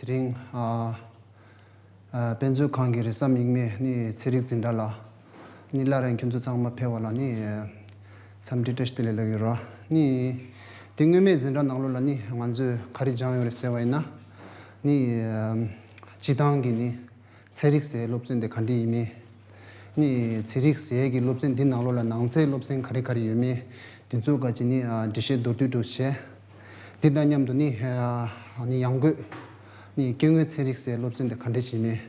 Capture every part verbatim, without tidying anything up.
དེ་རིང་ཨ་ཨ་དཔེ་མཛོད་ཁང་གི་རེས་གཟའ་མིག་དམར་ནི་ཚན་རིག་འཛིན་གྲྭ་ལ་ནི་སླར་ཡང་ཁྱོད་ཚོ་ཚང་མ་ཕེབས་པ་ལ་ནི་འཚམས་འདྲི་བཀྲ་ཤིས་བདེ་ལེགས་ལབ་ཡོད་ར། ནི་དེ་སྔོན་མའི་འཛིན་གྲྭ་ནང་ལོགས་ལ་ནི་ང་ཚོས་ག་རེ་སྦྱངས་ཡོད་རེད་ཟེར་བ་ཡིན་ན། ནི་ཨ་སྤྱིར་བཏང་གི་ནི་ཚན་རིག་ཟེར་སློབ་ཚན་དེ་ག་འདྲ་ཡིན་མིན། ནི་ཚན་རིག་ཟེར་གྱི་སློབ་ཚན་འདི་ནང་ལོགས་ལ་ནང་ཚན་སློབ་ཚན་ག་རེ་ག་རེ་ཡོད་མེད། དེ་ཚོ་ག་ཅི་ནི་ཨ་འགྲེལ་བཤད་མདོར་བསྡུས་འདྲ་བྱས། འདི་དང་མཉམ་དུ་ནི་ཨ་ནི་ཡང་སྒོས་ནི་སྐྱེ་དངོས་ཚན་རིག་ཟེར་སློབ་ཚན་དེ་ག་འདྲ་ཞིག་མེད།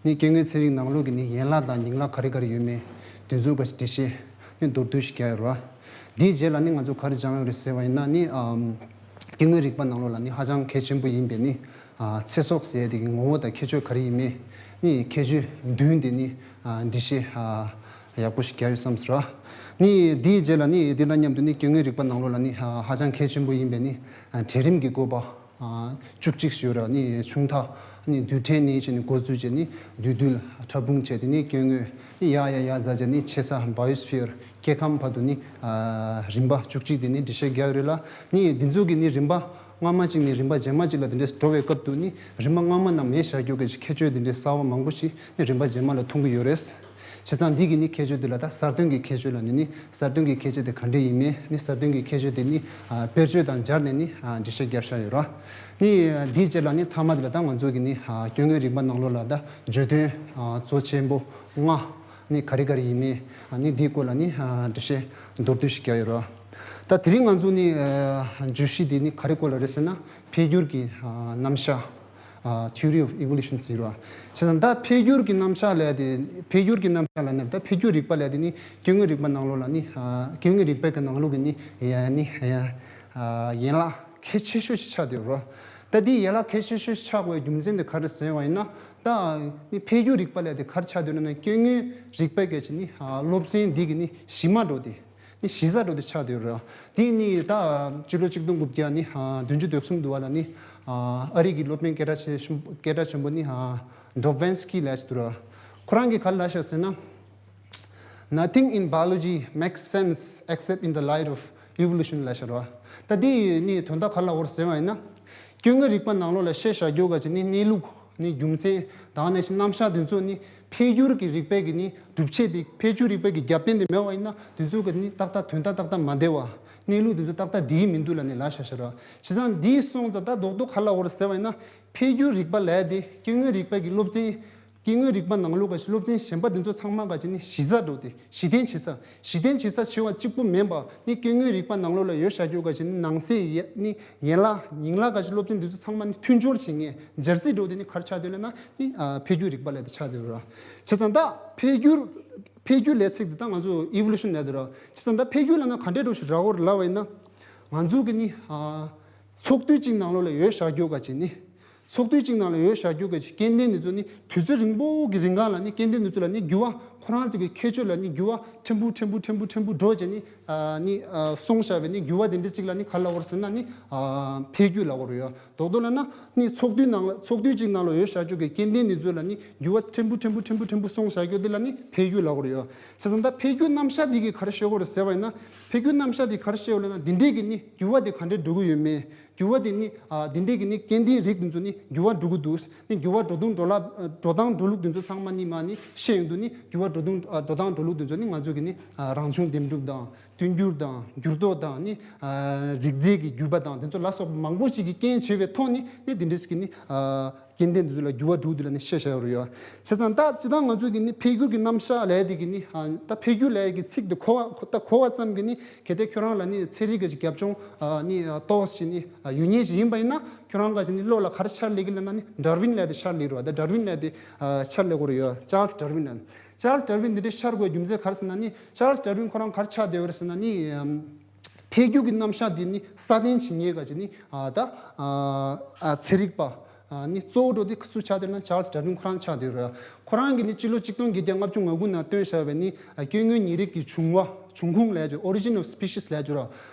ནི་སྐྱེ་དངོས་ཚན་རིག་ནང་ལོགས་ཀྱི་ནི་ཡན་ལག་དང་ཉིང་ལག་ག་རེ་ག་རེ་ཡོད་མེད། དེ་ཚོ་ག་ཅི་འགྲེལ་བཤད་ནི་མདོར་བསྡུས་ཤིག་རྒྱག་ཡོད་ར། འདིའི་རྗེས་ལ་ནི་ང་ཚོ་ག་རེ་སྦྱངས་ཡོད་རེད་ཟེར་བ་ཡིན་ན་ནི་ཨ་སྐྱེ་དངོས་རིག་པ་ནང་ལོགས་ལ་ནི་ཧ་ཅང་གལ་ཆེན་པོ་ཡིན་པའི་ནི་ཨ་ཚེ་སྲོག་ཟེར་དེ་གི་ངོ་བོ་དང་ཁྱད་ཆོས་ག་རེ་ཡིན་མིན། ནི་ཁྱད་ཆོས་བདུན་དེ་ནི་ཨ་འགྲེལ་བཤད་ཨ་ཡག་པོ་ཞིག་རྒྱག་ཡོད་བསམ་སོང་ར། ནི་དེའི་རྗེས་ལ་ནི་དེ་དང་མཉམ་དུ་ནི་སྐྱེ་དངོས་རིག་པ་ནང་ལོགས་ལ་ནི་ཨ་ཧ་ཅང་གལ་ཆེན་པོ་ཡིན་པའི་ནི་ཨ་གྲལ་རིམ་གྱི་བཀོད་པ་ཨ་བཅུ་གཅིག་ཞུ་ར། ནི་ཆུང་མཐའ་ནི་རྡུལ་ཕྲན་ནས་བྱས་ནི་འགོ་བཙུགས་བྱས་ནི་རྡུལ་རྡུལ་ཕྲ་ཕུང་བྱས་དེ་ནི་སྐྱེ་དངོས་ནི་ཡ་ཡ་ཡ་ཟ་བྱས་ནི་ཆེ་ས་བྷ་ཡོ་སི་ཕི་ཡར་སྐྱེ་ཁམས་བར་དུ་ནི་ཨ་རིམ་པ་བཅུ་གཅིག་དེ་ནི་འགྲེལ་བཤད་རྒྱག་ཡོད་རེད་ལ། ནི་འདི་ཚོ་གི་ནི་རིམ་པ་སྔ་མ་གཅིག་ནས་རིམ་པ་རྗེས་མ་གཅིག་ལ་དེ་འདྲས་འགྲོ་བའི་སྐབས་དུ་ནི་རིམ་པ་སྔ་མ་རྣམས་མེད་བཞག་རྒྱུ་གི་ཁྱད་ཆོས་དེ་འདྲས་གསར་བ་མང་པོ་ཞིག་ནི་རིམ་པ་རྗེས་མ་ལ་མཐོང་གི་ཡོད་རེད། བྱས་ཙང་འདི་གི་ནི་ཁྱད་ཆོས་དེ་ལ་ད་གསར་གཏོད་ཀྱི་ཁྱད་ཆོས་ལ་ནི་ནི་གསར་གཏོད་ཀྱི་ཁྱད་ཆོས་དེ་ག་འདྲས་ཡིན་མིན། ནི་གསར་གཏོད་ཀྱི་ཁྱད་ཆོས་དེ་ནི་ཨ་དཔེར་བརྗོད་དང་སྦྱར་ནས་ནི་ཨ་འགྲེལ་བཤད་རྒྱབ་བཞག་ཡོད་ར། ནི་འདིའི་རྗེས་ལ་ནི་མཐའ་མ་དེ་ལ་ད་ང་ཚོ་གི་ནི་ཨ་སྐྱེ་དངོས་རིག་པ་ནང་ལོགས་ལ་ད་བརྗོད་དོན་ཨ་གཙོ་ཆེན་པོ་ལྔ་ནི་ག་རེ་ག་རེ་ཡིན་མིན། ཨ་ནི་འདིའི་སྐོར་ལ་ནི་ཨ་འགྲེལ་བཤད་མདོར་བསྡུས་ཤིག་རྒྱག་ཡོད་ར། ད་དེ་རིང་ང་ཚོ་ནི་ཨ་བརྗོད་གཞི་དེ་ནི་ག་རེ་སྐོར་ལ་རེད་ཟེར་ན། འཕེལ་འགྱུར་གྱི་ཨ་རྣམ་གཞག་ཨ་Theory of Evolution ཟེར་བ། བྱས་ཙང་ད་འཕེལ་འགྱུར་གྱི་རྣམ་གཞག་ལབ་ཡ་དེ། འཕེལ་འགྱུར་གྱི་རྣམ་གཞག་ལབ་ནས་ད་འཕེལ་འགྱུར་རིག་པ་ལབ་ཡ་དེ་ནི་སྐྱེ་དངོས་རིག་པ་ནང་ལོགས་ལ་ནི་ཨ་སྐྱེ་དངོས་རིག་པའི་གི་ནང་ལོགས་ཀྱི་ནི་ཡ་ནི་ཡ་ཨ་ཡན་ལག་གལ་ཆེ་ཤོས་ཤིག་ཆགས་བསྡད་ཡོད་རེད། ད་འདི་ཡན་ལག་གལ་ཆེ་ཤོས་ཤིག་ཆགས་དགོས་རྒྱུ་མཚན་དེ་ག་རེ་ཟེར་བ་ཡིན་ན། ད་ནི་འཕེལ་འགྱུར་རིག་པ་ལབ་ཡ་དེ་ག་རེ་ཆགས་བསྡད་ཡོད་ན། སྐྱེ་དངོས་རིག་པའི་གི་ནི་ཨ་སློབ་ཚན་འདི་གི་ནི་གཞི་མ་འདྲ་བོ་དེ། ནི་གཞི་རྩ་འདྲ་བོ་དེ་ཆགས་བསྡད་ཡོད་རེད། དེ་ནི་ད་སྤྱི་ལོ་ཆིག་སྟོང་དགུ་བརྒྱ་ནི་ཨ་བདུན་ཅུ་དོན་གསུམ་དུ་བ་ལ་ནི་ཨ་ཨ་རི་གི་སློབ་དཔོན་སྐད་གྲགས་ཆེ་ཤོས་སྐད་གྲགས་ཆེན་པོ་ནི་ཨ་Drobensky ལབ་ཅིག་འདུག་ར། ཁོ་རང་གིས་ག་རེ་ལབ་ཤག་ཟེར་ན། Nothing in biology makes sense except in the light of evolution ལབ་ཤག་ར། ད་དེ་ནི་དོན་དག་ག་རེ་ལབ་ཡོད་རེད་ཟེར་བ་ཡིན་ན། སྐྱེ་དངོས་རིག་པ་ནང་ལོགས་ལ་བཤད་བཞག་རྒྱུ་ག་ཅིག་ནི་གནས་ལུགས་ནི་རྒྱུ་མཚན་དང་ནང་བཞིན་རྣམ་གཞག་དེ་ཚོ་ནི་འཕེལ་འགྱུར་གྱི་རིག་པའི་གི་ནི་སྒྲུབ་བྱེད་དེ། འཕེལ་འགྱུར་རིག་པའི་གི་རྒྱབ་རྟེན་དེ་མེད་པ་ཡིན་ན་དེ་ཚོ་གི་ནི་ཏག་ཏག་དོན་དག་ཏག་ཏག་མ་བདེ་བ། གནས་ལུགས་དེ་ཚོ་ཏག་ཏག་བསྡད་ཀྱི་མི་འདུག་ལབ་ནས་ལབ་བཞག་ཤག་ར། བྱས་ཙང་འདི་སོང་ཙང་ད་རྡོག་རྡོག་ག་རེ་ལབ་ཡོད་རེད་ཟེར་བ་ཡིན་ན། འཕེལ་འགྱུར་རིག་པ་ལབ་ཡ་དེ་སྐྱེ་དངོས་རིག་པ་གི་སློབ་ཚན། སྐྱེ་དངོས་རིག་པ་ནང་ལོགས་ག་ཅིག་སློབ་ཚན་གཞན་པ་དེ་ཚོ་ཚང་མ་ག་ཅིག་ནི་གཞི་རྩ་འདྲ་བོ་དེ། གཞི་རྟེན་བྱེད་ས། གཞི་རྟེན་བྱེད་ས་བྱེད་པ་གཅིག་པོ་མིན་པ་ནི་སྐྱེ་དངོས་རིག་པ་ནང་ལོགས་ལ་ཡོད་བཞག་རྒྱུ་ག་ཅིག་ནི་ནང་གསེས་ཡ་ནི་ཡན་ལག་ཉིང་ལག་ག་ཅིག་སློབ་ཚན་དེ་ཚོ་ཚང་མ་ནི་མཐུན་སྦྱོར་བྱེད་མཁན། སྦྱར་རྩི་འདྲ་བོ་དེ་ནི་ག་རེ་ཆགས་བསྡད་ཡོད་ལབ་ན་ནི་ཨ་འཕེལ་འགྱུར་རིག་པ་ལབ་དེ་ཆགས་བསྡད་ཡོད་ར། བྱས་ཙང་ད་འཕེལ་འགྱུར། འཕེལ་འགྱུར་ལབ་ཚིག་དེ་ད་ང་ཚོ་evolution ལབ་དེ་ར། བྱས་ཙང་ད་འཕེལ་འགྱུར་ལབ་ན་ག་འདྲས་འདྲ་བོ་ཞིག་རག་གི་ཡོད་རེད་ལབ་པ་ཡིན་ན། ང་ཚོ་གི་ནི་ཨ་ཚོགས་འདུ་གཅིག་ནང་ལོགས་ལ་ཡོད་བཞག་རྒྱུ་ག་ཅིག་ནི། ཚོགས་འདུ་གཅིག་ནང་ལ་ཡོད་བཞག་རྒྱུ་ག་ཅིག་སྐྱེ་ལྡན་དེ་ཚོ་ནི་དུས་ཚོད་རིང་པོ་གི་རིང་ག་ལ་ནི་སྐྱེ་ལྡན་དེ་ཚོ་ལ་ནི་འགྱུར་བ། ཁོ་རང་ཚོ་གི་ཁྱད་ཆོས་ལ་ནི་འགྱུར་བ་ཕྲན་བུ་ཕྲན་བུ་ཕྲན་བུ་ཕྲན་བུ་འགྲོ་བྱས་ནི་ཨ་ནི་ཨ་སོང་བཞག་པའི་ནི་འགྱུར་བ་དེ་འདྲ་གཅིག་ལ་ནི་ག་རེ་ལབ་ཡོད་རེད་ཟེར་ན་ནི་ཨ་འཕེལ་འགྱུར་ལབ་ཡོད་རེད་ཡ། རྡོག་རྡོག་ལབ་ན་ནི་ཚོགས་འདུའི་ནང་ལ། ཚོགས་འདུ་གཅིག་ནང་ལ་ཡོད་བཞག་རྒྱུ་གི་སྐྱེ་ལྡན་དེ་ཚོ་ལ་ནི་འགྱུར་བ་ཕྲན་བུ་ཕྲན་བུ་ཕྲན་བུ་ཕྲན་བུ་སོང་བཞག་རྒྱུ་དེ་ལ་ནི་འཕེལ་འགྱུར་ལབ་ཡོད་རེད་ཡ། བྱས་ཙང་ད་འཕེལ་འགྱུར་རྣམ་གཞག་འདི་གིས་ག་རེ་བཤད་ཀྱི་ཡོད་རེད་ཟེར་བ་ཡིན་ན། འཕེལ་འགྱུར་རྣམ་གཞག་འདི་ག་རེ་བཤད་ཡོད་ལབ་ན། འདི་འདྲས་ཀྱི་ནི་འགྱུར་བ་དེ་ག་འདྲས་འགྲོ་གི་ཡོད་མེད། འགྱུར་བ་དེ་ནི་ཨ་འདི་འདྲས་ཀྱི་ནི་སྐྱེ་ལྡན་རིགས་དེ་ཚོ་ནི་འགྱུར་བ་འགྲོ་གི་འདུག། ནི་འགྱུར་བ་འགྲོ་སྟངས་འགྲོ་ལ་འགྲོ་སྟངས་འགྲོ་ལུགས་དེ་ཚོ་ཚང་མ་ནི་མ་ནི་ཤེས་ཡོང་དུས་ནི་འགྱུར་བ་འགྲོ་སྟངས་ཨ་འགྲོ་སྟངས་འགྲོ་ལུགས་དེ་ཚོ་ནི་ང་ཚོ་གི་ནི་ཨ་རང་བྱུང་འདེམས་སྒྲུག་དང་། བསྟུན་འགྱུར་དང་། འགྱུར་ལྡོག་དང་། ནི་ཨ་རིགས་རྫས་ཀྱི་འགྱུར་བ་དང་། དེ་ཚོ་ལ་སོགས་པ་མང་པོ་ཞིག་གི་རྐྱེན་བྱས་པའི་ཐོག་ནི་ནི་དེ་འདྲས་ཀྱི་ནི་ཨ་སྐྱེ་ལྡན་དེ་ཚོ་ལ་འགྱུར་བ་འགྲོ་དུས་ལ་ནི་བཤད་བཞག་ཡོད་རེད་ཡ། བྱས་ཙང་ད་སྤྱིར་བཏང་ང་ཚོ་གི་ནི་འཕེལ་འགྱུར་གྱི་རྣམ་གཞག་ལབ་ཡ་དེ་གི་ནི་ཨ་ད་འཕེལ་འགྱུར་ལབ་ཡ་གི་ཚིག་དེ་གོ་བ་གོ་ད་གོ་བ་ཙམ་གྱིས་ནི་གལ་ཏེ་ཁྱོད་རང་ལ་ནི་ཚན་རིག་གི་རྒྱབ་ལྗོངས་ཨ་ནི་ཨ་ཏོག་ཙམ་ནི་ཨ་ཡོད་མཁན་ཞིག་ཡིན་པ་ཡིན་ན། ཁྱོད་རང་ག་ཅིག་ནི་བློ་ལ་ག་རེ་ཤར་སླེབས་ཀྱི་ལབ་ན་ནི་ཌར་ཝིན་ལབ་ཡ་དེ་ཤར་སླེབས་རེད་བ། ད་ཌར་ཝིན་ལབ་ཡ་དེ་ཨ་ཤར་སླེབས་ཀྱི་ཡོད་རེད་ཡ། ཅཱརལ་ཌར་ཝིན་ལབ་ནི། ཅཱརལ་ཌར་ཝིན་འདི་འདྲའི་ཤར་དགོས་རྒྱུ་མཚན་ག་རེ་ཟེར་ན་ནི། ཅཱརལ་ཌར་ཝིན་ཁོ་རང་ག་རེ་ཆགས་བསྡད་ཡོད་རེད་ཟེར་ན་ནི། ཨམ། འཕེལ་འགྱུར་གྱི་རྣམ་གཞག་འདི་ནི་སྲ་བརྟན་བྱེད་མཁན་ག་ཅིག་ནི་ཨ་ད་ཨ་ཨ་ཚན་རིག་པ་ཨ་ནི་གཙོ་བོ་འདྲ་བོ་དེ་སུ་ཆགས་བསྡད་ཡོད་ན་ཅཱརལ་ཌར་ཝིན་ཁོ་རང་ཆགས་བསྡད་ཡོད་རེད། ཁོ་རང་གིས་ནི་སྤྱི་ལོ་ཆིག་སྟོང་བརྒྱད་བརྒྱ་ལྔ་བཅུ་ང་དགུ་ནང་བཏོན་བཞག་པའི་ནི་ཨ་སྐྱེ་དངོས་ཉེ་རིགས་ཀྱི་བྱུང་བ། བྱུང་ཁུངས་ལབ་ཡ་ཅིག Origin of Species ལབ་ཡ་ཅིག་ར།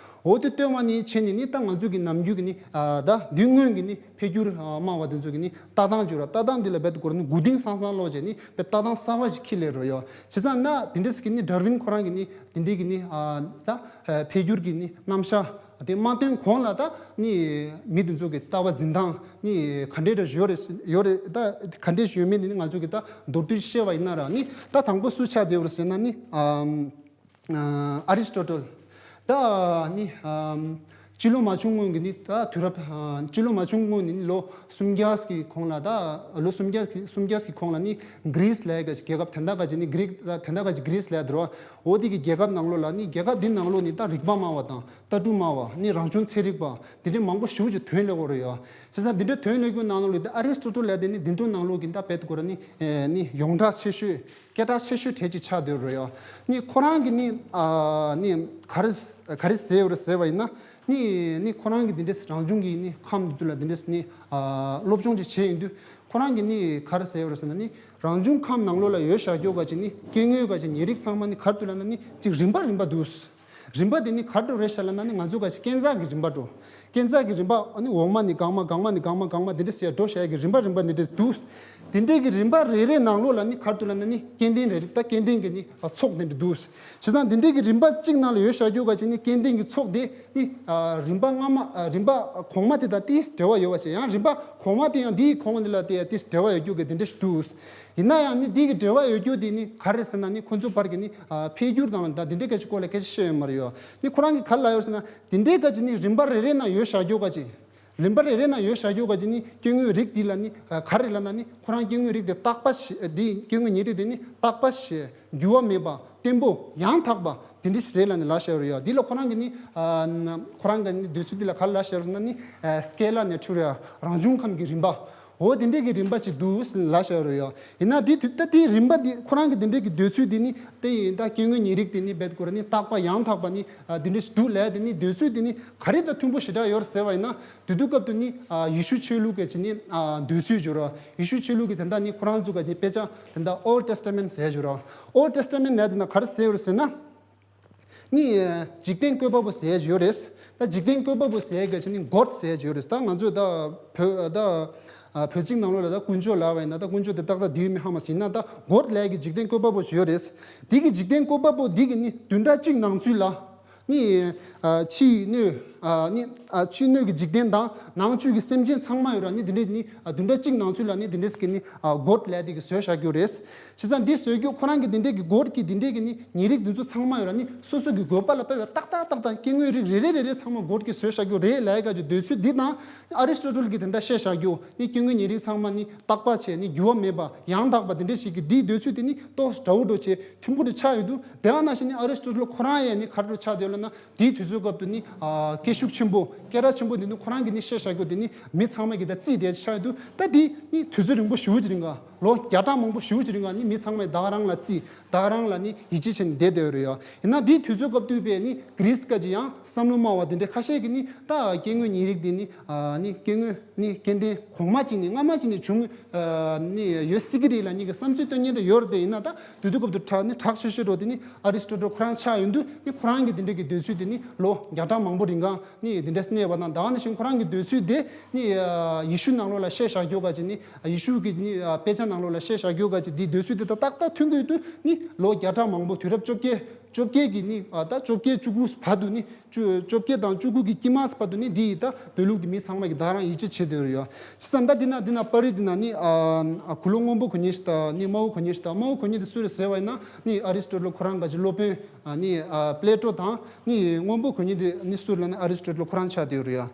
འོ་དེ་བཏོན་པ་ནི་བྱས་ནས་ནི་ད་ང་ཚོ་གི་ནམ་རྒྱུན་གྱི་ནི་ཨ་ད་དུས་སྔོན་གྱི་ནི་འཕེལ་འགྱུར་ཨ་སྨྲ་བ་དེ་ཚོ་གི་ནི་ལྟ་སྟངས་བརྗོད་ར། ལྟ་སྟངས་འདི་ལ་རྦད་དེ་ཁོ་རང་ནི་མགོ་རྟིང་སང་སང་སློག་བྱས་ནི་རྦད་ལྟ་སྟངས་གསར་བ་ཞིག་ཁྱེར་སླེབས་རོ་ཡོ། བྱས་ཙང་ན་དེ་འདྲས་ཀྱི་ནི་ཌར་ཝིན་ཁོ་རང་གི་ནི་དེ་འདྲས་ཀྱི་ནི་ཨ་ད་འཕེལ་འགྱུར་གྱི་ནི་རྣམ་གཞག་དེ་མ་བཏོན་གོང་ལ་ད་ནི་མི་དེ་ཚོ་གི་ལྟ་བ་འཛིན་སྟངས་ནི་ག་འདྲས་འདྲ་ཡོད་རེད་ཡོད་རེད། ད་ག་འདྲས་ཡོད་མེད་ནི་ང་ཚོ་གི་ད་མདོར་བསྡུས་བཤད་པ་ཡིན་ན་ར། ནི་ད་དང་པོ་སུ་ཆགས་བསྡད་ཡོད་རེད་ཟེར་ན་ནི་ཨ། ཨ་ཨ་རི་སི་ཊོ་ཊལ། ད་ནི་ཨམ་སྤྱི་ལོ་མ་བྱུང་སྔོན་གྱི་ནི་ད་དུས་རབས་ཨ་སྤྱི་ལོ་མ་བྱུང་སྔོན་ནི་ལོ་སུམ་བརྒྱ་གི་གོང་ལ། ད་ལོ་སུམ་བརྒྱ་གི་སུམ་བརྒྱ་གི་གོང་ལ་ནི་གྷི་རིས་ལབ་ཡག་གི་རྒྱལ་ཁབ་དེ་འདྲ་ག་ཅིག་ནི་གྷི་རིག་ད་དེ་འདྲ་ག་ཅིག་གྷི་རིས་ལབ་ཡག་དེ་རོ། འོ་དེ་གི་རྒྱལ་ཁབ་ནང་ལོགས་ལ་ནི་རྒྱལ་ཁབ་འདི་ནང་ལོགས་ནི་ད་རིག་པ་སྨྲ་བ་དང་ལྟ་གྲུབ་སྨྲ་བ་ནི་རང་བྱུང་ཚན་རིག་པ་དེ་འདྲའི་མང་པོ་ཞེ་པོ་ཅིག་ཐོན་སླེབས་ཡོད་རེད་ཡ། བྱས་ཙང་དེ་འདྲའི་ཐོན་སླེབས་རྒྱུ་ནང་ལོགས་ལ་ད་ཨ་རི་སི་ཊོ་ཊལ་ལབ་དེ་ནི་དེ་འདྲའི་ནང་ལོགས་ཀྱི་ད་དཔེ་ཁོ་རང་ནི་ཨེ་ནི་ཡོངས་གྲགས་ཆེ་ཤོས། སྐད་གྲགས་ཆེ་ཤོས་གྲས་ཅིག་ཆགས་བསྡད་རེད་ཡ། ནི་ཁོ་རང་གི་ནི་ཨ་ནི་ག་རེ་ག་རེ་ཟེར་ཡོད་རེད་ཟེར་བ་ཡིན་ན། ནི་ནི་ཁོ་རང་གི་འདི་འདྲས་རང་བྱུང་གི་ནི་ཁམས་འདི་ཚོ་ལ་འདི་འདྲས་ནི་ཨ་སློབ་སྦྱོང་ཅིག་བྱས་ཡིན་དུས། ཁོ་རང་གི་ནི་ག་རེ་ཟེར་ཡོད་རེད་ཟེར་ན། ནི་རང་བྱུང་ཁམས་ནང་ལོགས་ལ་ཡོད་བཞག་རྒྱུ་ག་ཅིག་ནི་སྐྱེ་དངོས་ག་ཅིག་ཉེ་རིགས་ཚང་མ་ནི་ག་རེ་འདུག་ལབ་ན། ནི་ཅིག་རིམ་པ་རིམ་པ་འདུག་རིམ་པ་དེ་ནི་ག་རེ་འགྲོ་རེད་ཤག་ལབ་ན། ནི་ང་ཚོ་ག་ཅིག་སྐས་འཛེག་གི་རིམ་པ་འགྲོ། སྐས་འཛེག་གི་རིམ་པ་ཨ་ནི་འོག་མ་ནས་སྒང་མ་སྒང་མ་ནས་སྒང་མ་སྒང་མ་དེ་འདྲ་ཞིག་འགྲོ་བཞག་གི་རིམ་པ་རིམ་པ་འདི་འདྲ་འདུག་དེ་འདྲའི་གི་རིམ་པ་རེ་རེ་ནང་ལོགས་ལ་ནི་ག་རེ་འདུག་ལབ་ན། ནི་སྐྱེ་ལྡན་རེ་རེ་ད་སྐྱེ་ལྡན་གི་ནི་ཚོགས་དེ་འདྲ་འདུག་བྱས་ཙང་དེ་འདྲའི་གི་རིམ་པ་གཅིག་ནང་ལ་ཡོད་བཞག་རྒྱུ་ག་ཅིག་ནི་སྐྱེ་ལྡན་གི་ཚོགས་དེ་ནི་རིམ་པ་སྔ་མ་རིམ་པ་གོང་མ་དེ་དང་ཏིས་འབྲེལ་བ་ཡོད་པ་བྱས། ཡང་རིམ་པ་གོང་མ་དེ་ཡང་འདིའི་གོང་མ་འདི་ལ་དེ་ཏིས་འབྲེལ་བ་ཡོད་རྒྱུ་གི་དེ་འདྲ་ཞིག་འདུག་ཡིན་ན་ཡང་ནི་འདི་གི་འབྲེལ་བ་ཡོད་རྒྱུ་དེ་ནི་ག་རེ་ཟེར་ན། ནི་ཁོ་ཚོ་བར་གྱི་ནི་འཕེལ་འགྱུར་དང་ད་འདི་འདྲའི་སྐད་ཆ་སྐོར་ལ་སྐད་ཆ་བཤད་ཡོད་མ་རེད་ཡོ། ནི་ཁོ་རང་གིས་ག་རེ་ལབ་ཡོད་ཟེར་ན། འདི་འདྲའི་སྐད་ཆ་ནི་རིམ་པ་རེ་རེ་ན་ཡོད་བཞག་རྒྱུ་ག་ཅིག་རིམ་པ་རེ་རེ་ན་ཡོད་བཞག་རྒྱུ་ག་ཅིག་ནི་སྐྱེ་དངོས་རིགས་འདི་ལ་ནི་ག་རེ་ལབ་ན། ནི་ཁོ་རང་སྐྱེ་དངོས་རིགས་དེ་རྟག་པ་ཞིག་འདི་སྐྱེ་དངོས་ཉེ་རིགས་དེ་ནི་རྟག་པ་ཞིག་འགྱུར་བ་མེད་པ། བརྟན་པོ། ཡང་དག་པ། དེ་འདྲ་ཞིག་རེད་ལབ་ནས་ལབ་བཞག་ཡོད་རེད་ཡ། འདི་ལ་ཁོ་རང་གིས་ནི་ཨ་ཁོ་རང་གི་ནི་འདོད་ཚུལ་འདི་ལ་ག་རེ་ལབ་བཞག་ཡོད་ཟེར་ན། ནི་ཨ་སྐེ་ལ་ནས་འཕྲུལ་ཡ་རང་བྱུང་ཁམས་ཀྱི་རིམ་པ། འོ་དེ་འདྲས་ཀྱི་རིམ་པ་ཅིག་འདུག་ཟེར་ལབ་བཞག་ཡོད་རེད་ཡ། ཡིན་ན་འདི་དུས་ད་དེའི་རིམ་པ་འདི་ཁོ་རང་གི་དེ་འདྲས་ཀྱི་འདོད་ཚུལ་འདི་ནི་དེ་ཡིན། ད་སྐྱེ་དངོས་ཉེ་རིགས་དེ་ནི་རྦད་ཁོ་རང་ནི་རྟག་པ་ཡང་དག་པ་ནི་ཨ་དེ་འདྲས་ཞིག་འདུག་ལབ། དེ་ནི་འདོད་ཚུལ་དེ་ནི་ག་རེ་དང་མཐུན་པོ་ཞེ་དྲག་ཡོད་རེད་ཟེར་བ་ཡིན་ན། དེ་དུས་སྐབས་དུ་ནི་ཨ་ཡེ་ཤུ་ཆོས་ལུགས་ཀྱི་ཅིག་ནི་ཨ་འདོད་ཚུལ་བརྗོད་ར། ཡེ་ཤུ་ཆོས་ལུགས་ཀྱི་དེ་འདྲ་ནི་ཁོ་རང་ཚོ་ག་ཅིག་དཔེ་ཆ་དེ་འདྲ་Old Testament་ཟེར་བརྗོད་ར། Old Testament་ལབ་དེ་ན་ག་རེ་ཟེར་ཡོད་རེད་ཟེར་ན། ནི་འཇིག་རྟེན་བཀོད་པ་པོ་ཟེར་ཡག་ཡོད་རེད། ད་འཇིག་རྟེན་བཀོད་པ་པོ་ཟེར་ཡག་གི་ནི་གོཌ་ཟེར་ཡག་ཡོད་རེད། ད་ང་ཚོས་ད་བོད་ད་བོད་ཚིག་ནང་ལོགས་ལ་ད་དཀོན་མཆོག་ལབ་པ་ཡིན་ན། ད་དཀོན་མཆོག་དེ་ཏག་ཏག་འདི་ཡོད་མེད་ཧ་མ་ཤེས། ཡིན་ན་ད་གོཌ་ལབ་ཡག་གི་འཇིག་རྟེན་བཀོད་པ་པོ་ཞིག་ཡོད་རེད། འདི་གི་འཇིག་རྟེན་བཀོད་པ་པོ་འདི་གི་ནི་བདུན་ཕྲག་གཅིག་ནང་ཚུད་ལ་ནི་ཕྱི་སྣོད་ནི་ཕྱི་སྣོད་ཀྱི་འཇིག་རྟེན་དང་ནང་བཅུད་ཀྱི་སེམས་ཅན་ཚང་མ་ཡོད་ར། ནི་འདི་འདྲས་ནི་བདུན་ཕྲག་གཅིག་ནང་ཚུད་ལ་ནི་འདི་འདྲས་ཀྱི་ནི་གོཌ་ལབ་ཡག་དེ་གི་བཟོས་བཞག་ཡོད་རེད། བྱས་ཙང་འདི་བཟོས་རྒྱུ་ཁོ་རང་གི་འདི་འདྲས་ཀྱི་གོཌ་ཀྱི་འདི་འདྲས་ཀྱི་ནི་ཉེ་རིགས་འདི་ཚོ་ཚང་མ་ཡོད་ར། ནི་སོ་སོ་གི་དགོས་པ་ལ་དཔག་པའི་ཏག་ཏག་ཏག་ཏག་སྐྱེ་དངོས་རིགས་རེ་རེ་རེ་རེ་ཚང་མ་གོཌ་ཀྱིས་བཟོས་བཞག་རྒྱུ་རེད་ལབ་ཡག་གི་འདོད་ཚུལ་འདི་དང་། ཨ་རི་སི་ཊོ་ཊལ་གྱིས་དེ་འདྲ་བཤད་བཞག་རྒྱུ་ནི་སྐྱེ་དངོས་ཉེ་རིགས་ཚང་མ་ནི་རྟག་པ་བྱས་ནི་འགྱུར་བ་མེད་པ་ཡང་དག་པ་དེ་འདྲ་ཞིག་གི་འདིའི་འདོད་ཚུལ་དེ་ནི་ཏོག་ཙམ་འདྲ་བོ་འདྲ་བྱས་མཐུན་པོ་འདྲ་ཆགས་ཡོད་དུས། དེ་བ་ན་བཞིན་ནི་ཨ་རི་སི་ཊོ་ཊལ་ཁོ་རང་ཡང་ནི་ག་རེ་འདྲ་ཆགས་བསྡད་ཡོད་ལབ་ན། དེའི་དུས་ཚོད་སྐབས་དུ་ནི་ཨ་སྐད་ཤུགས་ཆེན་པོ་སྐད་གྲགས་ཆེན་པོ་འདི་ནི་ཁོ་རང་གིས་ནི་བཤད་བཞག་རྒྱུ་དེ་ནི་མི་ཚང་མ་གིས་ད་རྩིས་དེ་ཆགས་ཡོད་དུས། ད་འདི་ནི་དུས་ཚོད་རིང་པོ་ཞེ་པོ་ཅིག་རིང་ག་ལོ་བརྒྱ་ཕྲག་མང་པོ་ཞེ་པོ་ཅིག་རིང་ག་ནི་མི་ཚང་མས་ད་ག་རང་ལ་རྩིས། ད་ག་རང་ལ་ནི་ཡིད་ཆེས་བྱས་ནས་བསྡད་བསྡད་ཡོད་རེད་ཡ། ཡིན་ན་འདིའི་དུས་ཚོད་སྐབས་དུས་པས་ནི་གྷི་རིས་སྐད་ཀྱི་ཡང་བསམ་བློ་སྨྲ་བ་དེ་འདྲ་ཁ་ཤས་ཀྱིས་ནི་ད་སྐྱེ་དངོས་ཉེ་རིགས་འདི་ནི་ཨ་ནི་སྐྱེ་དངོས་ནི་སྐྱེ་ལྡན་གོང་མ་ཅིག་ནས་སྔ་མ་ཅིག་ནས་བྱུང་ཨ་ནི་ཡོད་སྲིད་ཀྱི་རེད་ལབ་མཁན་གྱི་བསམ་ཚུལ་སྟོན་མཁན་དེ་ཡོད་རེད་དེ། ཡིན་ན་ད་དུས་དུས་སྐབས་དུ་དྲག་ནི་དྲག་ཤོས་ཤོས་འགྲོ་དེ་ནི་ཨ་རི་སི་ཊོ་ཊལ་ཁོ་རང་ཆགས་ཡོང་དུས། ནི་ཁོ་རང་གི་དེ་འདྲ་གི་འདོད་ཚུལ་དེ་ནི་ལོ་བརྒྱ་ཕྲག་མང་པོ་རིང་ག་ནི་དེ་འདྲ་གནས་པ་དང་། ད་ག་ནང་བཞིན་ཁོ་རང་གི་འདོད་ཚུལ་དེ་ནི་ཨ་ཡེ་ཤུ་ནང་ལོགས་ལ་བཤད་བཞག་རྒྱུ་ག་ཅིག་ནི། ཡེ་ཤུ་གི་ནི་ཨ་དཔེ་ཆ་ནང་ལོགས་ལ་བཤད་བཞག་རྒྱུ་ག་ཅིག་འདིའི་འདོད་ཚུལ་དེ་དང་ཏག་ཏག་མཐུན་གྱི་ཡོད་དུས། ནི་ལོ་བརྒྱ་ཕྲག་མང་པོ་དུས་རབས་བཅོ་བརྒྱད་བཅོ་བརྒྱད་ཀྱི་ནི་ཨ་ད་བཅོ་བརྒྱད་བཅུ་དགུ་བར་དུ་ནི། བཅུ་བཅོ་བརྒྱད་དང་བཅུ་དགུ་གི་དཀྱིལ་མ་བར་དུ་ནི་འདི་ཡི་ད་འདོད་ལུགས་འདི་མི་ཚང་མ་གིས་ད་རང་ཡིད་ཆེས་བྱེད་བསྡད་ཡོད་རེད་ཡ། བྱས་ཙང་ད་འདི་ན་འདི་ན་པར་རིས་འདི་ན་ནི་ཨ་ཨ་གུ་ལོ་སྔོན་པོ་གོ་མཁན་ཞིག་དང་ནི་དམར་པོ་གོ་མཁན་ཞིག་དང་། དམར་པོ་གོ་མཁན་དེ་སུ་རེད་ཟེར་བ་ཡིན་ན། ནི་ཨ་རི་སི་ཊོ་ཊལ་ཁོ་རང་ག་ཅིག་སློབ་དཔོན་ཨ་ནི་ཨ་པི་ལེ་ཊོ་དང་། ནི་སྔོན་པོ་གོ་མཁན་དེ་ནི་སུ་རེད་ལབ་ན་ཨ་རི་སི་ཊོ་ཊལ་ཁོ་རང་ཆགས་བསྡད་ཡོད་རེད་ཡ།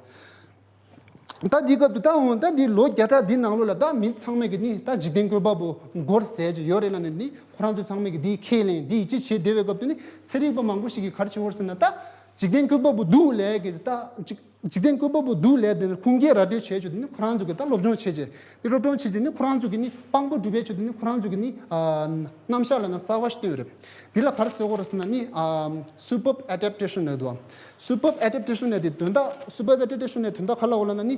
ད་འདི་སྐབས་དུ་ད་འོང་ད་འདི་ལོ་བརྒྱ་ཕྲག་འདི་ནང་ལོགས་ལ་ད་མི་ཚང་མས་ཀྱི་ནི་ད་འཇིག་རྟེན་བཀོད་པ་པོ་གོཌ་ཟེར་གྱི་ཡོད་རེད་ལབ་ནས་ནི་ཁོ་རང་ཚོ་ཚང་མས་ཀྱི་འདི་ཁས་ལེན་འདི་ཡིད་ཆེས་བྱེད་བསྡད་པའི་སྐབས་དུ་ནི་ཚན་རིག་པ་མང་པོ་ཞིག་གིས་ག་རེ་བྱུང་བ་རེད་ཟེར་ན། ད་འཇིག་རྟེན་བཀོད་པ་པོ་འདུག་ལབ་ཀྱི་ད་འཇིག་འཇིག་རྟེན་བཀོད་པ་པོ་འདུག་ལབ་དེ་ནི་ཁུངས་སྐྱེལ་ར་སྤྲོད་བྱས་ཆོག་དེ་ནི་ཁོ་རང་ཚོ་གི་ད་སློབ་སྦྱོང་བྱས་རྗེས། དེ་སློབ་སྦྱོང་བྱས་རྗེས་ནི་ཁོ་རང་ཚོ་གི་ནི་དཔང་པོ་སྒྲུབ་པའི་ཆེད་དུ་ནི་ཁོ་རང་ཚོ་གི་ནི་ཨ་རྣམ་གཞག་ལབ་ན་གསར་པ་ཞིག་བཏོན་ཡོད་རེད། འདི་ལ་ག་རེ་ཟེར་དགོས་རེད་ཟེར་ན་ནི་ཨ་སུ་པརབ་ཨེ་ཌེབ་ཊེ་ཤན་ལབ་འདུག་སུ་པརབ་ཨེ་ཌེབ་ཊེ་ཤན་ལབ་དེ་དོན་དག་སུ་པརབ་ཨེ་ཌེབ་ཊེ་ཤན་ལབ་དོན་དག་ག་རེ་ལབ་དགོས་ལབ་ན་ནི།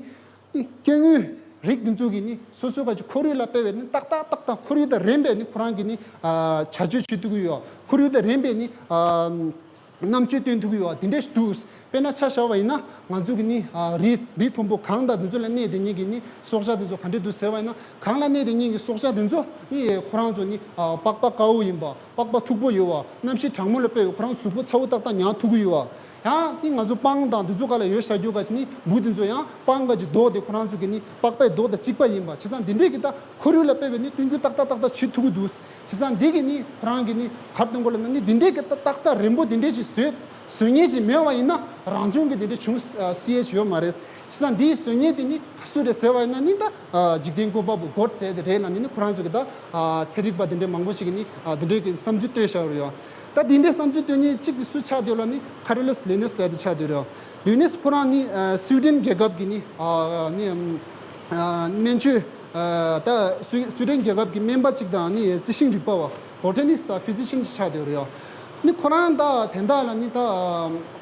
ནི་སྐྱེ་དངོས་རིགས་འདི་ཚོ་གི་ནི་སོ་སོ་ག་ཅིག་ཁོར་ཡུག་ལ་དཔག་པའི་ནི་ཏག་ཏག་ཏག་ཏག་ཁོར་ཡུག་དང་རན་པའི་ནི་ཁོ་རང་གི་ནི་ཨ་བྱ་སྤྱོད་བྱེད་ཐུབ་ཀྱི་ཡོད། ཁོར་ཡུག་དང་རན་པའི་ནི་ཨ་ རྣམ་དཔྱོད་སྟོན་ཐུབ་ཀྱི་ཡོད་པ་དེ་འདྲ་ཞིག་འདུག་དཔེར་ན་ཆ་བཞག་པ་ཡིན་ན་ང་ཚོ་གི་ནི་ཨ་རི་རི་མཐོན་པོ་གངས་དང་དེ་ཚོ་ལ་གནས་བསྡད་མཁན་གྱི་ནི་སྲོག་ཆགས་དེ་ཚོ་ག་འདྲ་འདུག་ཟེར་བ་ཡིན་ན། གངས་ལ་གནས་བསྡད་མཁན་གྱི་སྲོག་ཆགས་དེ་ཚོ་ནི་ཁོ་རང་ཚོ་ནི་ཨ་པགས་པ་དཀར་པོ་ཡིན་པ། པགས་པ་མཐུག་པོ་ཡོད་པ། གནམ་གཤིས་གྲང་མོ་ལ་དཔག་པའི་ཁོ་རང་གཟུགས་པོ་ཚ་པོ་ཏག་ཏག་ཉར་ཐུབ་ཀྱི་ཡོད་པ། ཡང་ནི་ང་ཚོ་སྤང་དང་དེ་ཚོ་སྒང་ལ་ཡོད་བཞག་རྒྱུ་ག་ཅིག་ནི་འབུ་དེ་ཚོ་ཡང་སྤང་གི་མདོག་དེ་ཁོ་རང་ཚོ་གི་ནི་པགས་པའི་མདོག་དང་གཅིག་པ་ཡིན་པ། བྱས་ཙང་འདི་འདྲའི་གི་ད་ཁོར་ཡུག་ལ་དཔག་པའི་ནི་སྟོན་རྒྱུ་ཏག་ཏག་ཏག་ཏག་བྱེད་ཐུབ་ཀྱི་འདུག་བྱས་ཙང་འདི་གི་ནི་ཁོ་རང་གི་ནི་ག་རེ་སྟོན་དགོས་ལབ་ན་ནི་འདི་འདྲའི་གི་ཏག་ཏག་ཏག་རན་པོ་འདི་འདྲའི་ཅིག་བཟོས་བཟོ་མཁན་ཅིག་མེད་པ་ཡིན་ན་རང་བྱུང་གི་འདི་འདྲ་བྱུང་ཨ་སྲིད་ཡས་ཅིག་ཡོད་མ་རེད། བྱས་ཙང་འདིའི་བཟོ་མཁན་དེ་ནི་སུ་རེད་ཟེར་བ་ཡིན་ན་ནི་ད་ཨ་འཇིག་རྟེན་བཀོད་པ་པོ་གོཌ་ཟེར་དེ་རེད་ལབ་ནས་ནི་ཁོ་རང་ཚོ་གི་ད་ཨ་ཚན་རིག་པ་འདི་འདྲའི་མང་པོ་ཞིག་གིས་ནི་ཨ་འདི་འདྲའི་གི་བསམ་ཚུལ་བཏོན་བཞག་ཡོད་རེད་ཡ། ད་འདི་འདྲའི་བསམ་ཚུལ་བཏོན་མཁན་གཅིག་གི་སུ་ཆགས་བསྡད་ཡོད་ལབ་ན་ནི་ཁ་རི་ལོས་ལི་ནེས་ལབ་དེ་ཆགས་བསྡད་ཡོད་རེད་ཡ། ལི་ནེས་ཁོ་རང་ནི་ཨ་སུའི་ཌེན་རྒྱལ་ཁབ་ཀྱི་ནི་ཨ་ནི་ཨ་སྨན་བཅོས་ཨ་ད་སུའི་སུའི་ཌེན་རྒྱལ་ཁབ་ཀྱི་སྨན་པ་གཅིག་དང་ནི་རྩི་ཤིང་རིག་པ་བ་བྷོ་ཊ་ནིསི་ཊི་དང་ཕི་ཟི་ཤན་ཅིག་ཆགས་བསྡད་ཡོད་རེད་ཡ། ནི་ཁོ་རང་ད་དེ་འདྲ་ལ་ནི་ད་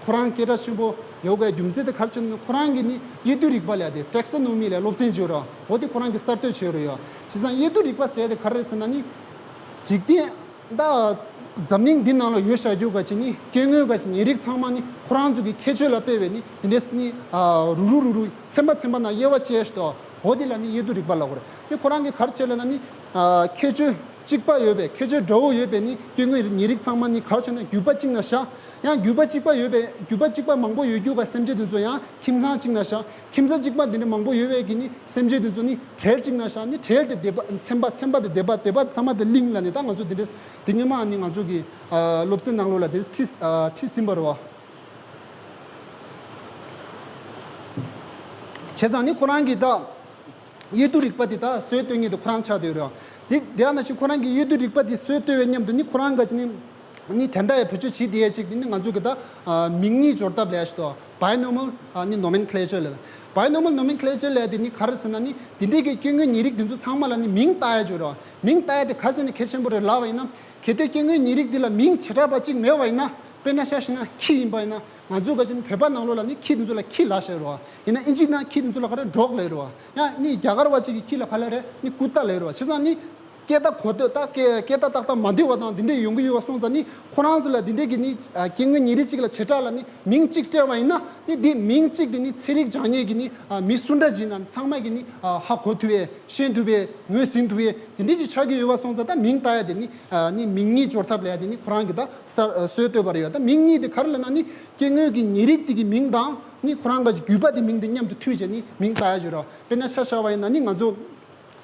ཁོ་རང་སྐད་གྲགས་ཆེན་པོ་ཡོད་པའི་རྒྱུ་མཚན་དེ་ག་རེ་བྱས་ན་ནི་ཁོ་རང་གིས་ནི་དབྱེ་བསྡུ་རིག་པ་ལབ་དེ་ཊེག་ས་ནོ་མི་ལ་སློབ་ཚན་བྱས་ཡོད་རེད་ཡ། འོ་དེ་ཁོ་རང་གིས་གསར་གཏོད་བྱས་ཡོད་རེད་ཡ། བྱས་ཙང་དབྱེ་བསྡུ་རིག་པ་ཟེར་དེ་ག་རེ་རེད་ཟེར་ན་ནི་འཇིག་རྟེན་ད་འཛམ་གླིང་འདི་ནང་ལ་ཡོད་བཞག་རྒྱུ་ག་ཅིག་ནི་སྐྱེ་དངོས་ག་ཅིག་ཉེ་རིགས་ཚང་མ་ནི་ཁོ་རང་ཚོ་གི་ཁྱད་ཆོས་ལ་དཔག་པའི་ནི་དེ་འདྲས་ནི་ཨ་རུ་རུ་རུ་རུ་ཚན་པ་ཚན་པ་ནང་དབྱེ་བ་ཕྱེ་ཞིག་འདུག་འོ་དེ་ལ་ནི་དབྱེ་བསྡུ་རིག་པ་ལབ་དགོས་རེད། དེ་ཁོ་རང་གིས་ག་རེ་བྱས་ལབ་ན་ནི་ཨ་ཁྱད་ཆོས་གཅིག་པ་ཡོད་པའི་ཁྱད་ཆོས་འདྲ་བོ་ཡོད་པའི་ནི་སྐྱེ་དངོས་ཉེ་རིགས་ཚང་མ་ནི་ག་རེ་བྱས་ན་རྒྱུད་པ་གཅིག་ན་བཞག་ཡང་རྒྱུད་པ་གཅིག་པ་ཡོད་པའི་རྒྱུད་པ་གཅིག་པ་མང་པོ་ཡོད་རྒྱུ་ག་སེམས་ཅན་དེ་ཚོ་ཡང་ཁྱིམ་ཚང་གཅིག་ན་བཞག་ཁྱིམ་ཚང་གཅིག་པ་འདི་འདྲ་མང་པོ་ཡོད་པའི་གི་ནི་སེམས་ཅན་དེ་ཚོ་ནི་གྲལ་གཅིག་ན་བཞག་ནི་གྲལ་དེ་སྡེ་པ་ཚན་པ་ཚན་པ་དེ་སྡེ་པ་སྡེ་པ་ཚང་མ་དེ་གླིང་ལ་ནི་ད་ང་ཚོ་དེ་འདྲས་དེ་སྔོན་མ་ནི་ང་ཚོ་གི་ཨ་སློབ་ཚན་ནང་ལོགས་ལ་དེ་ཁྲིད་ཨ་ཁྲིད་ཟིན་པ་རེད་བ། བྱས་ཙང་ནི་ཁོ་རང་གིས་ད་དབྱེ་བསྡུ་རིག་པ་དེ་ད་སྲོལ་གཏོད་མཁན་དེ་ཁོ་རང་ཆགས་བསྡད་ཡོད་རེད། དེ་དེ་ཡང་ན་ཞིག་ཁོ་རང་གིས་དབྱེ་བསྡུ་རིག་པ་དེ་སྲོལ་གཏོད་པའི་མཉམ་དུ་ནི་ཁོ་རང་ག་ཅིག་ནི་ནི་ད་ལྟ་ཡང་བེད་སྤྱོད་བྱེད་བསྡད་ཡས་ཅིག་དེ་ནི་ང་ཚོ་གི་ད་མིང་གཉིས་སྦྱོར་ཐབས་ལབ་ཡས་ཤིག་འདུག Binomial ནི་nomenclature ལབ། Binomial nomenclature ལབ་དེ་ནི་ག་རེ་ཟེར་ན་ནི་དེ་འདྲའི་གི་སྐྱེ་དངོས་ཉེ་རིགས་དེ་ཚོ་ཚང་མ་ལ་ནི་མིང་བཏགས་ཡས་ཅིག་ཡོད་རེད། མིང་བཏགས་ཡས་དེ་ག་ཅིག་ནི་གལ་ཆེན་པོ་རེད་ལབ་པ་ཡིན་ན། གལ་ཏེ་སྐྱེ་དངོས་ཉེ་རིགས་འདི་ལ་མིང་བྱེ་བྲག་པ་གཅིག་མེད་པ་ཡིན་ན། དཔེར་ན་ཆ་བཞག་ན་ཁྱི་ཡིན་པ་ཡིན་ན་ང་ཚོ་ག་ཅིག་ནི་བོད་པ་ནང་ལོགས་ལ་ནི་ཁྱི་དེ་ཚོ་ལ་ཁྱི་ལབ་བཞག་ཡོད་རེད་བ། ཡིན་ན་ཨིན་ཇི་ནང་ཁྱི་དེ་ཚོ་ལ་ག་རེ་ཌོག་ལབ་ཡོད་རེད་བ། ཡང་ནི་རྒྱ་གར་བ་གཅིག་གིས་ཁྱི་ལ་ག་ལབ་རེད། ནི་ཀུ་ཏ་ལབ་ཡོད་རེད་བ། བྱས་ཙང་ནི་སྐད་བརྡ་གོ་ཐོས་ད་སྐད་སྐད་བརྡ་ཏག་ཏག་མ་བདེ་བ་དང་དེ་འདྲས་ཡོང་གི་ཡོད་པ་སོང་ཙང་ནི་ཁོ་རང་ཚོ་ལ་དེ་འདྲས་ཀྱི་ནི་ཨ་སྐྱེ་དངོས་ཉེ་རིགས་གཅིག་ལ་བྱེ་བྲག་ལ་ནི་མིང་གཅིག་སྤྲད་པ་ཡིན་ན་ནི་དེ་མིང་གཅིག་དེ་ནི་ཚན་རིག་སྦྱང་མཁན་གྱི་ནི་ཨ་མི་སུ་འདྲ་ཞིག་ཡིན་ན་ཚང་མ་གིས་ནི་ཨ་ཧ་གོ་ཐུབ་པའི། ཤེས་ཐུབ་པའི། ངོས་ཟིན་ཐུབ་པའི། དེ་འདྲའི་ཅིག་ཆགས་ཀྱི་ཡོད་པ་སོང་ཙང་ད་མིང་བཏགས་ཡ་དེ་ནི་ཨ་ནི་མིང་གཉིས་སྦྱོར་ཐབས་ལབ་ཡ་དེ་ནི་ཁོ་རང་གི་ད་གསར་ཨ་སྲོལ་གཏོད་པ་རེད་ཡ། ད་མིང་གཉིས་དེ་ག་རེ་ལབ་ན་ནི་སྐྱེ་དངོས་ཀྱི་ཉེ་རིགས་དེ་གི་མིང་དང་ནི་ཁོ་རང་གི་རྒྱུད་པ་དེ་མིང་དེ་མཉམ་དུ་མཐུད་བྱས་ནི་མིང་བཏགས་ཡ་ཅིག་རེད། དཔེར་ན་ཆ་བཞག་པ་ཡིན་ན་ནི་ང་ཚོ་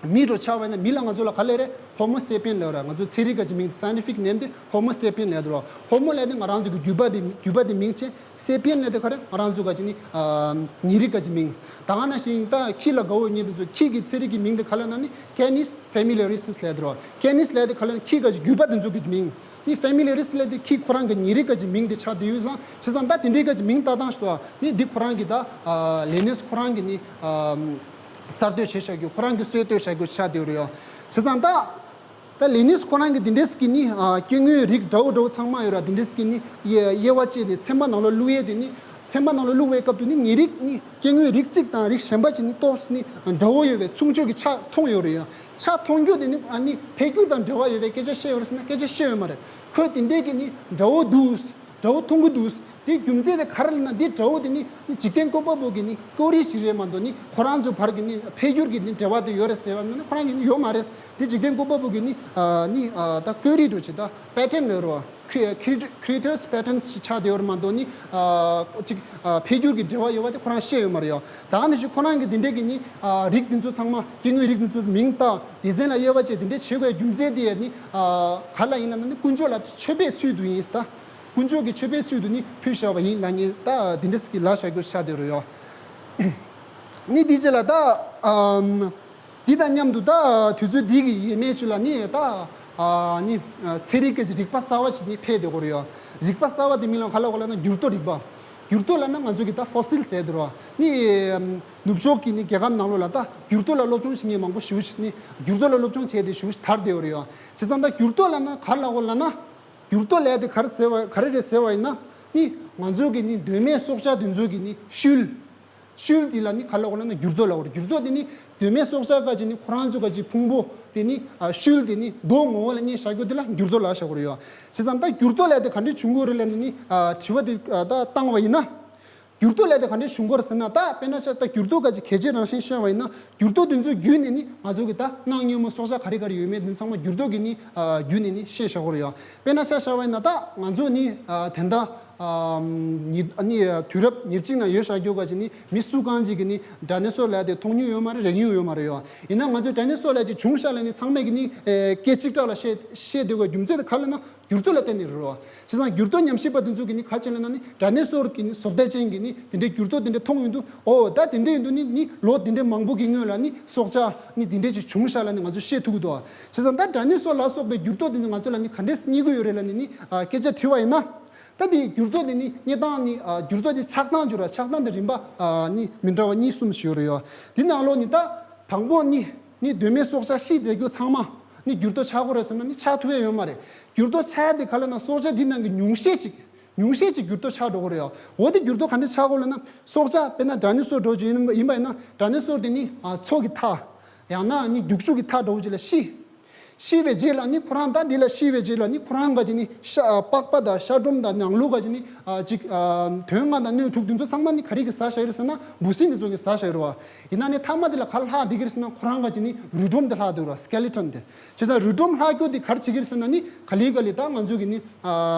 མི་འདྲ་ཆགས་པ་ཡིན་ན་མི་ལ་ང་ཚོ་ལ་ག་ལབ་རེད། Homo sapien ལབ་རེད། ང་ཚོ་ཚན་རིག་ག་ཅིག་མིང་དེ་scientific name དེ་Homo sapien ལབ་དུ་རེད། Homo ལབ་དེ་ང་རང་ཚོ་གི་རྒྱུད་པ་དེ་རྒྱུད་པ་དེ་མིང་བྱས། སེ་པི་ཡན་ལབ་དེ་ག་རེ་ང་རང་ཚོ་ག་ཅིག་ནི་ཨ་ཉེ་རིགས་ག་ཅིག་མིང་། ད་ག་ནང་བཞིན་ད་ཁྱི་ལ་དགའ་བོ་ཉེ་དེ་ཚོ་ཁྱི་གི་ཚན་རིག་གི་མིང་དེ་ག་ལབ་ན་ནི་Canis familiaris ལབ་དུ་རོ། Canis ལབ་དེ་ག་ལབ་ན་ཁྱི་ག་ཅིག་རྒྱུད་པ་དེ་ཚོ་གི་མིང་། ནི་familiaris ལབ་དེ་ཁྱི་ཁོ་རང་གི་ཉེ་རིགས་ག་ཅིག་མིང་དེ་ཆགས་བསྡད་ཡོད་ཙང་བྱས་ཙང་ད་དེ་འདྲའི་ག་ཅིག་མིང་བཏགས་སྟངས་ཤིག་ཏུ་ནི་འདི་ཁོ་རང་གི་ད་ཨ་ལི་ནེས་ཁོ་རང་གི་ནི་ཨ་གསར་གཏོད་བྱས་བཞག་རྒྱུ་ཁོ་རང་གི་སྲོལ་གཏོད་བཞག་རྒྱུ་ཆགས་བསྡད་ཡོད་རེད་ཡ། བྱས་ཙང་ད། ད་ལི་ནེས་ཁོ་རང་གིས་འདི་འདྲས་ཀྱི་ནི་ཨ་སྐྱེ་དངོས་རིགས་འདྲ་བོ་འདྲ་བོ་ཚང་མ་ཡོད་ར། འདི་འདྲས་ཀྱི་ནི་དབྱེ་དབྱེ་བ་བཅད་ནས་ཚན་པ་ནང་ལ་བླུགས་ཡས་དེ་ནི་ཚན་པ་ནང་ལ་བླུགས་པའི་སྐབས་དུ་ནི་ཉེ་རིགས་ནི་སྐྱེ་དངོས་རིགས་གཅིག་དང་རིགས་གཞན་པ་གཅིག་ནི་ཏོག་ཙམ་ནི་འདྲ་བོ་ཡོད་པའི་མཚུངས་ཆོས་ཀྱི་ཆ་མཐོང་ཡོད་རེད་ཡ། ཆ་མཐོང་རྒྱུ་དེ་ནི་ཨ་ནི་འཕེལ་འགྱུར་དང་འབྲེལ་བ་ཡོད་པའི་སྐད་ཆ་བཤད་ཡོད་རེད་ཟེར་ན་སྐད་ཆ་བཤད་ཡོད་མ་རེད། ཁོས་དེ་འདྲས་ཀྱི་ནི་འདྲ་བོ་འདུག་འདྲ་བོ་མཐོང་གི་འདུག་དེའི་རྒྱུ་མཚན་དེ་ག་རེ་ལབ་ན་འདི་འདྲ་བོ་དེ་ནི་འཇིག་རྟེན་བཀོད་པ་པོ་གི་ནི་ཀོ་རི་ཞིག་རེད་མ་གཏོགས་ནི་ཁོ་རང་ཚོ་བར་གྱི་ནི་འཕེལ་འགྱུར་གྱི་ནི་འབྲེལ་བ་དེ་ཡོད་རེད་ཟེར་བ་ནི་ཁོ་རང་གི་ནི་ཡོད་མ་རེད། དེ་འཇིག་རྟེན་བཀོད་པ་པོ་གི་ནི་ཨ་ནི་ཨ་ད་ཀོ་རི་འདྲ་ཅིག་ད་པེ་ཊན་ལབ་རོ། Cre- Creator's Patterns ཞིག་ཆགས་བསྡད་ཡོད་རེད་མ་གཏོགས་ནི་ཨ་ཅིག་ཨ་འཕེལ་འགྱུར་གྱི་འབྲེལ་བ་ཡོད་པ་དེ་ཁོ་རང་བཤད་ཡོད་མ་རེད་ཡ། ད་ནི་ཞིག་ཁོ་རང་གི་དེ་འདྲས་ཀྱི་ནི་ཨ་རིགས་དེ་ཚོ་ཚང་མ་སྐྱེ་དངོས་རིགས་དེ་ཚོ་མིང་བཏགས་དེ་ཚན་ལ་དབྱེ་བ་བཅད་དེ་འདྲས་བྱེད་དགོས་རྒྱུ་མཚན་དེ་ནི་ཨ་ག་ལ་ཡིན་ལབ་ན་ནི་དཀོན་མཆོག་ལ་མཆོད་པའི་ཚུལ་དུ་ཡིན་ད། དཀོན་མཆོག་གི་མཆོད་པའི་ཚུལ་དུ་ནི་ཕུལ་བཞག་པ་ཡིན་ལབ་ནི་ད་འདི་འདྲ་ཞིག་གི་ལབ་བཞག་རྒྱུ་ཆགས་བསྡད་ཡོད་རེད་ཡ། ནི་འདི་རྗེས་ལ་ད་ཨམ་འདི་དང་མཉམ་དུ་ད་དུས་ཚོད་འདི་གི་ཡས་མས་ཅིག་ལ་ནི་ད་ཨ་ནི་ཚན་རིག་གི་རིག་པ་གསར་བ་ཞིག་ནི་འཕེལ་བསྡད་ཡོད་རེད་ཡ། རིག་པ་གསར་བ་དེ་མིང་ལ་ག་ལབ་དགོས་ལབ་ན་འགྱུར་ལྡོག་རིག་པ། འགྱུར་ལྡོག་ལབ་ན་ང་ཚོ་གི་ད་ཕོ་སིལ་ཟེར་དེ་རེད་བ། ནི་ནུབ་ཕྱོགས་ཀྱི་ནི་རྒྱལ་ཁབ་ནང་ལོགས་ལ་ད་འགྱུར་ལྡོག་ལ་སློབ་སྦྱོང་བྱེད་མཁན་མང་པོ་ཞེ་པོ་ཞིག་ནི་འགྱུར་ལྡོག་ལ་སློབ་སྦྱོང་བྱས་ཏེ་ཞེ་པོ་ཞིག་དར་བསྡད་ཡོད་རེད་ཡ། བྱས་ཙང་ད་འགྱུར་ལྡོག་ལབ་ན་ག་རེ་ལབ་དགོས་ལབ་ན། འགྱུར་ལྡོག་ལབ་དེ་ག་རེ་ཟེར་བ་ག་རེ་རེད་ཟེར་བ་ཡིན་ན། ནི་ང་ཚོ་གི་ནི་གདོད་མའི་སྲོག་ཆགས་དེ་ཚོ་གི་ནི་ཤུལ། ཤུལ་དེ་ལ་ནི་ག་ལབ་དགོས་ལབ་ན་འགྱུར་ལྡོག་ལབ་དགོས་རེད། འགྱུར་ལྡོག་དེ་ནི་གདོད་མའི་སྲོག་ཆགས་ག་ཅིག་ནི་ཁོ་རང་ཚོ་ག་ཅིག་ཕུང་པོ་དེ་ནི་ཨ་ཤུལ་དེ་ནི་རྡོ་ངོ་བོ་ལ་བརྙས་བཞག་རྒྱུ་དེ་ལ་འགྱུར་ལྡོག་ལབ་བཞག་གི་རེད་ཡ། བྱས་ཙང་ད་འགྱུར་ལྡོག་ལབ་དེ་ག་འདྲས་བྱུང་གི་ཡོད་རེད་ལབ་ནི་ནི་ཨ་དྲི་བ་དེ་ཨ་ད་བཏང་བ་ཡིན་ན། འགྱུར་ལྡོག་ལབ་དེ་ག་འདྲས་བྱུང་གི་ཡོད་རེད་ཟེར་ན། ད་དཔེར་ན་ཆ་ད་འགྱུར་ལྡོག་ག་ཅིག་གལ་ཆེའི་རང་བཞིན་བཤད་པ་ཡིན་ན། འགྱུར་ལྡོག་དེ་ཚོའི་བརྒྱུད་ནས་ནི་ང་ཚོ་གི་ད་གནག་སྔོན་མོ་སྲོག་ཆགས་ག་རེ་ག་རེ་ཡོད་མེད་དེ་ཚང་མ་འགྱུར་ལྡོག་གི་ནི་ཨ་བརྒྱུད་ནས་ནི་ཤེས་བཞག་གི་ཡོད་རེད་ཡ། དཔེར་ན་ཆ་བཞག་པ་ཡིན་ན་ད་ང་ཚོ་ནི་ཨ་དེ་འདྲ། ཨ་ནི་དུས་རབས་ཉེར་གཅིག་ནང་ཡོད་བཞག་རྒྱུ་ག་ཅིག་ནི་མི་སུ་གང་ཅིག་གིས་ནི་ཌའི་ནོ་སོར་ལབ་དེ་མཐོང་མྱོང་ཡོད་མ་རེད། རེག་མྱོང་ཡོད་མ་རེད་ཡོ། ཡིན་ན་ང་ཚོས་ཌའི་ནོ་སོར་ལབ་ཅིག་བྱུང་ཤག་ལབ་ནི་ཚང་མས་གི་ནི་ཨེ་སྐད་གཅིག་གྲགས་ལ་བཤད་བཤད་སྡོད་དགོས་རྒྱུ་མཚན་དེ་ག་ལབ་ན་འགྱུར་ལྡོག་ལ་བརྟེན་ནས་རེད་རོ། བྱས་ཙང་འགྱུར་ལྡོག་ཉམས་ཞིབ་པ་དེ་ཚོ་གིས་ནི་ག་ཅིག་ལབ་ན་ནི་ཌའི་ནོ་སོར་གི་ནི་བཟོ་ལྟ་ཅན་གྱི་ནི་དེ་འདྲའི་འགྱུར་ལྡོག་དེ་འདྲ་མཐོང་ཡོང་དུས། ཨོ་ད་དེ་འདྲ་ཡིན་དུས་ནི་ནི་ལོ་དེ་འདྲའི་མང་པོ་གི་སྔོན་ལ་ནི་སྲོག་ཆགས་ནི་དེ་འདྲ་ཅིག་བྱུང་ཤག་ལབ་ནི་ང་ཚོས་ཤེས་ཐུབ་ཀྱི་འདུག། བྱས་ཙང་ད་ཌའི་ནོ་སོར་ལ་སོགས་པའི་འགྱུར་ལྡོག་དེ་ཚོ་ང་ཚོ་ལ་ནི་ག་འདྲས་རྙེད་ཀྱི་ཡོད་རེད་ལབ་ནི་ནི་ཨ་སྐད་ཆ་དྲིས་པ་ཡིན་ན། ད་དེ་འགྱུར་ལྡོག་དེ་ནི་རྙེད་སྟངས་ནི་ཨ་འགྱུར་ལྡོག་དེ་ཆགས་སྟངས་བརྗོད་ར། ཆགས་སྟངས་དེ་རིམ་པ་ཨ་ནི་མི་འདྲ་བ་གཉིས་གསུམ་ཞིག་ཡོད་རེད་ཡོ། དེ་ནང་ལོགས་ནི་ད་དང་པོ་ནི་ནི་གདོད་མའི་སྲོག་ཆགས་ཤི་བསྡད་རྒྱུ་ཚང་མ་ནི་འགྱུར་ལྡོག་ཆགས་ཀྱི་རེད་ཟེར་ན་ནི་ཆགས་ཐུབ་ཡ་ཡོད་མ་རེད། འགྱུར་ལྡོག་ཆགས་ཡ་དེ་ག་ལབ་ན་སྲོག་ཆགས་དེ་ནང་གི་ཉུང་ཤས་ཅིག་ཉུང་ཤས་ཅིག་འགྱུར་ལྡོག་ཆགས་འགྲོ་གི་རེད་ཡོ། འོ་དེ་འགྱུར་ལྡོག་ག་འདྲ་ཆགས་ཀྱི་ཡོད་ལབ་ན། སྲོག་ཆགས་དཔེར་ན་ཌའི་ནོ་སོར་འདྲ་བོ་ཅིག་ཡིན་ཡིན་པ་ཡིན་ན། ཌའི་ནོ་སོར་དེ་ནི་ཨ་མཚོ་གི་མཐའ། ཡང་ན་ནི་རྒྱུག་ཆུ་གི་མཐའ་འདྲ་བོ་ཅིག་ལ་ཤི། ཤི་བའི་རྗེས་ལ་ནི་ཁོ་རང་ད་འདི་ལ་ཤི་བའི་རྗེས་ལ་ནི་ཁོ་རང་ག་ཅིག་ནི་ཤ་ཨ་པགས་པ་དང་ཤ་སྒྲོམ་དང་ནང་ལོགས་ག་ཅིག་ནི་ཨ་ཅིག་ཨ་དོན་ལྔ་དང་སྣོད་དྲུག་དེ་ཚོ་ཚང་མ་ནི་ག་རེ་གིས་ཟ་བཞག་ཡོད་རེད་ཟེར་ན། འབུ་སྲིན་དེ་ཚོ་གིས་ཟ་བཞག་ཡོད་རེད་བ། ཡིན་ན་ནི་མཐའ་མ་དེ་ལ་ག་རེ་ལྷག་བསྡད་ཀྱི་རེད་ཟེར་ན། ཁོ་རང་ག་ཅིག་ནི་རུས་སྒྲོམ་དེ་ལྷག་བསྡད་ཡོད་རེད་བ། སི་ཀེ་ལི་ཊོན་དེ། བྱས་ཙང་རུས་སྒྲོམ་ལྷག་རྒྱུ་དེ་ག་རེ་བྱེད་ཀྱི་རེད་ཟེར་ན་ནི་ག་ལེ་ག་ལེ་ད་ང་ཚོ་གི་ནི་ཨ་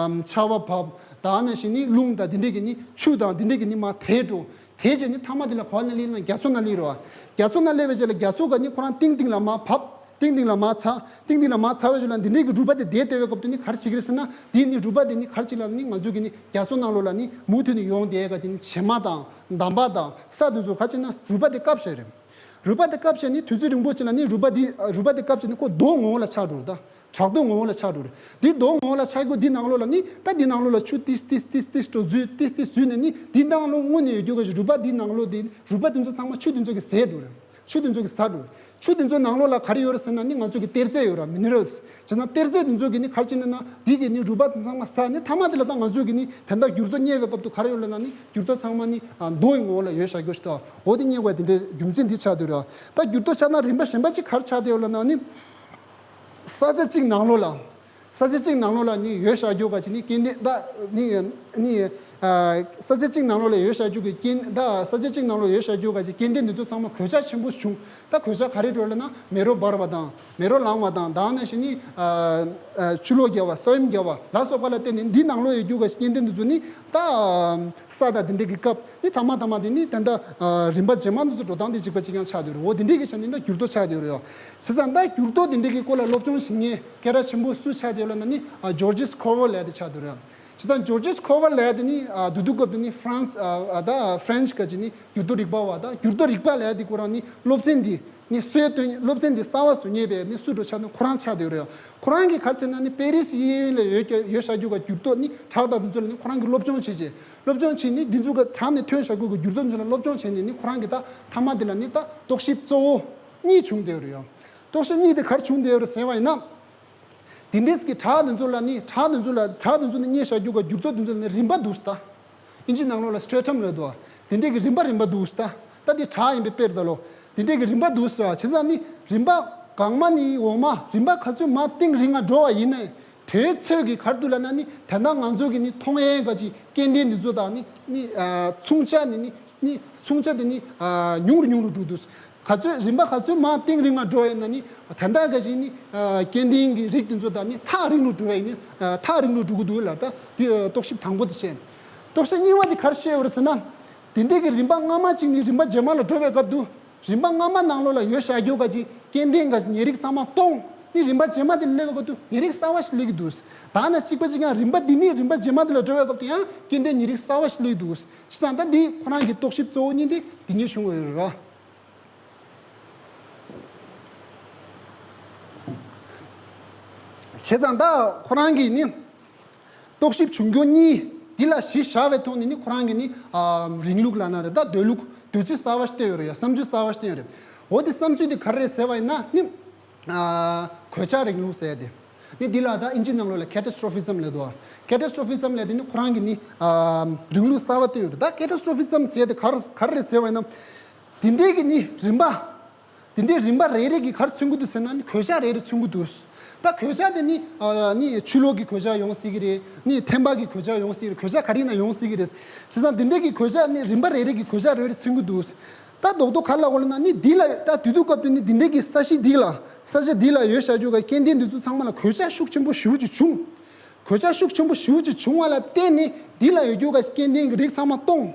ཆར་པ་བབས། ད་ནང་བཞིན་ནི་རླུང་དང་དེ་འདྲས་ཀྱི་ནི་ཆུ་དང་དེ་འདྲས་ཀྱི་ནི་མར་དེད་འགྲོ། དེ་རྗེས་ནི་མཐའ་མ་དེ་ལ་ག་པ་ལ་སླེབས་ན་རྒྱ་མཚོ་ནང་སླེབས་རེད་བ། རྒྱ་མཚོ་ནང་སླེབས་པའི་རྗེས་ལ་རྒྱ་མཚོ་ག་ནི་ཁོ་རང་གཏིང་གཏིང་ལ་མར་བབས། གཏིང་གཏིང་ལ་མར་ཚ། གཏིང་གཏིང་ལ་མར་ཚ་བའི་རྗེས་ལ་འདི་འདྲའི་གི་རུས་པ་དེ་བསྡད་བསྡད་པའི་སྐབས་དུ་ནི་ག་རེ་བྱེད་ཀྱི་རེད་ཟེར་ན། དེ་ནི་རུས་པ་དེ་ནི་ག་རེ་བྱེད་ལབ་ན་ནི་ང་ཚོ་གི་ནི་རྒྱ་མཚོ་ནང་ལོགས་ལ་ནི་མུ་མཐུད་ནས་ཡོང་བསྡད་ཡག་གི་ནི་བྱེ་མ་དང་འདམ་པ་དང་ས་དེ་ཚོ་ག་རེ་བྱེད་ན་རུས་པ་དེ་བཀབ་བཞག་རེད། རུས་པ་དེ་བཀབ་བྱས་ནས་དུས་ཚོད་རིང་པོ་ཅིག་ལ་ནི་རུས་པ་དེ་རུས་པ་དེ་བཀབ་བྱས་ནས་ཁོ་རྡོ་ངོ་བོ་ལ་ཆགས་འགྲོ་རེད་ད། བྲག་རྡོ་ངོ་བོ་ལ་ཆགས་འགྲོ་རེད། འདི་རྡོ་ངོ་བོ་ལ་ཆགས་རྒྱུ་འདི་ནང་ལོགས་ལ་ནི། ད་འདི་ནང་ལོགས་ལ་ཆུ་ཏིས་ཏིས་ཏིས་ཏིས་འགྲོ་འཛུལ་ཏིས་ཏིས་འཛུལ་ནས་ནི་འདི་ནང་ལོགས་སྔོན་ནས་ཡོད་རྒྱུ་ག་ཞིག་རུས་པ་འདི་ནང་ལོགས་འདི་རུས་པ་འདི་ཚོ་ཚང་མ་ཆུ་འདི་ཚོ་གིས་ཟས་འགྲོ་རེད། ཆུ་འདི་ཚོ་གིས་ཟ་འགྲོ་རེད། ཆུ་འདི་ཚོ་ནང་ལོགས་ལ་ག་རེ་ཡོད་རེད་ཟེར་ན་ནི་ང་ཚོ་གི་གཏེར་རྫས་ཡོད་རེད། མི་ནི་རལ་སི། བྱས་ན་གཏེར་རྫས་འདི་ཚོ་གིས་ནི་ག་རེ་བྱེད་ན་ན་འདི་གིས་ནི་རུས་པ་འདི་ཚང་མ་ཟ་ནས་མཐའ་མ་དེ་ལ་ད་ང་ཚོ་གི་ནི་དེ་འདྲ་འགྱུར་ལྡོག་རྙེད་པའི་སྐབས་དུ་ག་རེ་ཡོད་ལབ་ན་ནི་འགྱུར་ལྡོག་ཚང་མ་ནི་ཨ་རྡོ་ཡི་ངོ་བོ་ལ་ཡོད་བཞག་རྒྱུ་ཞིག་ད། འོ་དེ་རྙེད་པ་དེ་འདྲའི་རྒྱུ་མཚན་འདི་ཆགས་བསྡད་རེད། ད་འགྱུར་ལྡོག་ཆགས་སྟངས་རིམ་པ་གཞན་པ་གཅིག་ག་རེ་ཆགས་བསྡད་ཡོད་ལབ་ན་ནི། ས་ཆ་གཅིག་ནང་ལོགས་ལ། ས་ཆ་གཅིག་ནང་ལོགས་ལ་ནི་ཡོད་བཞག་རྒྱུ་ག་ཅིག་ནི་སྐྱེ་ལྡན་ད་ནི་ནི་ཨ་ས་ཆ་གཅིག་ནང་ལོགས་ལ་ཡོད་བཞག་རྒྱུ་གི་སྐྱེ་ད་ས་ཆ་གཅིག་ནང་ལོགས་ཡོད་བཞག་རྒྱུ་ག་ཅིག་སྐྱེ་ལྡན་འདི་ཚོ་ཚང་མ་གོད་ཆག་ཆེན་པོ་བྱུང་། ད་གོད་ཆག་ག་རེ་འགྲོ་ལབ་ན་མེ་རོ་འབར་བ་དང་མེ་རོ་ལངས་བ་དང་ད་ནང་བཞིན་ནི་ཨ་ཨ་ཆུ་ལོག་བརྒྱབ་པ་ས་ཡོམ་བརྒྱབ་པ་ལ་སོགས་པ་ལ་བརྟེན་ནས་འདི་ནང་ལོགས་ཡོད་རྒྱུ་ག་ཅིག་སྐྱེ་ལྡན་འདི་ཚོ་ནི་ད་ས་དང་དེ་འདྲ་གི་སྐབས་ནི་ཐ་མ་ཐ་མ་དེ་ནི་ད་ལྟ་ཨ་རིམ་པ་རྗེས་མ་འདི་ཚོ་འགྲོ་སྟངས་དེ་གཅིག་པ་གཅིག་རྐྱང་ཆགས་བསྡད་ཡོད་རེད། འོ་དེ་འདྲའི་གི་ཆ་ནས་ད་འགྱུར་ལྡོག་ཆགས་བསྡད་ཡོད་རེད། བྱས་ཙང་ད་འགྱུར་ལྡོག་དེ་འདྲའི་གི་སྐོར་ལ་སློབ་སྦྱོང་བྱེད་མཁན་སྐད་གྲགས་ཆེན་པོ་སུ་ཆགས་བསྡད་ཡོད་ལབ་ན་ནི་ཨ་ཇོར་ཇིས་ཁོ་ཝར་ལབ་ཡ་དེ་ཆགས་བསྡད་ཡོད་རེད། བྱས་ཙང་ཇོར་ཇིས་ཁོ་ཝར་ལབ་ཡ་དེ་ནི་ཨ་དུས་དུས་སྐབས་དེ་ནི་ཧྥ་རན་སི་ཨ་ཨ་ད་ཧྥ་རན་སི་ག་ཅིག་ནི་འགྱུར་ལྡོག་རིག་པ་བ་ད་འགྱུར་ལྡོག་རིག་པ་ལབ་ཡ་དེ་ཁོ་རང་ནི་སློབ་ཚན་འདི་ནི་སུའི་སྟོན་སློབ་ཚན་འདི་གསར་བ་བཟོ་མཁན་པས་ནི་སུ་འགྲོ་ཆགས་ན་ཁོ་རང་ཆགས་བསྡད་ཡོད་རེད། ཁོ་རང་གིས་ག་རེ་བྱས་ན་ནི་པེ་རི་སི་གཡས་གཡོན་ལ་ཡོད་ཀྱ་ཡོད་བཞག་རྒྱུ་ག་འགྱུར་ལྡོག་ནི་བྲག་དང་དེ་ཚོ་ལ་ནི་ཁོ་རང་གིས་སློབ་སྦྱོང་བྱས་རྗེས། སློབ་སྦྱོང་བྱས་ནས་འདི་ཚོ་ག་བྲག་ནས་ཐོན་བཞག་རྒྱུ་གི་འགྱུར་ལྡོག་ཚོ་ལ་སློབ་སྦྱོང་བྱས་ནས་ནི་ཁོ་རང་གིས་ད་མཐའ་མ་དེ་ལ་ནི་ད་རྟོག་ཞིབ་གཙོ་བོ་གཉིས་བྱུང་བསྡད་ཡོད་རེད་ཡ། རྟོག་ཞིབ་གཉིས་དེ་ག་རེ་བྱུང་བསྡད་ཡོད་རེད་ཟེར་བ་ཡིན་ན། དེ་འདྲས་ཀྱི་བྲག་དེ་ཚོ་ལ་ནི་བྲག་དེ་ཚོ་ལ་བྲག་དེ་ཚོ་ནི་རྙེད་བཞག་རྒྱུ་ག་འགྱུར་ལྡོག་དེ་ཚོ་ལ་ནི་རིམ་པ་འདུག་ཟེར་ད། ཨིན་ཇི་ནང་ལོགས་ལ་སི་ཊེ་ར་ཊམ་ལབ་འདུག། དེ་འདྲས་ཀྱི་རིམ་པ་རིམ་པ་འདུག་ཟེར་ད། ད་དེ་བྲག་ཡིན་པའི་དཔེར་ད་ལོ། དེ་འདྲས་ཀྱི་རིམ་པ་འདུག་ཟེར་བ་བྱས་ཙང་ནི་རིམ་པ་གོང་མ་ནས་འོག་མ་རིམ་པ་ག་ཚོད་མར་གཏིང་རིང་ང་འགྲོ་བ་ཡིན་ནའི། དེའི་ཚོད་ཀྱིས་ག་རེ་འདུག་ལབ་ན་ནི་དེ་འདྲ་ང་ཚོ་གི་ནི་མཐོང་ཡས་ག་ཅིག་སྐྱེ་ལྡན་འདི་ཚོ་དང་ནི་ནི་ཨ་མཚུངས་ཆ་ནི་ནི་ནི་མཚུངས་ཆ་དེ་ནི་ཨ་ཉུང་རུ་ཉུང་རུ་འགྲོ་འདུག། ག་ཚོད་རིམ་པ་ག་ཚོད་མར་གཏིང་རིང་ང་འགྲོ་ཡས་ན་ནི་དེ་འདྲ་ག་ཅིག་ནི་ཨ་སྐྱེ་ལྡན་གྱི་རིགས་འདི་ཚོ་དང་ནི་ཐག་རིང་རུ་འགྲོ་ཡས་ནི་ཨ་ཐག་རིང་རུ་འགྲོ་གི་འདུག་ལ། ད་དེ་རྟོག་ཞིབ་དང་པོ་དེ་བྱས། རྟོག་ཞིབ་གཉིས་པ་དེ་ག་རེ་བཤད་ཡོད་རེད་ཟེར་ན། དེ་འདྲས་ཀྱི་རིམ་པ་སྔ་མ་གཅིག་ནས་རིམ་པ་རྗེས་མ་ལ་འགྲོ་བའི་སྐབས་དུ། རིམ་པ་སྔ་མ་ནང་ལོགས་ལ་ཡོད་བཞག་རྒྱུ་ག་ཅིག་སྐྱེ་ལྡན་ག་ཅིག་ཉེ་རིགས་ཚང་མ་སྟོང་། ནི་རིམ་པ་རྗེས་མ་དེ་སླེབས་པའི་སྐབས་དུ་ཉེ་རིགས་གསར་བ་ཞིག་སླེབས་ཀྱི་འདུག། ད་ནི་གཅིག་པ་གཅིག་ཡང་རིམ་པ་འདི་ནས་རིམ་པ་རྗེས་མ་དེ་ལ་འགྲོ་བའི་སྐབས་དུ་ཡང་སྐྱེ་ལྡན་ཉེ་རིགས་གསར་བ་ཞིག་སླེབས་ཀྱི་འདུག། བྱས་ཙང་ད་འདི་ཁོ་རང་གི་རྟོག་ཞིབ་གཙོ་བོ་གཉིས་དེ་འདི་གཉིས་བྱུང་བ་ཡོད་རེད། བྱས་ཙང་ད་ཁོ་རང་གིས་ནི། རྟོག་ཞིབ་བྱུང་རྒྱུ་གཉིས་འདི་ལ་གཞི་བཞག་པའི་ཐོག་ནས་ནི་ཁོ་རང་གིས་ནི་ཨ་རིང་ལུགས་ལབ་ན་རེད། ད་སྡོད་ལུགས་སྡོད་ཚུལ་གསར་བ་ཞིག་བཏོན་ཡོད་རེད་ཡ། བསམ་ཚུལ་གསར་བ་ཞིག་བཏོན་ཡོད་རེད། འོ་དེ་བསམ་ཚུལ་དེ་ག་རེ་རེད་ཟེར་བ་ཡིན་ན་ནི་ཨ་གོད་ཆག་རིང་ལུགས་ཟེར་ཡ་དེ། ནི་འདི་ལ་ད་ཨིན་ཇི་ནང་ལོགས་ལ་catastrophism་ལབ་འདུག catastrophism་ལབ་དེ་ནི་ཁོ་རང་གི་ནི་ཨ་རིང་ལུགས་གསར་པ་བཏོད་ཡོད་རེད། ད་catastrophism་ཟེར་དེ་ག་རེ་ག་རེ་རེད་ཟེར་བ་ཡིན་ན། དེ་འདྲའི་གི་ནི་རིམ་པ། དེ་འདྲའི་རིམ་པ་རེ་རེ་གི་ག་རེ་མཚོན་གྱི་འདུག་ཟེར་ན་ནི་གོད་ཆག་རེ་རེ་མཚོན་གྱི་འདུག་ད་གོད་ཆག་དེ་ནི་ཨ་ནི་ཆུ་ལོག་གི་གོད་ཆག་ཡོང་སྲིད་ཀྱི་རེད། ནི་ཐན་པ་གི་གོད་ཆག་ཡོང་སྲིད་ཀྱི་རེད། གོད་ཆག་ག་རེ་ཡིན་ན་ཡོང་སྲིད་ཀྱི་རེད། བྱས་ཙང་དེ་འདྲའི་གི་གོད་ཆག་ནི་རིམ་པ་རེ་རེ་གི་གོད་ཆག་རེ་རེ་མཚོན་གྱི་འདུག་ད་རྡོག་རྡོག་ག་རེ་ལབ་དགོས་ལབ་ན་ནི་འདི་ལ་ད་དུས་དུས་སྐབས་དུ་ནི་འདི་འདྲའི་གི་ས་གཞི་འདི་ལ་ས་ཆ་འདི་ལ་ཡོད་བཞག་རྒྱུ་ག་སྐྱེ་ལྡན་འདི་ཚོ་ཚང་མ་ལ་གོད་ཆག་ཤུགས་ཆེན་པོ་ཞེ་པོ་ཅིག་བྱུང་། གོད་ཆག་ཤུགས་ཆེན་པོ་ཞེ་པོ་ཅིག་བྱུང་བ་ལ་བརྟེན་ནས་འདི་ལ་ཡོད་རྒྱུ་ག་སྐྱེ་ལྡན་གྱི་རིགས་ཚང་མ་སྟོང་།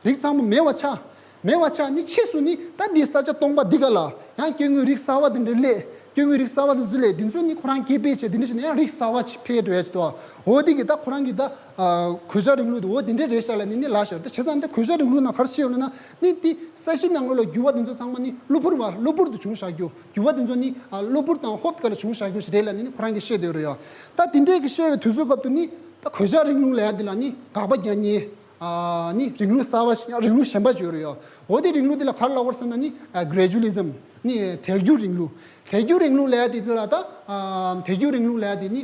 རིགས་ཚང་མ་མེད་པ་ཆགས། མེད་པ་ཆགས་ནི་ཕྱིས་སུ་ནི་ད་འདི་ས་ཆ་སྟོང་པ་འདི་ག་ལ་ཡང་སྐྱེ་དངོས་རིགས་གསར་པ་དེ་འདྲ་སླེབས། སྐྱེ་དངོས་རིགས་གསར་པ་དེ་ཚོ་སླེབས། འདི་ཚོ་ནི་ཁོ་རང་སྐྱེ་འཕེལ་བྱས། འདི་འདྲ་བྱས་ནས་ཡང་རིགས་གསར་པ་ཅིག་འཕེལ་འགྲོ་ཡ་ཅིག་འདུག་འོ་འདི་གི་ད་ཁོ་རང་གི་ད་གོད་ཆག་རིང་ལུགས་དེ་འོ་འདི་འདྲ་རེད་ཤག་ལབ་ནི་ནི་ལབ་ཤག་ད་བྱས་ཙང་ད་གོད་ཆག་རིང་ལུགས་ནང་ག་རེ་བཤད་ཡོད་ལབ་ན་ནི་འདི་ས་གཞི་ནང་ལོགས་ལ་འགྱུར་བ་དེ་ཚོ་ཚང་མ་ནི་གློ་བུར་བ་གློ་བུར་དུ་བྱུང་བཞག་རྒྱུ། འགྱུར་བ་དེ་ཚོ་ནི་གློ་བུར་དང་ཧོབ་ཀ་ལ་བྱུང་བཞག་རྒྱུ་ཞིག་རེད་ལབ་ནི་ནི་ཁོ་རང་གིས་བཤད་བསྡད་ཡོད་རེད་ཡ། ད་དེ་འདྲས་ཀྱི་བཤད་པའི་དུས་ཚོད་སྐབས་དུ་ནི་ད་གོད་ཆག་རིང་ལུགས་ལབ་ཡ་དེ་ལ་ནི་དགག་པ་རྒྱག་མཁན། ཨ་ནི་རིང་ལུགས་གསར་པ་ཞིག་རིང་ལུགས་གཞན་པ་ཅིག་ཡོད་རེད་ཡ། འོ་དེ་རིང་ལུགས་དེ་ལ་ག་རེ་ལབ་དགོས་ཟེར་ན་ནི་ཨ་gradualism། ནི་དལ་འགྱུར་རིང་ལུགས། དལ་འགྱུར་རིང་ལུགས་ལབ་ཡ་དེ་དེ་ལ་ད་ཨ་དལ་འགྱུར་རིང་ལུགས་ལབ་ཡ་དེ་ནི་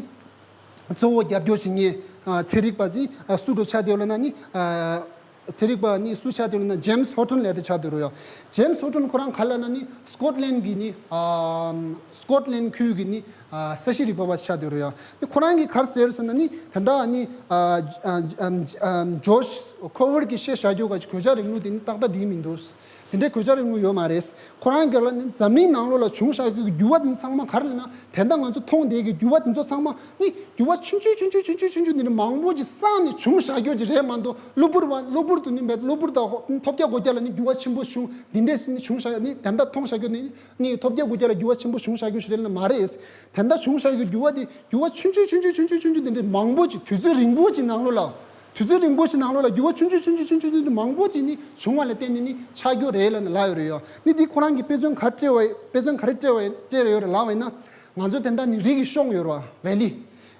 གཙོ་བོ་རྒྱབ་སྐྱོར་བྱེད་མཁན་ཨ་ཚན་རིག་པ་ཅིག་ཨ་སུ་འདྲ་ཆགས་བསྡད་ཡོད་ལབ་ན་ནི་ཨ་ཚན་རིག་པ་ནི་སུ་ཆགས་བསྡད་ཡོད་ལབ་ན་James Houghton་ལབ་ཡ་དེ་ཆགས་བསྡད་ཡོད་རེད་ཡ། James Houghton་ཁོ་རང་ག་རེ་ལབ་ན་ནི་སི་ཀོཊ་ལན་གྱི་ནི་ཨ་སི་ཀོཊ་ལན་ཁུལ་གྱི་ནི་ཨ་ས་གཞི་རིག་པ་བ་ཆགས་བསྡད་ཡོད་རེད་ཡ། ནི་ཁོ་རང་གིས་ག་རེ་ཟེར་ཟེར་ན་ནི་ད་ལྟ་ནི་ཨ་ཨ་ཨ་ཨ་ཇོརྗ་ཁོ་ཝར་གྱིས་བཤད་བཞག་རྒྱུ་ག་ཅིག་གོད་ཆག་རིང་ལུགས་དེ་ནི་ཏག་ཏག་དེ་མི་འདུག་དེ་འདྲའི་གོད་ཆག་རིང་ལུགས་ཡོད་མ་རེད། ཁོ་རང་གིས་ལ་ནི་འཛམ་གླིང་ནང་ལོགས་ལ་བྱུང་བཞག་རྒྱུ་གི་འགྱུར་བ་དེ་ཚང་མ་ག་རེ་ལབ་ན་དེ་འདྲ་ང་ཚོ་མཐོང་བསྡད་ཀྱི་འགྱུར་བ་དེ་ཚོ་ཚང་མ་ནི་འགྱུར་བ་ཆུང་ཆུང་ཆུང་ཆུང་ཆུང་ཆུང་ཆུང་དེ་འདྲ་མང་པོ་ཅིག་བསགས་ནས་བྱུང་བཞག་རྒྱུ་ཅིག་རེད་མ་གཏོགས་གློ་བུར་བ་གློ་བུར་དུ་ནི་མེད། གློ་བུར་དང་ཧོ་ཐོལ་རྒྱག་སྒོ་རྒྱག་ལ་ནི་འགྱུར་བ་ཆེན་པོ་བྱུང་འདི་འདྲས་ནི་བྱུང་བཞག་ནི་དེ་འདྲ་མཐོང་བཞག་རྒྱུ་ནི་ནི་ཐོལ་རྒྱག་སྒོ་རྒྱག་ལ་འགྱུར་བ་ཆེན་པོ་བྱུང་བཞག་རྒྱུ་ཞིག་རེད་ལབ་ན་མ་རེད། དེ་འདྲ་བྱུང་བཞག་རྒྱུ་འགྱུར་བ་དེ་འགྱུར་བ་ཆུང་ཆུང་ཆུང་ཆུང་དེ་འདྲ་མང་པོ་ཅིག་དུས་ཚོད་རིང་པོ་ཅིག་ནང་ལོགས་ལ། དུས་ཚོད་རིང་པོ་ཞིག་ནང་ལོགས་ལ་འགྱུར་བ་ཆུང་ཆུང་ཆུང་ཆུང་ཆུང་ཆུང་ཆུང་དེ་མང་པོ་ཅིག་ནི་བྱུང་བ་ལ་བརྟེན་ནས་ནི་ཆགས་རྒྱུ་རེད་ལབ་ནས་ལབ་ཡོད་རེད་ཡ། ནི་འདི་ཁོ་རང་གིས་དཔེ་མཚོན་ག་རེ་སྤྲད་པ་དཔེ་མཚོན་ག་རེ་སྤྲད་པ་སྤྲད་ཡོད་རེད་ལབ་པ་ཡིན་ན། ང་ཚོ་དེ་འདྲ་ནི་རི་གི་གཤོང་ཡོད་རེད་བ། ཝེ་ལི།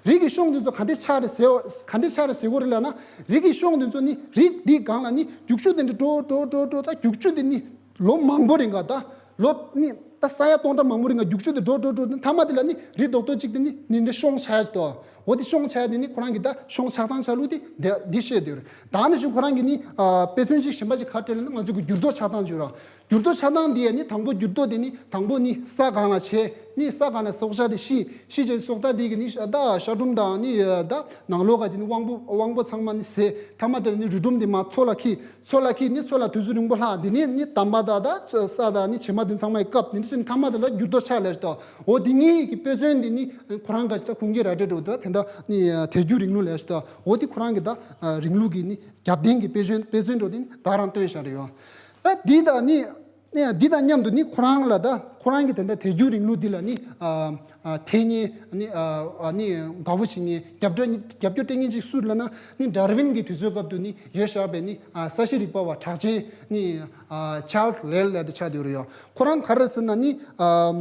རི་གི་གཤོང་དེ་ཚོ་ག་འདྲས་ཆགས་རེད་ཟེར་བ་ག་འདྲས་ཆགས་རེད་ཟེར་གོ་རེད་ལབ་ན། རི་གི་གཤོང་དེ་ཚོ་ནི་རི་འདིའི་སྒང་ལ་ནི་རྒྱུག་ཆུ་དེ་འདྲ་འགྲོ་འགྲོ་འགྲོ་འགྲོ་ད་རྒྱུག་ཆུ་དེ་ནི་ལོ་མང་པོ་རིང་ག་ད་ལོ་ནི་ད་ས་ཡ་སྟོང་ཕྲག་མང་པོ་རིང་ག་རྒྱུག་ཆུ་དེ་འགྲོ་འགྲོ་འགྲོ་ནི་མཐའ་མ་དེ་ལ་ནི་རི་རྡོག་རྡོག་གཅིག་དེ་ནི་ནི་འདྲ་གཤོང་ཆགས་ཡ་ཅིག་འདུག་འོ་དེ་གཤོང་ཆགས་ཡ་དེ་ནི་ཁོ་རང་གི་ད་གཤོང་ཆགས་སྟངས་ཆགས་ལུགས་དེ་འདི་འདི་བཤད་དེ་རེད། ད་ནི་ཞིག་ཁོ་རང་གི་ནི་ཨ་དཔེ་མཚོན་ཅིག་གཞན་པ་ཅིག་ག་རེ་སྤྲད་ལབ་ན་ང་ཚོ་གི་འགྱུར་ལྡོག་ཆགས་སྟངས་ཅིག་ཡོད་ར། འགྱུར་ལྡོག་ཆགས་སྟངས་འདི་ཡ་ནི་དང་པོ་འགྱུར་ལྡོག་དེ་ནི་དང་པོ་ནི་ས་གང་ལ་བྱས། ནི་ས་གང་ལ་སྲོག་ཆགས་དེ་ཤི། ཤི་བྱས་སྲོག་ཆགས་དེ་གི་ནི་ཤ་ད་ཤ་ཁྲུམ་དང་ནི་ད་ནང་ལོགས་ག་ཅིག་ནི་དབང་པོ་དབང་པོ་ཚང་མ་ནི་ཟད། མཐའ་མ་དེ་ནི་རི་ཁྲུམ་དེ་མར་མཚོ་ལ་འཁྱིལ། མཚོ་ལ་འཁྱིལ་ནི་མཚོ་ལ་དུས་ཚོད་རིང་པོ་ལྷག་འདི་ནི་ནི་འདམ་པ་དང་ད་ས་དང་ནི་བྱེ་མ་དེ་ཚང་མ་ཡི་བཀབ་ནི་འདི་ཕྱིན་མཐའ་མ་དེ་ལ་འགྱུར་ལྡོག་ཆགས་ལས་ཤི་ད། འོ་དེ་གཉིས་ཀྱི་དཔེ་མཚོན་དེ་ནི་ཁོ་རང་ག་ཅིག་ད་ཁུངས་སྐྱེལ་ར་སྤྲད་འགྲོ་ད་དེ་འདྲ་ནི་དལ་འགྱུར་རིང་ལུགས་ལས་ཤི་ད། འོ་དེ་ཁོ་རང་གི་ད་རིང་ལུགས་ཀྱི་ནི་རྒྱབ་རྟེན་གྱི་དཔེ་མཚོན་དཔེ་མཚོན་འགྲོ་དེ་ནི་ད་རང་སྟོན་བཞག་རེད་ཡོད། ད་འདི་དང་ནི། ནས་འདི་དང་མཉམ་དུ་ནི་ཁོ་རང་ལ་ད་ཁོ་རང་གི་དེ་འདྲ་དལ་འགྱུར་རིང་ལུགས་འདི་ལ་ནི་ཨ་ཨ་འཐེན་མཁན་ནི་ཨ་ཨ་ནི་དགའ་པོ་བྱེད་མཁན་རྒྱབ་སྐྱོར་རྒྱབ་སྐྱོར་སྤྲད་མཁན་ཅིག་སུ་རེད་ལབ་ན་ནི་ཌར་ཝིན་གྱི་དུས་ཚོད་སྐབས་དུ་ནི་ཡོད་བཞག་པའི་ནི་ཨ་ས་གཤིས་རིག་པ་བ་གྲགས་ཅན་ནི་ཨ་ཆཱལ་སི་ལེལ་ལབ་དུ་ཆགས་བསྡད་ཡོད་རེད་ཡ། ཁོ་རང་ག་རེ་ཟེར་ན་ནི་ཨ་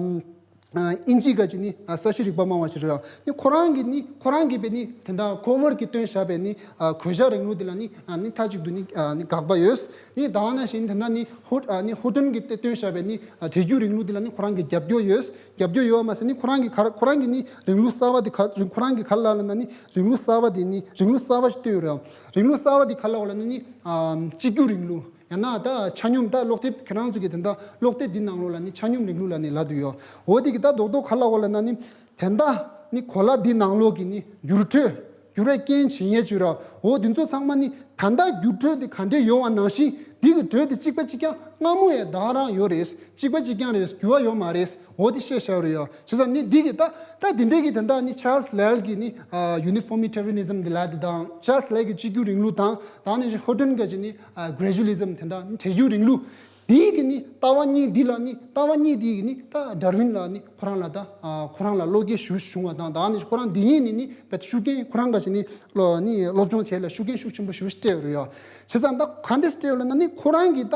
ཨ་དབྱིན་ཇི་ག་ཅིག་ནི་ཨ་ས་གཤིས་རིག་པ་སྨྲ་བ་ཞིག་རེད་ཡ། ནི་ཁོ་རང་གི་ནི་ཁོ་རང་གིས་པའི་ནི་དེ་འདྲ་ཁོ་ཝར་གྱིས་སྟོན་བཞག་པའི་ནི་ཨ་གོད་ཆག་རིང་ལུགས་འདི་ལ་ནི་ཨ་ནི་མཐའ་གཅིག་ཏུ་ནི་ཨ་ནི་དགག་པ་ཡོད། ནི་ད་ག་ནང་བཞིན་དེ་འདྲ་ནི་ཧུ་ཨ་ནི་ཧུ་ཊོན་གྱིས་སྟོན་བཞག་པའི་ནི་ཨ་དལ་འགྱུར་རིང་ལུགས་འདི་ལ་ནི་ཁོ་རང་གི་རྒྱབ་སྐྱོར་ཡོད། རྒྱབ་སྐྱོར་ཡོད་མ་ཟད་ནི་ཁོ་རང་གི་ག་ཁོ་རང་གི་ནི་རིང་ལུགས་གསར་བ་འདི་ག་རིང་ཁོ་རང་གི་ག་ལ་ལ་ན་ནི་རིང་ལུགས་གསར་བ་འདི་ནི་རིང་ལུགས་གསར་བ་ཞིག་བཏོད་ཡོད་རེད། རིང་ལུགས་གསར་བ་འདི་ག་ལ་ལ་ན་ནི་ཨ་གཅིག་གྱུར་རིང་ལུགས། ཡང་ན་ད་ཆ་སྙོམས་ད་གློག་དེབ་ཁྱེད་རང་ཚོ་གི་དེ་འདྲ་གློག་དེབ་འདི་ནང་ལོགས་ལ་ནི་ཆ་སྙོམས་རིང་ལུགས་ལ་ནི་ལབ་དུ་ཡོད། འོ་དེ་གི་ད་རྡོག་རྡོག་ག་ལ་འོ་ལ་ན་ནི་དེ་འདྲ་ནི་གོ་ལ་འདི་ནང་ལོགས་ཀྱི་ནི་འགྱུར་འགྲོས་འགྱུར་བའི་རྐྱེན་བྱེད་ཡས་བཅུ་ར། འོ་དེ་ཚོ་ཚང་མ་ནི་ད་ལྟ་འགྱུར་འགྲོས་དེ་ག་འདྲས་ཡོང་བ་ནང་བཞིན་འདི་གི་འགྲོས་དེ་གཅིག་པ་གཅིག་རྐྱང་སྔ་མོ་ཡས་ད་རང་ཡོད་རེད། གཅིག་པ་གཅིག་རྐྱང་རེད། འགྱུར་བ་ཡོད་མ་རེད། འོ་དེ་བཤད་བཞག་རེད་ཡ། བྱས་ཙང་ནི་འདི་གི་ད་ད་དེ་འདྲས་ཀྱི་དེ་འདྲ་ནི་ཆཱལ་སི་ལེལ་གྱི་ནི་ཨ་ཡུ་ནི་ཕོར་མི་ཊེ་རི་ནི་ཛམ་འདི་ལབ་དེ་དང་ཆཱལ་སི་ལེལ་གྱི་གཅིག་གྱུར་རིང་ལུགས་དང་ད་ནི་ཧུ་ཊོན་གྱི་ནི་ཨ་གྲེ་ཇུ་ལི་ཛམ་དེ་འདྲ་ནི་དལ་འགྱུར་རིང་ལུགས། དེའི་གི་ནི་ལྟ་བ་གཉིས་འདི་ལ་ནི་ལྟ་བ་གཉིས་འདི་གི་ནི་ད་ཌར་ཝིན་ལ་ནི་ཁོ་རང་ལ་ད་ཨ་ཁོ་རང་ལ་བློ་སྐྱེད་ཞུ་བྱུང་བ་དང་ད་ནི་ཁོ་རང་འདི་གཉིས་ནི་ནི་བེད་ཤུགས་རྐྱེན་ཁོ་རང་ག་ཅིག་ནི་ལོ་ནི་སློབ་སྦྱོང་བྱས་ལ་ཤུགས་རྐྱེན་ཤུགས་ཆེན་པོ་ཞུ་སྤྲད་རུ་ཡོད། བྱས་ཙང་ད་ག་འདྲས་སྤྲད་ཡོད་ལ་ན་ནི་ཁོ་རང་གི་ད་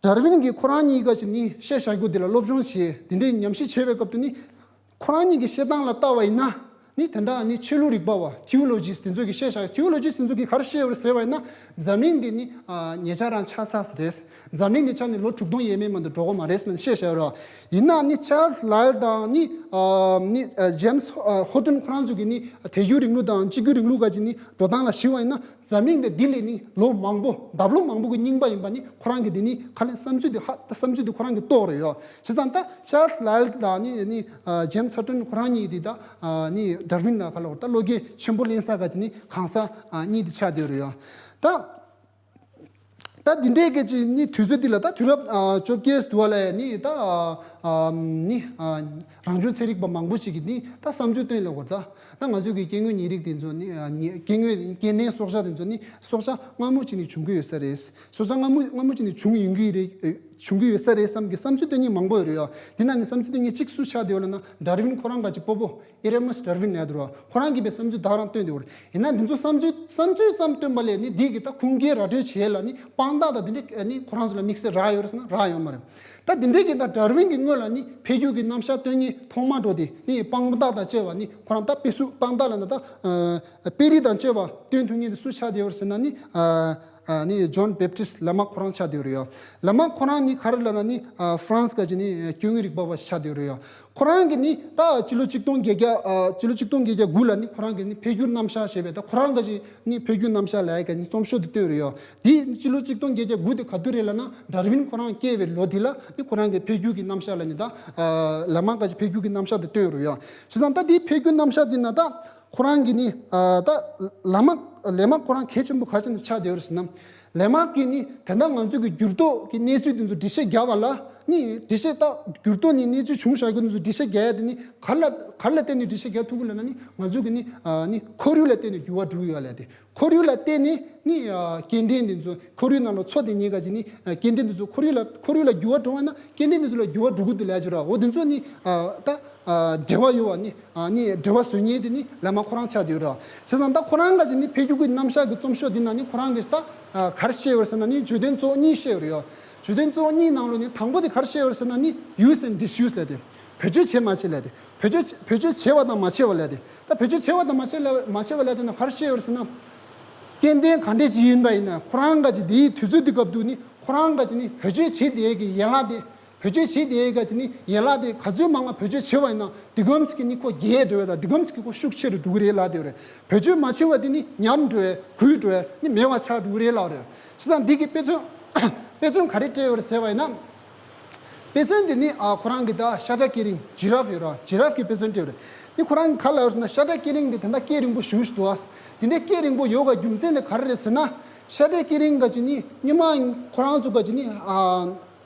ཌར་ཝིན་གྱིས་ཁོ་རང་གཉིས་ཀ་ཅིག་ནི་བཤད་བྱ་རྒྱུ་དེ་ལ་སློབ་སྦྱོང་བྱས་དེ་འདྲའི་ཉམས་ཞིབ་བྱེད་པའི་སྐབས་དུ་ནི་ཁོ་རང་གཉིས་ཀྱི་བཤད་སྟངས་ལ་བལྟ་བ་ཡིན་ན་ ནི་དེ་འདྲ་ནི་ཆོས་ལུགས་རིག་པ་བ་ཐི་ཡོ་ལོ་ཇིས་དེ་ཚོ་གིས་བཤད་བཞག་ཐི་ཡོ་ལོ་ཇིས་དེ་ཚོ་གིས་ག་རེ་བཤད་ཡོད་ཟེར་བ་ཡིན་ན། འཛམ་གླིང་འདི་ནི་ཨ་ཉེ་ཆར་རང་ཆགས་ཚར་ཟེར་རེད། འཛམ་གླིང་འདི་ཆགས་ནས་ལོ་དྲུག་སྟོང་ཡས་མས་མ་གཏོགས་འགྲོ་གི་མ་རེད་ཟེར་ནས་བཤད་བཞག་ཡོད་རེད། ཡིན་ན་ནི་ཆཱལ་སི་ལའེལ་དང་ནི་ཨ་ནི་ཨ་ཇེམ་སི་ཨ་ཧོ་ཊོན་ཁོ་རང་ཚོ་གིས་ནི་དལ་འབྱོར་རིང་ལུགས་དང་གཅིག་གྱུར་རིང་ལུགས་ག་ཅིག་ནི་འགྲོ་སྟངས་ལ་གཞི་བ་ཡིན་ན། འཛམ་གླིང་འདི་འདི་ལས་ནི་ལོ་མང་པོ་འདབ་ལོ་མང་པོ་གི་རྙིང་པ་ཡིན་པ་ནི་ཁོ་རང་གི་འདི་ནི་ཁ་ལན་བསམ་ཚུལ་འདི་ཧ་བསམ་ཚུལ་འདི་ཁོ་རང་གི་རྟོགས་རེད་ཡོད། བྱས་ཙང་ད་ཆཱལ་སི་ལའེལ་དང་ནི་ནི་ཨ་ཇེམ་སི་ཧོ་ཊོན་ཁོ་རང་གཉིས་འདི་ད་ཨ་ནི་ཌར་ཝིན་ལ་ཁ་ལོ་ད་བློ་སྐྱེད་ཆེན་པོ་ལེན་ས་ག་ཅིག་ནི་གང་ས་ཨ་གཉིས་འདི་ཆགས་བསྡད་རེད་ཡོད། ད་ད་འདི་འདྲའི་སྐད་ཅིག་ནི་དུས་ཚོད་འདི་ལ་ད་དུས་རབས་ཨ་བཅོ་བརྒྱད་དུ་བ་ལ་ནི་ད་ཨ་ནི་ཨ་རང་བྱུང་ཚན་རིག་པ་མང་པོ་ཞིག་གིས་ནི་ད་བསམ་ཚུལ་བཏོན་ལ་གོ་ད། ད་ང་ཚོ་གི་སྐྱེ་དངོས་ཉེ་རིགས་དེ་ཚོ་ནི་ཨ་ནི་སྐྱེ་དངོས་སྐྱེ་ལྡན་སྲོག་ཆགས་དེ་ཚོ་ནི་སྲོག་ཆགས་སྔ་མོ་ཅིག་ནས་བྱུང་གི་ཡོད་ས་རེད། སྲོག་ཆགས་སྔ་མོ་སྔ་མོ་ཅིག་ནས་བྱུང་ཡོང་གི་རེད། བྱུང་གི་ཡོད་ས་རེད་བསམ་གི་བསམ་ཚུལ་སྟོན་མཁན་མང་པོ་ཡོད་རེད་ཡ། དེ་ནང་ནས་བསམ་ཚུལ་སྟོན་མཁན་གཅིག་སུ་ཆགས་བསྡད་ཡོད་ལབ་ན་ཌར་ཝིན་ཁོ་རང་ག་ཅིག་སྤོ་བོ་ཨེ་རེ་མོས་ཌར་ཝིན་ལབ་འདུག་ར། ཁོ་རང་གིས་པའི་བསམ་ཚུལ་བདག་རང་བཏོན་འདུག་ར། ཡིན་ན་འདི་ཚོ་བསམ་ཚུལ་བསམ་ཚུལ་ཙམ་བཏོན་པ་ལས་ནི་འདི་གི་ད་ཁུངས་སྐྱེལ་ར་སྤྲོད་བྱེད་ལ་ནི་དཔང་རྟགས་དང་འདི་འདྲ་ནི་ཁོ་རང་ཚོ་ལ་དམིགས་བསལ་རག་ཡོད་རེད་ཟེར་ན་རག་ཡོད་མ་རེད། ད་འདི་འདྲའི་གི་ད་ཌར་ཝིན་གྱི་སྔོན་ལ་ནི་འཕེལ་འགྱུར་གྱི་རྣམ་གཞག་སྟོན་མཁན་ཐོག་མ་འགྲོ་དེ་ནི་དཔང་རྟགས་དང་བཅས་པ་ནི་ཁོ་རང་ད་དཔེ་སུ་དཔང་རྟགས་ལབ་ན་ད་ཨ་དཔེ་རིས་དང་བཅས་པ་སྟོན་ཐུབ་མཁན་དེ་སུ་ཆགས་བསྡད་ཡོད་རེད་ཟེར་ན་ནི་ཨ་ཨ་ནི་ཇོན་བེབ་ཏིས་ལ་མ་ཁོ་རང་ཆགས་བསྡད་ཡོད་རེད་ཡ། ལ་མ་ཁོ་རང་ནི་ག་རེ་ལབ་ན་ནི་ཨ་ཧྥ་རན་སི་ག་ཅིག་ནི་སྐྱེ་དངོས་རིག་པ་བ་ཞིག་ཆགས་བསྡད་ཡོད་རེད་ཡ། ཁོ་རང་གིས་ནི་ད་སྤྱི་ལོ་ཆིག་སྟོང་བརྒྱད་བརྒྱ་ཨ་སྤྱི་ལོ་ཆིག་སྟོང་བརྒྱད་བརྒྱ་དགུ་ལ་ནི་ཁོ་རང་གིས་ནི་འཕེལ་འགྱུར་རྣམ་གཞག་ཞེས་པའི་ད་ཁོ་རང་ག་ཅིག་ནི་འཕེལ་འགྱུར་རྣམ་གཞག་ལབ་ཡ་ག་ནི་རྩོམ་ཤོག་དེ་བཏོན་ཡོད་རེད་ཡ། དེ་སྤྱི་ལོ་ཆིག་སྟོང་བརྒྱད་བརྒྱ་དགུ་དེ་ག་དུས་རེད་ལབ་ན་ཌར་ཝིན་ཁོ་རང་སྐྱེས་པའི་ལོ་དེ་ལ་ནི་ཁོ་རང་གིས་འཕེལ་འགྱུར་གྱི་རྣམ་གཞག་ལ་ནི་ད་ཨ་ལ་མ་ག་ཅིག་འཕེལ་འགྱུར་གྱི་རྣམ་གཞག་དེ་བཏོན་ཡོད་རེད་ཡ། བྱས་ཙང་ད་དེའི་འཕེལ་འགྱུར་རྣམ་གཞག་དེ་ན་ད་ཁོ་རང་གིས་ནི་ཨ་ད་ལ་མ་ལ་མ་ཁོ་རང་གལ་ཆེན་པོ་ག་ཅིག་ནས་ཆགས་བསྡད་ཡོད་རེད་ཟེར་ན། ལ་མ་གིས་ནི་དེ་འདྲ་ང་ཚོ་གི་འགྱུར་ལྡོག་གི་གནས་ཚུལ་དེ་ཚོ་འགྲེལ་བཤད་རྒྱག་པ་ལ་ནི་འགྲེལ་བཤད་ད་འགྱུར་ལྡོག་ནི་གནས་ཚུལ་བྱུང་བཞག་རྒྱུ་དེ་ཚོ་འགྲེལ་བཤད་རྒྱག་ཡ་དེ་ནི་ག་ལ་ག་ལ་བརྟེན་ནས་འགྲེལ་བཤད་རྒྱག་ཐུབ་ཀྱི་ལབ་ན་ནི་ང་ཚོ་གི་ནི་ཨ་ནི་ཁོར་ཡུག་ལ་བརྟེན་ནས་འགྱུར་བ་འགྲོ་གི་ཡོད་ལབ་དེ། ཁོར་ཡུག་ལ་བརྟེན་ནས་ནི་ཨ་སྐྱེ་ལྡན་དེ་ཚོ་ཁོར་ཡུག་ནང་ལ་འཚོ་བསྡད་མཁན་ག་ཅིག་ནི་ཨ་སྐྱེ་ལྡན་དེ་ཚོ་ཁོར་ཡུག་ལ་ཁོར་ཡུག་ལ་འགྱུར་བ་འགྲོ་བ་ན་སྐྱེ་ལྡན་དེ་ཚོ་ལ་འགྱུར་བ་འགྲོ་གི་འདུག་ལབ་ཀྱི་ར། འོ་དེ་ཚོ་ནི་ཨ་ད་ཨ་འབྲེལ་བ་ཡོད་པ་ནི་ཨ་ནི་འབྲེལ་བ་བཟོ་མཁན་དེ་ནི་ལ་མ་ཁོ་རང་ཆགས་བསྡད་ཡོད་ར། བྱས་ཙང་ད་ཁོ་རང་ག་ཅིག་ནི་འཕེལ་འགྱུར་གྱི་རྣམ་གཞག་གི་རྩོམ་ཤོག་འདི་ནང་ནི་ཁོ་རང་གིས་ད་ཨ་ག་རེ་བཤད་ཡོད་རེད་ཟེར་ན་ནི་བརྗོད་དོན་གཙོ་བོ་གཉིས་བཤད་ཡོད་རེད་ཡ། བརྗོད་དོན་གཙོ་བོ་གཉིས་ནང་ལོགས་ནི་དང་པོ་དེ་ག་རེ་བཤད་ཡོད་རེད་ཟེར་ན་ནི་use and disuse་ལབ་དེ། བེད་སྤྱོད་བྱེད་མ་བྱེད་ལབ་དེ། བེད་སྤྱོད་བེད་སྤྱོད་བྱེད་པ་དང་མ་བྱེད་པ་ལབ་དེ། ད་བེད་སྤྱོད་བྱེད་པ་དང་མ་བྱེད་ལབ་མ་བྱེད་པ་ལབ་དེ་ན་ག་རེ་བཤད་ཡོད་རེད་ཟེར་ན། སྐྱེ་ལྡན་ག་འདྲས་ཅིག་ཡིན་པ་ཡིན་ན་ཁོ་རང་ག་ཅིག་དེའི་དུས་ཚོད་དེ་སྐབས་དུ་ནི་ཁོ་རང་ག་ཅིག་ནི་བེད་སྤྱོད་བྱེད་བསྡད་ཀྱི་ཡན་ལག་དེ། བེད་སྤྱོད་བྱེད་བསྡད་ཀྱི་ནི་ཡན་ལག་དེ་ག་ཚོད་མང་བ་བེད་སྤྱོད་བྱེད་པ་ཡིན་ན་དེ་གམ་ཞིག་གི་ནི་ཁོ་རྒྱས་འགྲོ་བ་དང་དེ་གམ་ཞིག་གི་ཁོ་ཤུགས་ཆེ་རུ་འགྲོ་གི་རེད་ལབ་དེ་རེད། བེད་སྤྱོད་མ་བྱེད་པ་དེ་ནི་ཉམས་འགྲོ་བས་འགུལ་འགྲོ་བས་ནི་མེད་པ་ཆགས་འགྲོ་གི་རེད་ལབ་རེད། བྱས་ཙང་འདི་གི་དཔེ་མཚོན་དཔེ་མཚོན་ག་རེ་སྤྲད་ཡོད་རེད་ཟེར་བ་ཡིན་ན། དཔེ་མཚོན་དེ་ནི་ཨ་ཁོ་རང་གི་ད་ཤ་ཁྲག་ཀེ་རིང་ཇི་རབ་ཡོད་ར། ཇི་རབ་གི་དཔེ་མཚོན་སྤྲད་ཡོད་རེད། ནི་ཁོ་རང་གི་ག་ལབ་ཡོད་ཟེར་ན་ཤ་ཁྲག་ཀེ་རིང་དེ་ད་ལྟ་སྐད་རིང་པོ་ཞེ་པོ་ཞིག་འདུག་ཨ། དེ་འདྲའི་སྐད་རིང་པོ་ཡོད་ག་རྒྱུ་མཚན་དེ་ག་རེ་རེད་ཟེར་ན། ཤ་ཁྲག་ཀེ་རིང་ག་ཅིག་ནི་སྔོན་མ་ཁོ་རང་ཚོ་ག་ཅིག་ནི་ཨ།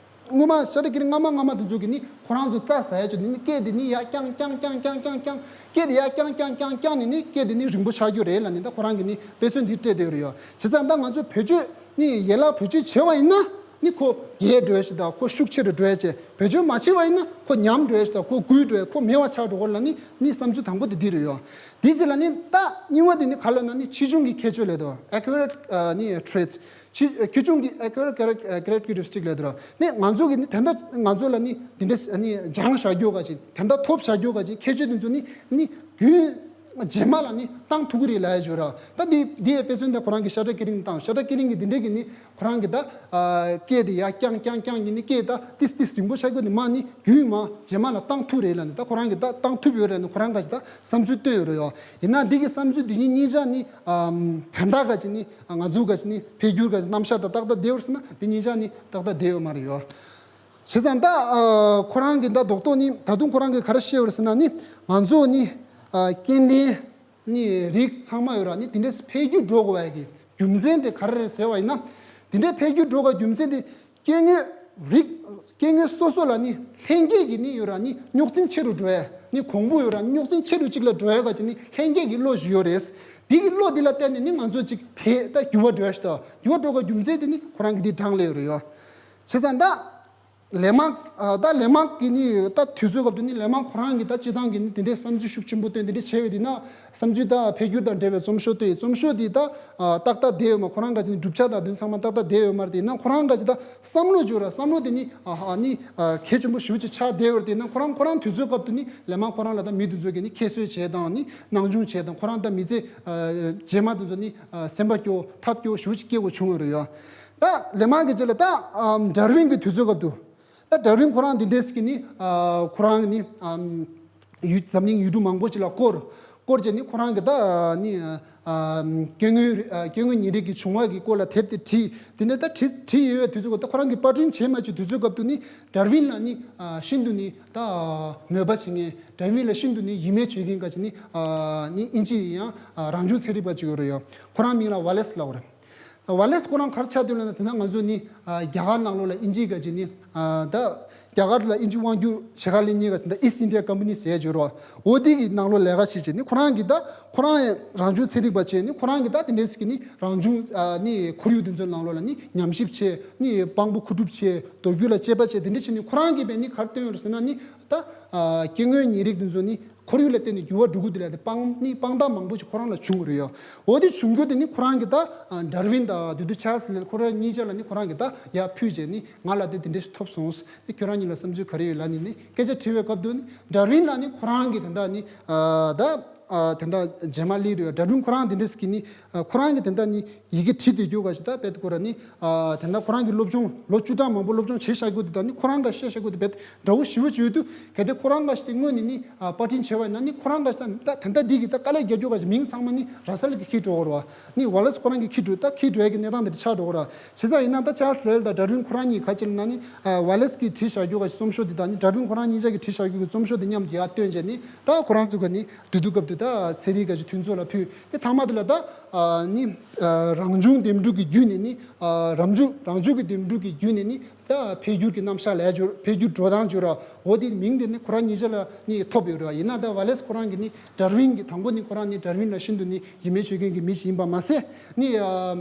སྔོན་མ་ཤ་ཁྲག་ཀེ་རིང་སྔ་མ་སྔ་མ་དེ་ཚོ་གི་ནི་ཁོ་རང་ཚོ་རྩྭ་ཟ་ཡ་ཅིག་ནི་ནི་སྐད་དེ་ནི་ཡར་རྐྱང་རྐྱང་རྐྱང་རྐྱང་རྐྱང་། སྐད་དེ་ཡར་རྐྱང་རྐྱང་རྐྱང་རྐྱང་ནི་ནི་སྐད་དེ་ནི་རིང་པོ་ཆགས་རྒྱུ་རེད་ལབ་ནི་ད་ཁོ་རང་གི་ནི་དཔེ་མཚོན་འདི་སྤྲད་བསྡད་ཡོད་རེད་ཡ། བྱས་ཙང་ད་ང་ཚོ་བེད་སྤྱོད་ནི་ཡན་ལག་བེད་སྤྱོད་བྱས་པ་ཡིན་ན་ནི་ཁོ་རྒྱས་འགྲོ་ཡ་ཞིག་དང་ཁོ་ཤུགས་ཆེ་རུ་འགྲོ་ཡ་བྱས། བེད་སྤྱོད་མ་བྱས་པ་ཡིན་ན་ཁོ་ཉམས་འགྲོ་ཡ་ཞིག་དང་ཁོ་འགུལ་འགྲོ་ཡ་ཁོ་མེད་པ་ཆགས་འགྲོ་གི་ལབ་ནི་ནི་བསམ་ཚུལ་དང་པོ་དེ་འདི་རེད་ཡ། དེ་རྗེས་ལ་ནི་ད་གཉིས་པ་དེ་ནི་ག་ལབ་ན་ནི་ཆེ་ཆུང་གི་ཁྱད་ཆོས་ལབ་དོ། Acquired ནི་traits། ཆེ་ཆུང་གི་acquired characteristic ལབ་དོ། ནི་ང་ཚོ་གི་ནི་ད་ལྟ་ང་ཚོ་ལ་ནི་དེ་འདྲ་ནི་སྦྱངས་བཞག་རྒྱུ་ག་ཅིག་ད་ལྟ་ཐོབ་བཞག་རྒྱུ་ག་ཅིག་ཁྱད་ཆོས་དེ་ཚོ་ནི་ནི་རྒྱུན་རྗེས་མ་ལ་ནི་བཏང་ཐུབ་ཀྱི་རེད་ལབ་ཡ་ཅིག་ཡོད་ར། ད་འདི་འདི་ཡི་དཔེ་མཚོན་དེ་ཁོ་རང་གི་ཤ་ཁྲག་ཀེ་རིང་བཏང་། ཤ་ཁྲག་ཀེ་རིང་གི་འདི་འདྲའི་གི་ནི་ཁོ་རང་གི་ད་ཨ་སྐད་དེ་ཡར་རྐྱང་རྐྱང་རྐྱང་གི་ནི་སྐད་ད་ཏིས་ཏིས་རིང་པོ་ཆགས་རྒྱུ་ནི་མ་ནི་རྒྱུན་མ་རྗེས་མ་ལ་བཏང་ཐུབ་རེད་ལབ་ནི་ད་ཁོ་རང་གི་ད་བཏང་ཐུབ་ཡོད་རེད་ནི་ཁོ་རང་ག་ཅིག་ད་བསམ་ཚུལ་བཏོན་ཡོད་རེད་ཡོ། ཡིན་ན་འདི་གི་བསམ་ཚུལ་འདི་གཉིས་གཉིས་ཆ་ནི་ཨ་ད་ལྟ་ག་ཅིག་ནི་ང་ཚོ་ག་ཅིག་ནི་འཕེལ་འགྱུར་ག་ཅིག་རྣམ་གཞག་ད་ཏག་ཏག་བསྡད་ཡོད་རེད་ཟེར་ན་འདི་གཉིས་ཆ་ནི་ཏག་ཏག་བསྡད་ཡོད་མ་རེད་ཡོ། བྱས་ཙང་ད་ཨ་ཁོ་རང་གི་ད་རྡོག་རྡོག་ནི་ད་དུང་ཁོ་རང་གིས་ག་རེ་བཤད་ཡོད་རེད་ཟེར་ན་ནི་ང་ཚོ་ནི་ཨ་སྐྱེ་ལྡན་ནི་རིགས་ཚང་མ་ཡོད་ར་ནི་དེ་འདྲས་འཕེལ་འགྱུར་འགྲོ་དགོས་པ་གི་རྒྱུ་མཚན་དེ་ག་རེ་རེད་ཟེར་བ་ཡིན་ན། དེ་འདྲས་འཕེལ་འགྱུར་འགྲོ་དགོས་རྒྱུ་མཚན་དེ་སྐྱེ་དངོས་རིགས་སྐྱེ་དངོས་སོ་སོ་ལ་ནི་ལྷན་སྐྱེས་ཀྱི་ནི་ཡོད་ར་ནི་རྙོག་འཛིང་ཆེ་རུ་འགྲོ་ཡ་ནི་གོང་བུ་ཡོད་ར་ནི་རྙོག་འཛིང་ཆེ་རུ་གཅིག་ལ་འགྲོ་ཡ་ག་ཅིག་ནི་ལྷན་སྐྱེས་ཀྱི་བློ་ཞིག་ཡོད་རེད། དེ་གི་བློ་དེ་ལ་བརྟེན་ནས་ནི་ང་ཚོ་ཅིག་འཕེལ་ད་འགྱུར་བ་འགྲོ་ཡ་ཞིག་ད་འགྱུར་བ་འགྲོ་དགོས་རྒྱུ་མཚན་དེ་ནི་ཁོ་རང་གི་དེ་གྲངས་ལས་ཡོད་རེད་ཡོ། བྱས་ཙང་ད། ལེ་མག་ད་ལེ་མག་གི་ནི་ད་དུས་ཚོད་སྐབས་དུ་ནི་ལེ་མག་ཁོ་རང་གི་ད་སྤྱི་བཏང་གི་ནི་དེ་འདྲའི་བསམ་ཚུལ་ཤུགས་ཆེན་པོ་བཏོན། དེ་འདྲ་བྱས་པའི་དེ་ན་བསམ་ཚུལ་ད་འཕེལ་འགྱུར་དང་འབྲེལ་བའི་རྩོམ་ཤོག་བཏོན། རྩོམ་ཤོག་དེ་ད་ཏག་ཏག་བསྡད་ཡོད་མ། ཁོ་རང་ག་ཅི་ནི་གྲུབ་ཆ་དང་དེ་ཚང་མ་ཏག་ཏག་བསྡད་ཡོད་མ་རེད། དེ་ན་ཁོ་རང་ག་ཅི་ད་བསམ་བློ་འཇོག་ར་བསམ་བློ་དེ་ནི་ཨ་ནི་གལ་ཆེན་པོ་ཞེ་པོ་ཅིག་ཆགས་བསྡད་ཡོད་རེད། དེ་ན་ཁོ་རང་ཁོ་རང་དུས་ཚོད་སྐབས་དུ་ནི་ལེ་མག་ཁོ་རང་ལ་ད་མི་དེ་ཚོ་གི་ནི་ཁྱད་གསོད་བྱས་དང་ནི་སྣང་ཆུང་བྱས་དང་ཁོ་རང་ད་མི་ཚེ་རྗེས་མ་དེ་ཚོ་ནི་སེམས་པ་སྐྱོ་ཐབས་སྐྱོ་ཞེ་པོ་ཅིག་སྐྱེ་དགོས་བྱུང་ཡོད་རེད་ཡ། ད་ལེ་མག་གི་རྗེས་ལ་ད་ཌར་ཝིན་གི་དུས་ཚོད་སྐབས་དུ། ད་ཌར་ཝིན་ཁོ་རང་འདི་འདྲས་ཀྱི་ནི་ཨ་ཁོ་རང་ནི་ཨམ་ཡུ་འཛམ་གླིང་ཡུལ་གྲུ་མང་པོ་ཅིག་ལ་སྐོར་སྐོར་བྱས་ནི་ཁོ་རང་གི་ད་ནི་ཨ་སྐྱེ་དངོས་རི་ཨ་སྐྱེ་དངོས་ཉེ་རིགས་ཀྱི་བྱུང་བ་གི་སྐོར་ལ་དེབ་དེ་བྲིས། དེ་ནས་ད་བྲིས་བྲིས་ཡོད་པའི་དུས་ཚོད་སྐབས་ད་ཁོ་རང་གི་པར་སྐྲུན་བྱས་མ་བྱས་དུས་ཚོད་སྐབས་དུ་ནི་ཌར་ཝིན་ལ་ནི་ཨ་ཤིན་ཏུ་ནི་ད་མོས་པ་བྱེད་མཁན། ཌར་ཝིན་ལ་ཤིན་ཏུ་ནི་ཡིད་སྨོན་བྱེད་མཁན་ག་ཅི་ནི་ཨ་ནི་དབྱིན་ཇི་ཡི་ཡང་ཨ་རང་བྱུང་ཚན་རིག་པ་ཅིག་ཡོད་རེད་ཡ། ཁོ་རང་མིང་ལ་ཝ་ལེ་སི་ལབ་པ་རེད། ཝ་ལེ་སི་ཁོ་རང་ག་རེ་ཆགས་འདུག་ལབ་ན། དེ་ན་ང་ཚོ་ནི་ཨ་རྒྱ་གར་ནང་ལོགས་ལ་དབྱིན་ཇི་ག་ཅི་ནི་ཨ་ད་རྒྱ་གར་ལ་དབྱིན་ཇི་དབང་སྒྱུར་བྱེད་ག་ལེན་མཁན་ག་ཅི་ད་ཨིསི་ཊི་ཨིན་ཌི་ཡ་ཀམ་པ་ནི་ཟེར་ཡ་ཅིག་ཡོད་རེད་བ། འོ་དེ་གི་ནང་ལོགས་ལས་ཀ་བྱེད་བྱེད་ནི་ཁོ་རང་གི་ད་ཁོ་རང་ཡང་རང་བྱུང་ཚན་རིག་པ་བྱས་ནི་ཁོ་རང་གི་ད་དེ་འདྲས་ཀྱི་ནི་རང་བྱུང་ཨ་ནི་ཁོར་ཡུག་དེ་ཚོའི་ནང་ལོགས་ལ་ནི་ཉམས་ཞིབ་བྱས། ནི་དཔང་པོ་མཁོ་སྒྲུབ་བྱས། མདོ་རྒྱུད་ལ་དཔྱད་པ་བྱས། དེ་འདྲས་བྱས་ནི་ཁོ་རང་གིས་བས་ནི་ག་རེ་བཏོན་ཡོད་རེད་ཟེར་ན་ནི་ད་ཨ་སྐྱེ་དངོས་ཉེ་རིགས་དེ་ཚོ་ནི་ཁོར་ཡུག་ལ་བརྟེན་ནས་འགྱུར་བ་འགྲོ་གི་འདུག་ལབ་དེ་དཔང་ནི་དཔང་རྟགས་མང་པོ་ཞིག་ཁོ་རང་ལ་བྱུང་གི་རེད་ཡ། འོ་དེ་བྱུང་རྒྱུ་དེ་ནི་ཁོ་རང་གི་ད་ཨ་ཌར་ཝིན་དང་དེ་དུས་ཆཱལ་སི་ལེལ་ཁོ་རང་གཉིས་ཆ་ལ་ནི་ཁོ་རང་གི་ད་ཡར་ཕུལ་བྱས་ནི་ང་ལ་དེ་དེ་འདྲས་ཞིག་ཐོབ་སོང་། དེ་ཁྱོད་རང་གཉིས་ལ་བསམ་ཚུལ་ག་རེ་ཡོད་ལབ་ནི་ནི་སྐད་ཆ་དྲི་བའི་སྐབས་དུ་ནི་ཌར་ཝིན་ལ་ནི་ཁོ་རང་གི་དེ་འདྲ་ནི་ཨ་ད་ཨ་དེ་འདྲ་རྗེས་མ་སླེབས་རེད་ཡ། ཌར་ཝིན་ཁོ་རང་དེ་འདྲས་ཀྱི་ནི་ཨ་ཁོ་རང་གི་དེ་འདྲ་ནི་ཡི་གེ་བྲིས་བསྡད་རྒྱུ་ག་ཞིག་ད་དཔེ་ཁོ་རང་ནི་ཨ་དེ་འདྲ་ཁོ་རང་གི་སློབ་སྦྱོང་ལོ་བཅུ་ཕྲག་མང་པོ་སློབ་སྦྱོང་བྱས་བཞག་རྒྱུ་དེ་དང་ནི་ཁོ་རང་ག་བཤད་བཞག་རྒྱུ་དེ་དཔེ་འདྲ་བོ་ཞེ་པོ་ཅིག་ཡོད་དུས། གལ་ཏེ་ཁོ་རང་ག་ཞིག་དེ་སྔོན་ནས་ནི་ཨ་པར་སྐྲུན་བྱས་པ་ཡིན་ན་ནི་ཁོ་རང་ག་ཞིག་ད་ད་ད་འདི་གི་ད་དཀའ་ལས་རྒྱག་རྒྱུ་ག་ཞིག་མིང་ཚང་མ་ནི་ར་ས་ལ་གི་ཁྱི་འགྲོ་གི་རེད་བ། ནི་ཝ་ལེ་སི་ཁོ་རང་གི་ཁྱི་འགྲོ་ད་ཁྱི་འགྲོ་ཡ་གི་གནས་སྟངས་དེ་འདྲ་ཆགས་འགྲོ་གི་རེད། བྱས་ཙང་ཡིན་ན་ད་ཆཱལ་སི་ལེལ་དང་ཌར་ཝིན་ཁོ་རང་གཉིས་ག་ཅི་ལབ་ན་ནི་ཨ་ཝ་ལེ་སི་གིས་བྲིས་བཞག་རྒྱུ་ག་ཞིག་རྩོམ་ཤོག་དེ་དང་ནི་ཌར་ཝིན་ཁོ་རང་གཉིས་ཆ་གིས་བྲིས་བཞག་རྒྱུ་གི་རྩོམ་ཤོག་དེ་མཉམ་དུ་ཡར་བཏོན་བྱས་ནི་ད་ཁོ་རང་ཚོ་ག་ནི་དུས་དུས་སྐབས་དུ་ད་ཚན་རིག་ག་ཞིག་མཐུན་ཚོགས་ལ་ཕུལ་ཏེ་མཐའ་མ་དེ་ལ་ད་ཨ་ནི་ཨ་རང་བྱུང་འདེམས་སྒྲུག་གི་བརྒྱུད་ནས་ནི་ཨ་རང་བྱུང་རང་བྱུང་གི་འདེམས་སྒྲུག་གི་བརྒྱུད་ནས་ནི། ད་འཕེལ་འགྱུར་གྱི་རྣམ་གཞག་ལས་སྦྱོར་འཕེལ་འགྱུར་འགྲོ་སྟངས་སྦྱོར་ར། འོ་དེ་མིང་དེ་ནི་ཁོ་རང་གཉིས་ཆ་ལ་ནི་ཐོབ་ཡོད་རེད་བ། ཡིན་ན་ད་ཝ་ལེ་སི་ཁོ་རང་གིས་ནི་ཌར་ཝིན་གྱི་དང་པོ་ནི་ཁོ་རང་ནི་ཌར་ཝིན་ལ་ཤིན་ཏུ་ནི་ཡིད་སྨོན་བྱེད་མཁན་གྱི་མི་ཞིག་ཡིན་པ་མ་ཟད་ནི་ཨ་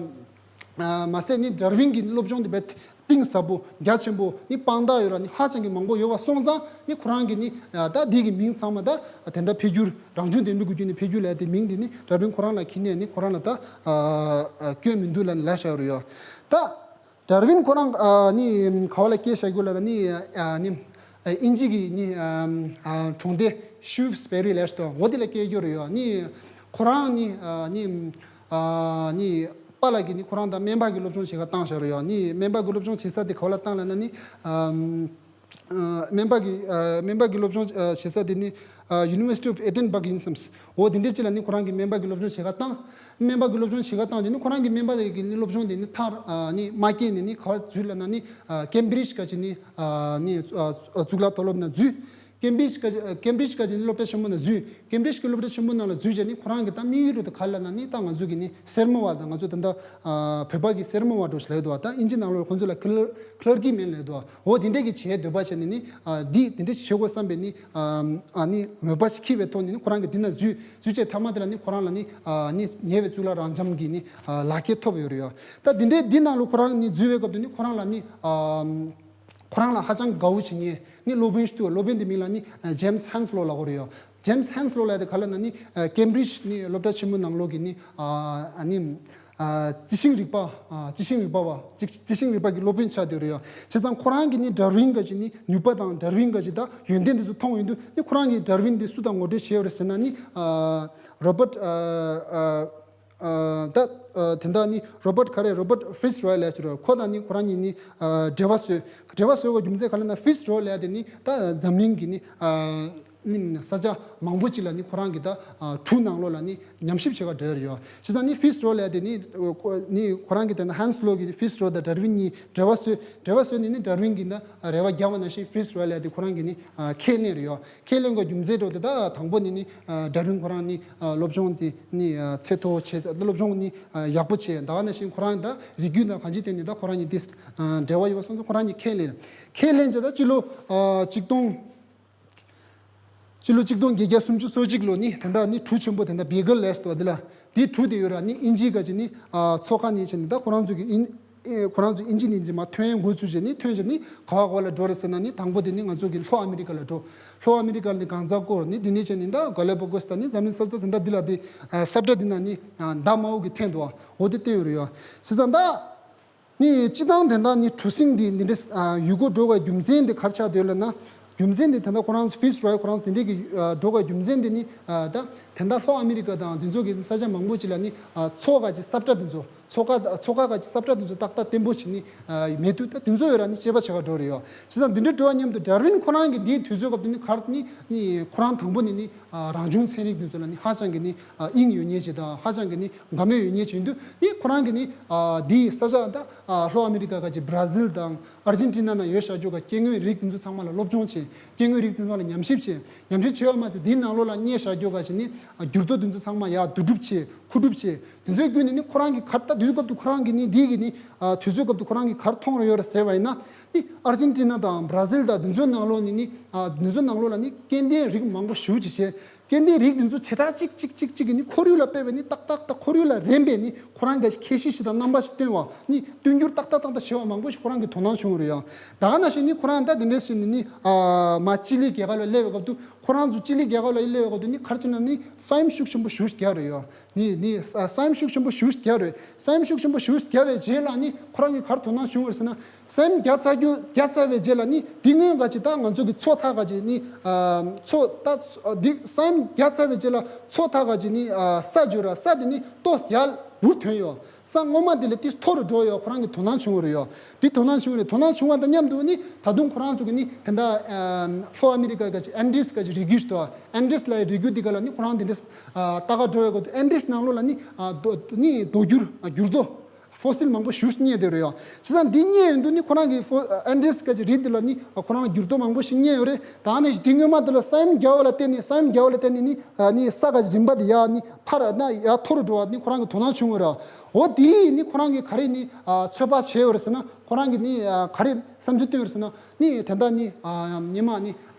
ཨ་མ་ཟད་ནི་ཌར་ཝིན་གྱི་སློབ་སྦྱོང་དེ་དཔེ་གཏིང་ཟབ་པོ་རྒྱ་ཆེན་པོ་ནི་དཔང་རྟགས་ཡོད་ར་ནི་ཧ་ཅང་གི་མང་པོ་ཡོད་པ་སོང་ཙང་ནི་ཁོ་རང་གིས་ནི་ཨ་ད་འདི་གི་མིང་ཚང་མ་ད་དེ་འདྲ་འཕེལ་འགྱུར་རང་བྱུང་འདེམས་སྒྲུག་གི་བརྒྱུད་ནས་འཕེལ་འགྱུར་ལབ་དེ་མིང་དེ་ནི་ཌར་ཝིན་ཁོ་རང་ལ་འཁྱེར་ནས་ནི་ཁོ་རང་ལ་ད་ཨ་ཨ་སྐྱོན་མི་འདུག་ལབ་ནི་ལབ་བཞག་ཡོད་རེད་ཡ། ད། ཌར་ཝིན་ཁོ་རང་ཨ་ནི་ག་བ་ལ་སྐྱེས་བཞག་རྒྱུ་ལ་ནི་ཨ་ནི་ཨ་དབྱིན་ཇི་གི་ནི་ཨ་ཨ་གྲོང་སྡེ་ཤིབ་སི་པེ་རི་ལབ་ཞིག་འདུག་འོ་དེ་ལ་སྐྱེས་རྒྱུ་རེད་ཡ། ནི་ཁོ་རང་ནི་ཨ་ནི་ཨ་ནི་པཱ་ལགས་ཀྱིས་ནི་ཁོ་རང་དང་སྨན་པ་གི་སློབ་སྦྱོང་བྱེད་ག་བཏང་བཞག་རེད་ཡ། ནི་སྨན་པ་གི་སློབ་སྦྱོང་བྱེད་ས་དེ་ག་བ་ལ་བཏང་ལབ་ན་ནི་ཨ་སྨན་པ་གི་ཨ་སྨན་པ་གི་སློབ་སྦྱོང་ཨ་བྱེད་ས་དེ་ནི་ཨ་University of Edinburgh ཡིན་བསམས། འོ་དེ་འདྲའི་ཅིག་ལ་ནི་ཁོ་རང་གིས་སྨན་པ་གི་སློབ་སྦྱོང་བྱེད་ག་བཏང་། སྨན་པ་གི་སློབ་སྦྱོང་བྱེད་ག་བཏང་དུས་ནི་ཁོ་རང་གི་སྨན་པ་གི་ནི་སློབ་སྦྱོང་དེ་ནི་མཐར་ཨ་ནི་མ་སྐྱེལ་ནས་ནི་ག་བར་འཛུལ་ལབ་ན་ནི་ཨ་ཀེམ་བྷི་རིཇ་ག་ཅིག་ནི་ཨ་ནི་ཨ་གཙུག་ལག་མཐོ་སློབ་ནང་འཛུལ། ཀེམ་བྷི་རིཇ་ག་ཅིག་ཨ་ཀེམ་བྷི་རིཇ་ག་ཅིག་ནི་སློབ་གྲྭ་ཆེན་མོ་ནང་འཛུལ། ཀེམ་བྷི་རིཇ་གི་སློབ་གྲྭ་ཆེན་མོ་ནང་ལ་འཛུལ་བྱས་ནི་ཁོ་རང་གི་ད་དམིགས་ཡུལ་དུ་ག་ལབ་ན་ནི་ད་ང་ཚོ་གི་ནི་སེར་མོ་བ་དང་ང་ཚོ་ད་ལྟ་ཨ་བོད་པ་གི་སེར་མོ་བ་འདྲ་ཞིག་ལབ་ཡོད་འདུག་ད་དབྱིན་ཇི་ནང་ལོགས་ཁོ་ཚོ་ལ་ཀི་ལར་ཀི་ལར་ཀི་མེན་ལབ་ཡོད་འདུག་འོ་དེ་འདྲས་ཀྱི་བྱེད་འདོད་པ་བྱས་ནས་ནི་ཨ་འདི་དེ་འདྲས་བྱེད་དགོས་བསམ་པའི་ནི་ཨ་ཨ་ནི་མོས་པ་ཞིག་འཁྱེར་བའི་ཐོག་ནས་ནི་ཁོ་རང་གིས་འདི་ན་འཛུལ། འཛུལ་བྱས་མཐའ་མ་དེ་ལ་ནི་ཁོ་རང་ལ་ནི་ཨ་ནི་ཉེ་བའི་གཙུག་ལག་རབ་འབྱམས་ཀྱི་ནི་ཨ་ལག་ཁྱེར་ཐོབ་ཡོད་རེད་ཡ། ད་འདི་འདྲའི་འདི་ནང་ལོ་ཁོ་རང་ནི་འཛུལ་བའི་སྐབས་དུ་ནི་ཁོ་རང་ལ་ནི་ཨ་ཁོ་རང་ལ་ཧ་ཅང་དགའ་བོ་བྱེད་མཁན་ནི་སློབ་དཔོན་ཞིག་འདུག་སློབ་དཔོན་དེ་མིང་ལ་ནི་ཨ་ཇེམ་སི་ཧན་སི་ལོ་ལབ་ཀྱི་ཡོད་རེད་ཡ། ཇེམ་སི་ཧན་སི་ལོ་ལབ་ཡ་དེ་ག་ལབ་ན་ནི་ཨ་ཀེམ་བྷི་རིཇ་ནི་སློབ་གྲྭ་ཆེན་མོ་ནང་ལོགས་ཀྱི་ནི་ཨ་ཨ་ནི། ཨ་རྩི་ཤིང་རིག་པ། ཨ་རྩི་ཤིང་རིག་པ་བ། རྩི་རྩི་ཤིང་རིག་པ་གི་སློབ་དཔོན་ཆགས་བསྡད་རེད་ཡ། བྱས་ཙང་ཁོ་རང་གིས་ནི་ཌར་ཝིན་ག་ཅིག་ནི་ནུས་པ་དང་ཌར་ཝིན་ག་ཅིག་ད་ཡོན་ཏན་དེ་ཚོ་མཐོང་ཡོང་དུས་ནི་ཁོ་རང་གིས་ཌར་ཝིན་དེ་སུ་དང་ངོ་སྤྲོད་བྱས་ཡོད་རེད་ཟེར་ན་ནི་ཨ་རོ་བར་ཊ་ཨ་ཨ་ཨ་ད་ཨ་དེ་འདྲ་ནི་རོ་བར་ཊ་ག་རེ་རོ་བར་ཊ་ཧྥིཊ་རོ་ཡལ་ལབ་ཡ་ཅིག་རེད། ཁོ་དང་ནི་ཁོ་རང་གཉིས་ནི་ཨ་འབྲེལ་བ་བཟོས། འབྲེལ་བ་བཟོས་པའི་རྒྱུ་མཚན་ག་ལབ་ན་ཧྥིཊ་རོ་ཡལ་ལབ་ཡ་དེ་ནི་ད་འཛམ་གླིང་གི་ནི་ཨ། ནི་ས་ཆ་མང་པོ་ཅིག་ལ་ནི་ཁོ་རང་གི་ད་ཨ་གྲུ་ནང་ལོགས་ལ་ནི་ཉམས་ཞིབ་བྱེད་ག་འགྲོ་ཡ་རེད་ཡོད། བྱས་ཙང་ནི་ཧྥིཊ་རོ་ལབ་ཡ་དེ་ནི་ཁོ་ནི་ཁོ་རང་གི་དེ་ན་ཧན་སི་ལོ་གིས་ཧྥིཊ་རོ་དང་ཌར་ཝིན་གཉིས་འབྲེལ་བ་བཟོས། འབྲེལ་བ་བཟོས་ནས་ནི་ཌར་ཝིན་གྱིས་ད་རེ་བ་རྒྱག་པ་ནང་བཞིན་ཧྥིཊ་རོ་ལབ་ཡ་དེ་ཁོ་རང་གིས་ནི་ཨ་ཁས་ལེན་རེད་ཡོད། ཁས་ལེན་གྱི་རྒྱུ་མཚན་འགྲོ་དེ་ད་དང་པོ་ནི་ནི་ཨ་ཌར་ཝིན་ཁོ་རང་ནི་ཨ་སློབ་སྦྱོང་དེ་ནི་ཨ་ཚད་མཐོ་བྱས། སློབ་སྦྱོང་ནི་ཨ་ཡག་པོ་བྱས། ད་ག་ནང་བཞིན་ཁོ་རང་ད་རིགས་རྒྱུད་དང་གང་ཅིའི་སྟེང་ནས་ད་ཁོ་རང་གཉིས་དེ་ཨ་འབྲེལ་བ་ཡོད་པ་སོང་ཙང་ཁོ་རང་གཉིས་ཁས་ལེན། ཁས་ལེན་བྱས་ད་སྤྱི་ལོ་ཨ་གཅིག་སྟོང་། སྤྱི་ལོ་གཅིག་སྟོང་བརྒྱད་བརྒྱ་སུམ་ཅུ་སོ་གཅིག་ལོ་ནི་དེ་འདྲ་ནི་གྲུ་ཆེན་པོ་དེ་འདྲ་བེ་གལ་ལབ་ཡ་ཞིག་འདུག་འདི་ལ། འདི་གྲུ་དེ་ཡོད་ར་ནི་དབྱིན་ཇིའི་ག་ཅིག་ནི་ཨ་མཚོ་ཁ་ནས་བྱས་ནས་ད་ཁོ་རང་ཚོ་གི་ཨིན་ ཨེ་ཁོ་རང་ཚོ་ཨིན་ཇི་ནས་མར་ཐོན་འགོ་ཚུགས་བྱས་ནས་ཐོན་བྱས་ནས་ག་བ་ག་བ་ལ་འགྲོ་རེད་ཟེར་ན་ནི་དང་པོ་དེ་ནི་ང་ཚོ་གི་ལྷོ་ཨ་མི་རི་ཀ་ལ་འགྲོ། ལྷོ་ཨ་མི་རི་ཀ་ལ་ནི་གང་ཟག་སྐོར་ནི་འདི་ནས་བྱས་ནི་ད་ག་ལེ་པ་གོ་སི་ད་ནི་འཛམ་གླིང་ས་ཆ་དེ་འདྲ་འདི་ལ་དེ་ས་བཀྲ་འདི་ན་ནི་མདའ་དམར་པོ་གི་འཐེན་འདུག་འོ་དེ་བསྟན་ཡོད་རེད་ཡ། བྱས་ཙང་ད། ནི་སྤྱི་བཏང་དེ་འདྲ་ནི་གྲུ་གཟིངས་འདི་འདི་འདྲ་ཡུལ་སྐོར་འགྲོ་བའི་རྒྱུ་མཚན་འདི་ག་རེ་ཆགས་བསྡད་ཡོད་ལབ་ན། རྒྱུ་མཚན་འདི་ད་ལྟ་ཁོ་རང་ཕིས་རོ་ཡལ་ཁོ་རང་དེ་འདྲས་ཀྱི་འགྲོ་བའི་རྒྱུ་མཚན་འདི་ནི་ད་དེ་འདྲ་ལྷོ་ཨ་མི་རི་ཀ་དང་དེ་ཚོ་གི་ས་ཆ་མང་པོ་ཅིག་ལ་ནི་མཚོ་ཁ་ཅིག་ས་བཀྲ་དེ་ཚོ་མཚོ་ཁ་མཚོ་ཁ་ཁ་ཅིག་ས་བཀྲ་དེ་ཚོ་ཏག་ཏག་བརྟན་པོ་ཞིག་ནི་མེད་དུས་ད་དེ་ཚོ་ཡོད་ར་ནི་དཔྱད་པ་བྱེད་ག་འགྲོ་རེད་ཡོད། བྱས་ཙང་འདི་འདྲས་འགྲོ་བ་མཉམ་དུ་ཌར་ཝིན་ཁོ་རང་གི་འདིའི་དུས་ཚོད་སྐབས་དེ་ནི་ག་རེ་ནི་ནི་ཁོ་རང་དང་པོ་ནི་ནི། རང་བྱུང་ཚན་རིག་དེ་ཚོ་ལ་ནི་ཧ་ཅང་གི་ནི་དབྱིངས་ཡོད་མཁན་ཞིག་དང་ཧ་ཅང་གི་ནི་དགའ་མོས་ཡོད་མཁན་ཞིག་ཡིན་དུས་ནི་ཁོ་རང་གི་ནི་འདིའི་ས་ཆ་ད་ལྷོ་ཨ་མི་རི་ཀ་ཁ་ཅིག་བྷ་ར་ཟིལ་དང་ཨར་ཇེན་ཊི་ན་ནང་ཡོད་བཞག་རྒྱུ་ག་སྐྱེ་དངོས་རིགས་དེ་ཚོ་ཚང་མ་ལ་སློབ་སྦྱོང་བྱས། སྐྱེ་དངོས་རིགས་དེ་ཚོ་ལ་ཉམས་ཞིབ་བྱས། ཉམས་ཞིབ་བྱས་པ་མ་ཟད་དེའི་ནང་ལོགས་ལ་རྙེད་བཞག་རྒྱུ་ག་ཞིག་ནི་འགྱུར་རྡོ་དེ་ཚོ་ཚང་མ་ཡར་བསྡུ་སྒྲུབ་བྱས། མཁོ་སྒྲུབ་བྱས། དེ་ཚོའི་བརྒྱུད་ནས་ནི་ཁོ་རང་གི་གར་ད་དུས་སྐབས་དུ་ཁོ་རང་གི་ནི་འདི་གི་ནི་དུས་ཚོད་སྐབས་དུ་ཁོ་རང་གི་གར་མཐོང་རེ་ཡོད་རེད་ཟེར་བ་ཡིན་ན། ནི་ཨར་ཇེན་ཊི་ན་དང་བྷ་ར་ཟིལ་དང་དེ་ཚོའི་ནང་ལོགས་ནི་ནི་དེ་ཚོའི་ནང་ལོགས་ལ་ནི་སྐྱེ་ལྡན་རིགས་མང་པོ་ཞེ་པོ་ཅིག་བྱས། སྐྱེ་ལྡན་རིགས་དེ་ཚོ་བྱེ་བྲག་གཅིག་གཅིག་གཅིག་གཅིག་གི་ནི་ཁོར་ཡུག་ལ་དཔག་པའི་ནི་ཏག་ཏག་ཏག་ཁོར་ཡུག་ལ་རན་པའི་ནི་ཁོ་རང་གི་ཁྱད་གཤིས་ཤིག་དང་རྣམ་པ་ཞིག་སྟོན་པ་ནི་སྟོན་རྒྱུར་ཏག་ཏག་ཏག་ཏག་བྱེད་པ་མང་པོ་ཞིག་ཁོ་རང་གི་དོ་སྣང་བྱུང་བ་རེད་ཡང་། ད་ག་ནང་བཞིན་ནི་ཁོ་རང་ད་དེ་འདྲས་ཞིག་ནི་ནི་མ་ཅི་ལི་རྒྱལ་ཁབ་ལ་སླེབས་པའི་སྐབས་དུ་ཁོ་རང་ཚོ་ཅི་ལི་རྒྱལ་ཁབ་ལ་སླེབས་པའི་སྐབས་དུ་ནི་ག་རེ་བྱས་ན་ནི་ས་ཡོམ་ཤུགས་ཆེན་པོ་ཞེ་པོ་ཅིག་བརྒྱབ་རེད་ཡང་། ནི་ནི་ས་ས་ཡོམ་ཤུགས་ཆེན་པོ་ཞེ་པོ་ཅིག་བརྒྱབ་རེད། ས་ཡོམ་ཤུགས་ཆེན་པོ་ཞེ་པོ་ཅིག་བརྒྱབ་པའི་རྗེས་ལ་ནི་ཁོ་རང་གིས་ག་རེ་དོ་སྣང་བྱུང་བ་རེད་ཟེར་ན། ས་ཡོམ་བརྒྱབ་ཚར་རྒྱུ་བརྒྱབ་ཚར་བའི་རྗེས་ལ་ནི་འདི་སྔོན་ག་ཅིག་ད་ང་ཚོ་གི་མཚོ་ཐག་ག་ཅིག་ནི་མཚོ་ད་འདི་ས་ཡོམ་བརྒྱབ་ཚར་བའི་རྗེས་ལ་མཚོ་ཐག་ག་ཅིག་ནི་ས་འགྱུར་ར་ས་དེ་ནི་ཏོག་ཡར་འུར་ཐོན་ཡོད། ས་སྔོན་མ་དེ་ལས་ཏིས་མཐོ་རུ་འགྲོ་ཡོད། ཁོ་རང་གི་དོ་སྣང་བྱུང་བ་རེད་ཡོད། དེ་དོ་སྣང་བྱུང་བ་རེད། དོ་སྣང་བྱུང་བ་དང་མཉམ་དུ་ནི་ད་དུང་ཁོ་རང་ཚོ་གི་ནི་དེ་འདྲ་ལྷོ་ཨ་མི་རི་ཀ་ག་ཅིག་ཨན་ཌིས་ག་ཅིག་རི་རྒྱུད་ཞིག་འདུག་ཨན་ཌིས་ལབ་ཡའི་རི་རྒྱུད་དེ་ག་ལ་ནི་ཁོ་རང་དེ་འདྲ་ལྟ་ག་འགྲོ་ཡོད་གོ། ཨན་ཌིས་ནང་ལོགས་ལ་ནི་རྡོ་ནི་རྡོ་འགྱུར་འགྱུར་རྡོ། ཕོ་སིལ་མང་པོ་ཞེ་པོ་རྙེད་བསྡད་རེད་ཡ། བྱས་ཙང་འདི་རྙེད་ཡོང་དུས་ནི་ཁོ་རང་གི་ཕོ་ཨན་ཌིས་ག་ཅིག་རི་འདི་ལ་ནི་ཁོ་རང་འགྱུར་རྡོ་མང་པོ་ཞིག་རྙེད་ཡོད་རེད། ད་ནི་འདི་སྔོན་མ་དེ་ལ་ས་ཡོམ་བརྒྱབ་པ་ལ་བརྟེན་ནས་ས་ཡོམ་བརྒྱབ་པ་ལ་བརྟེན་ནས་ནི་ནི་ས་ག་ཅིག་རིམ་པ་དེ་ཡ་ནི་ཕར་ན་ཡ་མཐོ་རུ་འགྲོ་བ་ནི་ཁོ་རང་གི་དོ་སྣང་བྱུང་བ་རེད། འོ་དེ་ནི་ཁོ་རང་གི་ག་རེ་ནི་ཚོད་དཔག་བྱས་ཡོད་རེད་ཟེར་ན། ཁོ་རང་གི་ནི་ག་རེ་བསམ་ཚུལ་བཏོན་ཡོད་རེད་ཟེར་ན། ནི་དེ་འདྲ་ནི་སྔོན་མ་ནི་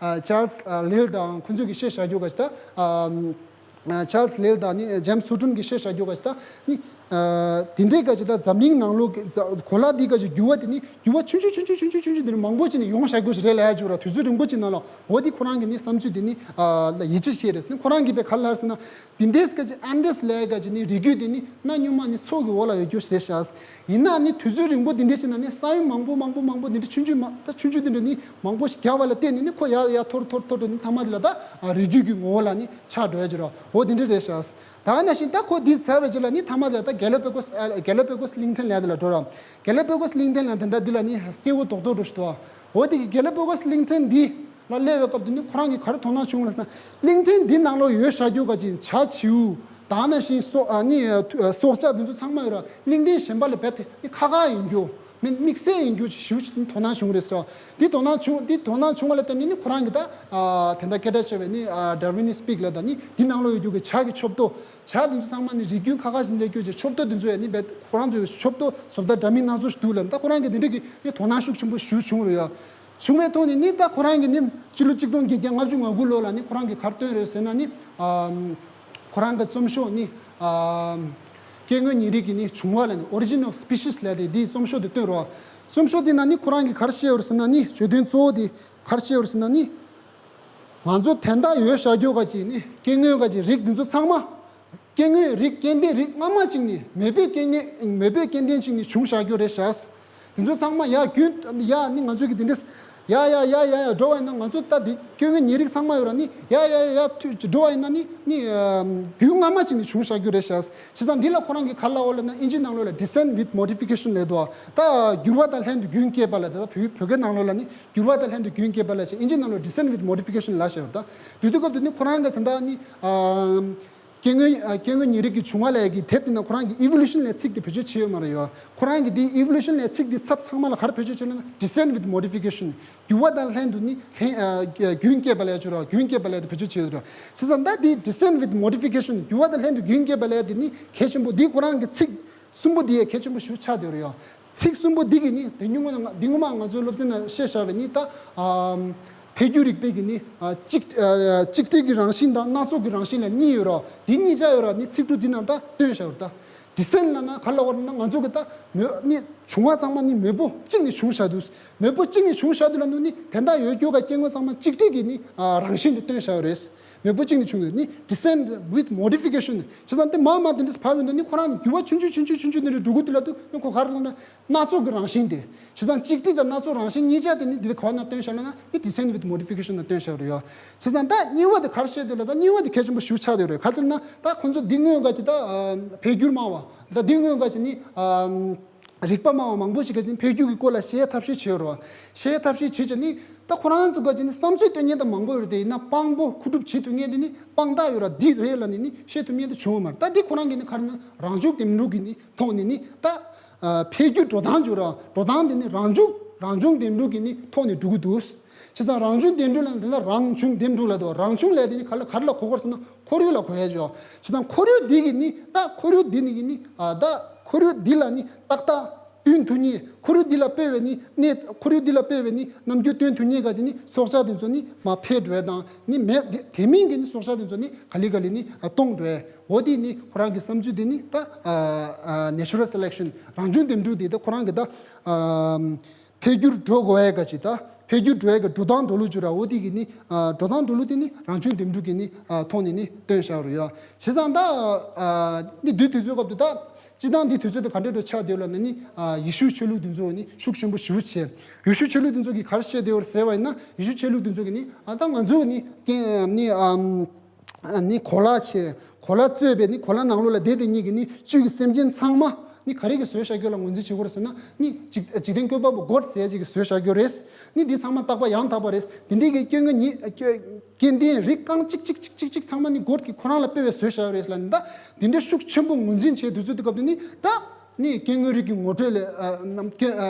ཅཱལ་སི་ལེལ་དང་ཁོང་ཚོས་ཀྱི་བཤད་བཞག་རྒྱུ་ག་ཅིག་ད། ཅཱལ་སི་ལེལ་དང་ནི་ཇེམ་སི་སུ་ཊོན་གྱིས་བཤད་བཞག་རྒྱུ་ག་ཅིག་ད་ནི། དེ་འདྲའི་ག་ཅིག་ད་འཛམ་གླིང་ནང་ལོགས་ཀྱི་གོ་ལ་འདི་ག་ཅིག་འགྱུར་བ་དེ་ནི་འགྱུར་བ་ཆུང་ཆུང་ཆུང་ཆུང་ཆུང་ཆུང་ཆུང་དེ་ནི་མང་པོ་ཅིག་ནི་ཡོང་བཞག་རྒྱུ་ཞིག་རེད་ལབ་ཡ་ཅིག་ར། དུས་ཚོད་རིང་པོ་ཅིག་ནང་ལ་འོ་དེ་ཁོ་རང་གི་ནི་བསམ་ཚུལ་དེ་ནི་ཡིད་ཆེས་བྱས་རེད། ནི་ཁོ་རང་གིས་པའི་ག་ལ་ཟེར་ན། དེ་འདྲའི་ག་ཅིག་ཨན་ཌིས་ལབ་ཡ་ག་ཅིག་ནི་རི་རྒྱུད་དེ་ནི་གནའ་སྔོན་མ་ནི་མཚོ་གི་འོག་ལ་ཡོད་རྒྱུ་ཞིག་རེད་ཤག་ཡིན་ན་ནི་དུས་ཚོད་རིང་པོ་འདི་འདྲའི་ཕྱིན་ན་ནི་ས་ཡོམ་མང་པོ་མང་པོ་མང་པོ་འདི་འདྲ་ཆུང་ཆུང་མ་ད་ཆུང་ཆུང་འདི་འདྲ་ནི་མང་པོ་ཞིག་བརྒྱབ་པ་ལ་བརྟེན་ནས་ནི་ཁོ་ཡར་ཡར་མཐོ་རུ་མཐོ་རུ་མཐོ་རུ་འགྲོ་ནི་མཐའ་མ་དེ་ལ་ད་རི་རྒྱུད་ཀྱི་ངོ་བོ་ལ་ནི་ཆགས་འགྲོ་ཡ་ཅིག་རེད། འོ་འདི་འདྲ་རེད་ཤག་ད་ག་ནང་བཞིན་ད་ཁོ་འདི་ཟེར་བའི་རྗེས་ལ་ནི་མཐའ་མ་དེ་ལ་ད་གེ་ལ་པ་གོ་སི་གེ་ལ་པ་གོ་སི་གླིང་ཕྲན་ལབ་ཡ་དེ་ལ་འགྲོ་ར། གེ་ལ་པ་གོ་སི་གླིང་ཕྲན་ལབ་དེ་འདྲ་འདི་ལ་ནི་གསལ་བོ་རྡོག་རྡོག་འགྲོ་ཞིག་འདུག་འོ་དེ་གི་གེ་ལ་པ་གོ་སི་གླིང་ཕྲན་འདི། ལ་སླེབས་པའི་སྐབས་དེ་ནི་ཁོ་རང་གིས་ག་རེ་དོ་སྣང་བྱུང་བ་ཟེར་ན། གླིང་ཕྲན་འདི་ནང་ལོགས་ཡོད་བཞག་རྒྱུ་ག་ཅིག་བྱ་བྱིའུ་དང་ནང་བཞིན་སྲོག་ཨ་ནི་སྲོག་ཆགས་དེ་ཚོ་ཚང་མ་ཡོད་ར། གླིང་ཕྲན་གཞན་པ་ལས་རྦད་དེ་ནི་ཁག་ཁག་ཡིན་རྒྱུ་མིན་དམིགས་བསལ་ཡིན་རྒྱུ་ཞེ་པོ་ཅིག་དོ་སྣང་བྱུང་རེད་ཟེར་བ། འདི་དོ་སྣང་བྱུང་འདི་དོ་སྣང་བྱུང་བ་ལ་བརྟེན་ནས་ནི་ཁོ་རང་གིས་ད་དེ་འདྲ་སྐད་གྲགས་ཆེ་བའི་ནི་ཌར་ཝིན་ནི་སི་པིག་ལབ་ད་ནི་འདི་ནང་ལོགས་ཡོད་རྒྱུ་གི་བྱ་གི་ཆོབ་ཏོ། བྱ་དེ་ཚོ་ཚང་མ་ནི་རིགས་རྒྱུད་ཁག་ཁག་ཅིག་ནས་སླེབས་རྒྱུ་ཅིག་ཆོབ་ཏོ་དེ་ཚོ་ཡང་ནི་རྦད་ཁོ་རང་ཚོའི་ཆོབ་ཏོ་བཟོ་ལྟ་འདྲ་མིན་སྣ་ཚོགས་ཤིག་འདུག་ལབ་ད་ཁོ་རང་གིས་དེ་འདྲ་གི་ནི་དོ་སྣང་ཤུགས་ཆེན་པོ་ཞེ་པོ་བྱུང་རེད་ཡ། བྱུང་བའི་ཐོག་ནས་ནི་ད་ཁོ་རང་གིས་ནི་སྤྱི་ལོ་གཅིག་སྟོང་བརྒྱད་བརྒྱ་ལྔ་བཅུ་ང་དགུ་ལོ་ལ་ནི་ཁོ་རང་གིས་ག་རེ་བཏོན་རེད་ཟེར་ན་ནི། ཨམ། ཁོ་རང་གི་རྩོམ་ཤོག་ནི། ཨམ། སྐྱེ་དངོས་ཉེ་རིགས་ཀྱི་ནི་བྱུང་བ་ལ་ནི་Origin of Species ལབ་དེ་འདིའི་རྩོམ་ཤོག་དེ་བཏོན་རོགས། རྩོམ་ཤོག་དེ་ན་ནི་ཁོ་རང་གིས་ག་རེ་བཤད་ཡོད་རེད་ཟེར་ན་ནི་བརྗོད་དོན་གཙོ་བོ་དེ་ག་རེ་བཤད་ཡོད་རེད་ཟེར་ན་ནི། ང་ཚོ་དན་རྟགས་ཡོད་བཞག་རྒྱུ་ག་ཅིག་ནི་སྐྱེ་དངོས་ག་ཅིག་རིགས་འདི་ཚོ་ཚང་མ། སྐྱེ་དངོས་རིགས་སྐྱེ་ལྡན་རིགས་སྔ་མ་ཅིག་ནི་མེས་པོའི་སྐྱེ་གནས་མེས་པོའི་སྐྱེ་ལྡན་ཅིག་ནི་བྱུང་བཞག་རྒྱུ་རེད་ཤག་དེ་ཚོ་ཚང་མ་ཡ་རྒྱུན་ཡ་ནི་ང་ཚོ་གི་དེ་འདྲས་ཡ་ཡ་ཡ་ཡ་ཡ་འགྲོ་བ་ཡིན་ན་ང་ཚོ་ད་དེ་སྐྱེ་དངོས་ཉེ་རིགས་ཚང་མ་ཡོད་ར་ནི་ཡ་ཡ་ཡ་ཡ་འགྲོ་བ་ཡིན་ན་ནི་ནི་རྒྱུན་སྔ་མ་ཅིག་ནི་བྱུང་བཞག་རྒྱུ་རེད་ཤག་བྱས་ཙང་འདི་ལ་ཁོ་རང་གི་ག་ལ་འོ་ལ་ན་ཨིན་ཇི་ནང་ལོགས་ལ་Descent with Modification ལབ་འདུག་ད་འགྱུར་བ་དང་ལྷན་དུ་རྒྱུན་སྐྱེས་པ་ལ་ད་བོད་བོད་སྐད་ནང་ལོགས་ལ་ནི་འགྱུར་བ་དང་ལྷན་དུ་རྒྱུན་སྐྱེས་པ་ལ་ཞེས་ཨིན་ཇི་ནང་ལོགས་Descent with Modification ལབ་བཞག་ཡོད་ད། དེ་དུས་སྐབས་དུ་ནི་ཁོ་རང་གི་ད་ལྟ་ནི། སྐྱེ་དངོས་སྐྱེ་དངོས་ཉེ་རིགས་ཀྱི་བྱུང་བ་ལས་ཀྱི་དེབ་དེ་ན་ཁོ་རང་གི་Evolution ལས་ཚིག་དེ་བེད་སྤྱོད་བྱས་ཡོད་མ་རེད་ཡོད། ཁོ་རང་གི་དེ་Evolution ལས་ཚིག་དེ་ཚབ་ཚང་མ་ལ་ག་རེ་བེད་སྤྱོད་བྱས་ལབ་ན་Descent with Modification འགྱུར་བ་དང་ལྷན་དུ་ནི་ལྷན་རྒྱུན་སྐྱེས་པ་ལས་བྱུང་ར་རྒྱུན་སྐྱེས་པ་ལས་དེ་བེད་སྤྱོད་བྱས་ཡོད་ར། བྱས་ཙང་ད་དེ་Descent with Modification འགྱུར་བ་དང་ལྷན་དུ་རྒྱུན་སྐྱེས་པ་ལས་དེ་ནི་གལ་ཆེན་པོ་དེ་ཁོ་རང་གི་ཚིག་གསུམ་པོ་དེ་ཡང་གལ་ཆེན་པོ་ཞིག་ཆགས་བསྡད་ཡོད་རེད་ཡོད། ཚིག་གསུམ་པོ་འདི་གི་ནི་དེ་ཉུང་ངུ་ན་འདི་ངོ་མ་ང་ཚོའི་སློབ་ཚན་ནང་བཤད་བཞག་པའི་ནི་ད་ཨམ། འཕེལ་འགྱུར་རིག་པའི་གི་ནི་ཨ་གཅིག་ཨ་གཅིག་སྒྲིལ་གྱི་རང་བཞིན་དང་སྣ་ཚོགས་ཀྱི་རང་བཞིན་ལ་གཉིས་ཡོད་ར། འདི་གཉིས་ཆ་ཡོད་ར་ནི་ཚིག་འབྲུ་འདི་ནང་ད་བཏོན་བཞག་ཡོད་ད། ཌི་སེན་ཊི་ལབ་ན་ག་ལབ་དགོས་རེད་ན། ང་ཚོ་གི་ད་མོ་ནི་བྱུང་བ་ཚང་མ་ནི་མོས་པོ་གཅིག་ནས་བྱུང་བཞག་འདུག་མོས་པོ་གཅིག་ནས་བྱུང་བཞག་འདུག་ལབ་ནོ་ནི་དེ་འདྲ་ཡོད་རྒྱུ་ག་སྐྱེ་དངོས་ཚང་མ་གཅིག་སྒྲིལ་གྱི་ནི་ཨ་རང་བཞིན་དེ་སྟོན་བཞག་ཡོད་རེད། མོས་པོ་གཅིག་ནས་བྱུང་ཡོད་ནི་descent with modification། བྱས་ཙང་དེ་མར་མར་དེ་འདྲ་བབས་ཡོང་དུས་ནི་ཁོ་རང་ནི་འགྱུར་བ་ཆུང་ཆུང་ཆུང་ཆུང་ཆུང་ཆུང་དེ་འདྲ་འགྲོ་གི་འདུག་ལབ་དུས་ནི་ཁོ་ག་རེ་ལབ་ན། སྣ་ཚོགས་ཀྱི་རང་བཞིན་དེ། བྱས་ཙང་གཅིག་སྒྲིལ་དང་སྣ་ཚོགས་རང་བཞིན་གཉིས་ཆ་དེ་ནི་འདི་ག་བ་ན་སྟོན་བཞག་ལབ་ན་ནི་descent with modification ན་སྟོན་བཞག་རེད་ཡ། བྱས་ཙང་ད་གཉིས་པ་དེ་ག་རེ་བཤད་འདུག་ལབ། ད་གཉིས་པ་དེ་གལ་ཆེན་པོ་ཞེ་པོ་ཆགས་བསྡད་རེད། ག་ཅི་ལབ་ན་ད་ཁོང་ཚོ་འདི་སྔོན་ག་ཅི་ད་ཨ་འཕེལ་འགྱུར་སྨྲ་བ། ད་འདི་སྔོན་ག་ཅི་ནི་ཨ་རིག་པ་སྨྲ་བ་མང་པོ་ཞིག་ག་ཅི་ནི་འཕེལ་འགྱུར་གྱི་སྐོར་ལ་བཤད་ཐབས་ཤེས་བྱས་རེད་བ། བཤད་ཐབས་ཤེས་བྱས་ཀྱང་ནི་ད་ཁོ་རང་ཚོ་ག་ཅི་ནི་བསམ་ཚུལ་སྟོན་མཁན་ད་མང་པོ་ཡོད་རེད་དེ། ཡིན་ན་དཔང་པོ་མཁོ་སྒྲུབ་བྱེད་ཐུབ་མཁན་དེ་ནི་དཔང་རྟགས་ཡོད་ར་འདི་རེད་ལབ་ནས་ནི་བཤད་ཐུབ་མཁན་དེ་བྱུང་བ་མ་རེད། ད་འདི་ཁོ་རང་གིས་ནི་ག་རེ་ན་རང་བྱུང་འདེམས་སྒྲུག་གི་ནི་ཐོག་ནས་ནི་ད། ཨ་འཕེལ་འགྱུར་འགྲོ་སྟངས་བརྗོད་ར། འགྲོ་སྟངས་དེ་ནི་རང་བྱུང་རང་བྱུང་འདེམས་སྒྲུག་གི་ནི་ཐོག་ནས་འགྲོ་གི་འདུག་བྱས་ཙང་རང་བྱུང་འདེམས་སྒྲུག་ལ་འདི་ལ་རང་བྱུང་འདེམས་སྒྲུག་ལབ་འདུག་རང་བྱུང་ལབ་དེ་ནི་ག་ལ་ག་རེ་ལ་གོ་དགོས་ཟེར་ན་ཁོར་ཡུག་ལ་གོ་ཡ་ཅོ། བྱས་ཙང་ཁོར་ཡུག་འདི་གི་ནི་ད་ཁོར་ཡུག་འདི་ནི་གི་ནི་ཨ་ད་ཁོར་ཡུག་འདི་ལ་ནི་ཏག་ཏག་བསྟུན་ཐུབ་མཁན། ཁོར་ཡུག་འདི་ལ་དཔག་པའི་ནི་གནས། ཁོར་ཡུག་འདི་ལ་དཔག་པའི་ནི་རྣམ་འགྱུར་སྟོན་ཐུབ་མཁན་ག་ཅི་ནི་སྲོག་ཆགས་དེ་ཚོ་ནི་མར་འཕེལ་འགྲོ་ཡ་དང་ནི་མེད་དེ་དེ་མིན་གྱི་ནི་སྲོག་ཆགས་དེ་ཚོ་ནི་ག་ལེ་ག་ལེ་ནི་ཨ་སྟོངས་འགྲོ་ཡ། འོ་དེ་ནི་ཁོ་རང་གི་བསམ་ཚུལ་དེ་ནི་ད་ཨ་ཨ་natural selection རང་བྱུང་འདེམས་སྒྲུག་དེ་ད་ཁོ་རང་གི་ད་ཨ་འཕེལ་འགྱུར་འགྲོ་དགོས་ཡ་ག་ཅི་ད་འཕེལ་འགྱུར་འགྲོ་ཡ་གི་འགྲོ་སྟངས་འགྲོ་ལུགས་བརྗོད་ར། འོ་དེ་གི་ནི་ཨ་འགྲོ་སྟངས་འགྲོ་ལུགས་དེ་ནི་རང་བྱུང་འདེམས་སྒྲུག་གི་ནི་ཨ་ཐོག་ནས་ནི་སྟོན་བཞག་རེད་ཡ། བྱས་ཙང་ད་ཨ་ནི་དུས་དུས་ཚོད་སྐབས་དུ་ད་སྤྱིར་བཏང་འདི་དུས་ཚོད་དུ་ག་འདྲ་འགྲོ་ཆགས་བསྡད་ཡོད་ལབ་ན་ནི་ཨ་ཡེ་ཤུའི་ཆོས་ལུགས་དེ་ཚོ་ནི་ཤུགས་ཆེན་པོ་ཞེ་པོ་བྱས། ཡེ་ཤུའི་ཆོས་ལུགས་དེ་ཚོ་གིས་ག་རེ་བཤད་བསྡད་ཡོད་ཟེར་བ་ཡིན་ན། ཡེ་ཤུའི་ཆོས་ལུགས་དེ་ཚོ་གིས་ནི་ཨ་ད་ང་ཚོ་ནི་ཀྱེ་ནི་ཨམ། ནི་གོ་ལ་ཆེ། གོ་ལ་གཙོས་པའི་ནི་གོ་ལ་ནང་ལོགས་ལ་བསྡད་དེ་ཉིད་ཀྱི་ནི་བཅུད་ཀྱི་སེམས་ཅན་ཚང་མ་ནི་ག་རེ་གིས་བཟོས་བཞག་རྒྱུ་ལ་ངོས་འཛིན་བྱེད་དགོས་རེད་ཟེར་ན། ནི་འཇིག་འཇིག་རྟེན་བཀོད་པ་པོ་གོཌ་ཟེར་ཅིག་གིས་བཟོས་བཞག་རྒྱུ་རེད། ནི་འདི་ཚང་མ་རྟག་པ་ཡང་དག་པ་རེད། འདི་འདྲའི་གི་སྐྱེ་དངོས་ཉིད་སྐྱེ་སྐྱེ་ལྡན་རིགས་རྐང་གཅིག་གཅིག་གཅིག་གཅིག་གཅིག་ཚང་མ་ནི་གོཌ་གིས་ཁོ་རང་ལ་དཔེ་བའི་བཟོས་བཞག་རེད་ལབ་ནི་ད་འདི་འདྲའི་ཤུགས་ཆེན་པོ་ངོས་འཛིན་བྱས་དུས་ཚོད་དུ་སྐབས་དུ་ནི་ད་ནི་སྐྱེ་དངོས་རིགས་ཀྱི་ངོ་སྤྲོད་ལས་ཨ་ནམ་སྐྱེ་ཨ་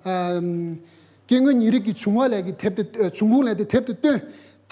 ཨ། སྐྱེ་དངོས་ཉིད་རིགས་ཀྱི་བྱུང་བ་ལས་ཀྱི་དེབ་དེ་ཨ་བྱུང་ཁུངས་ལས་དེ་དེབ་དེ་བཏོན།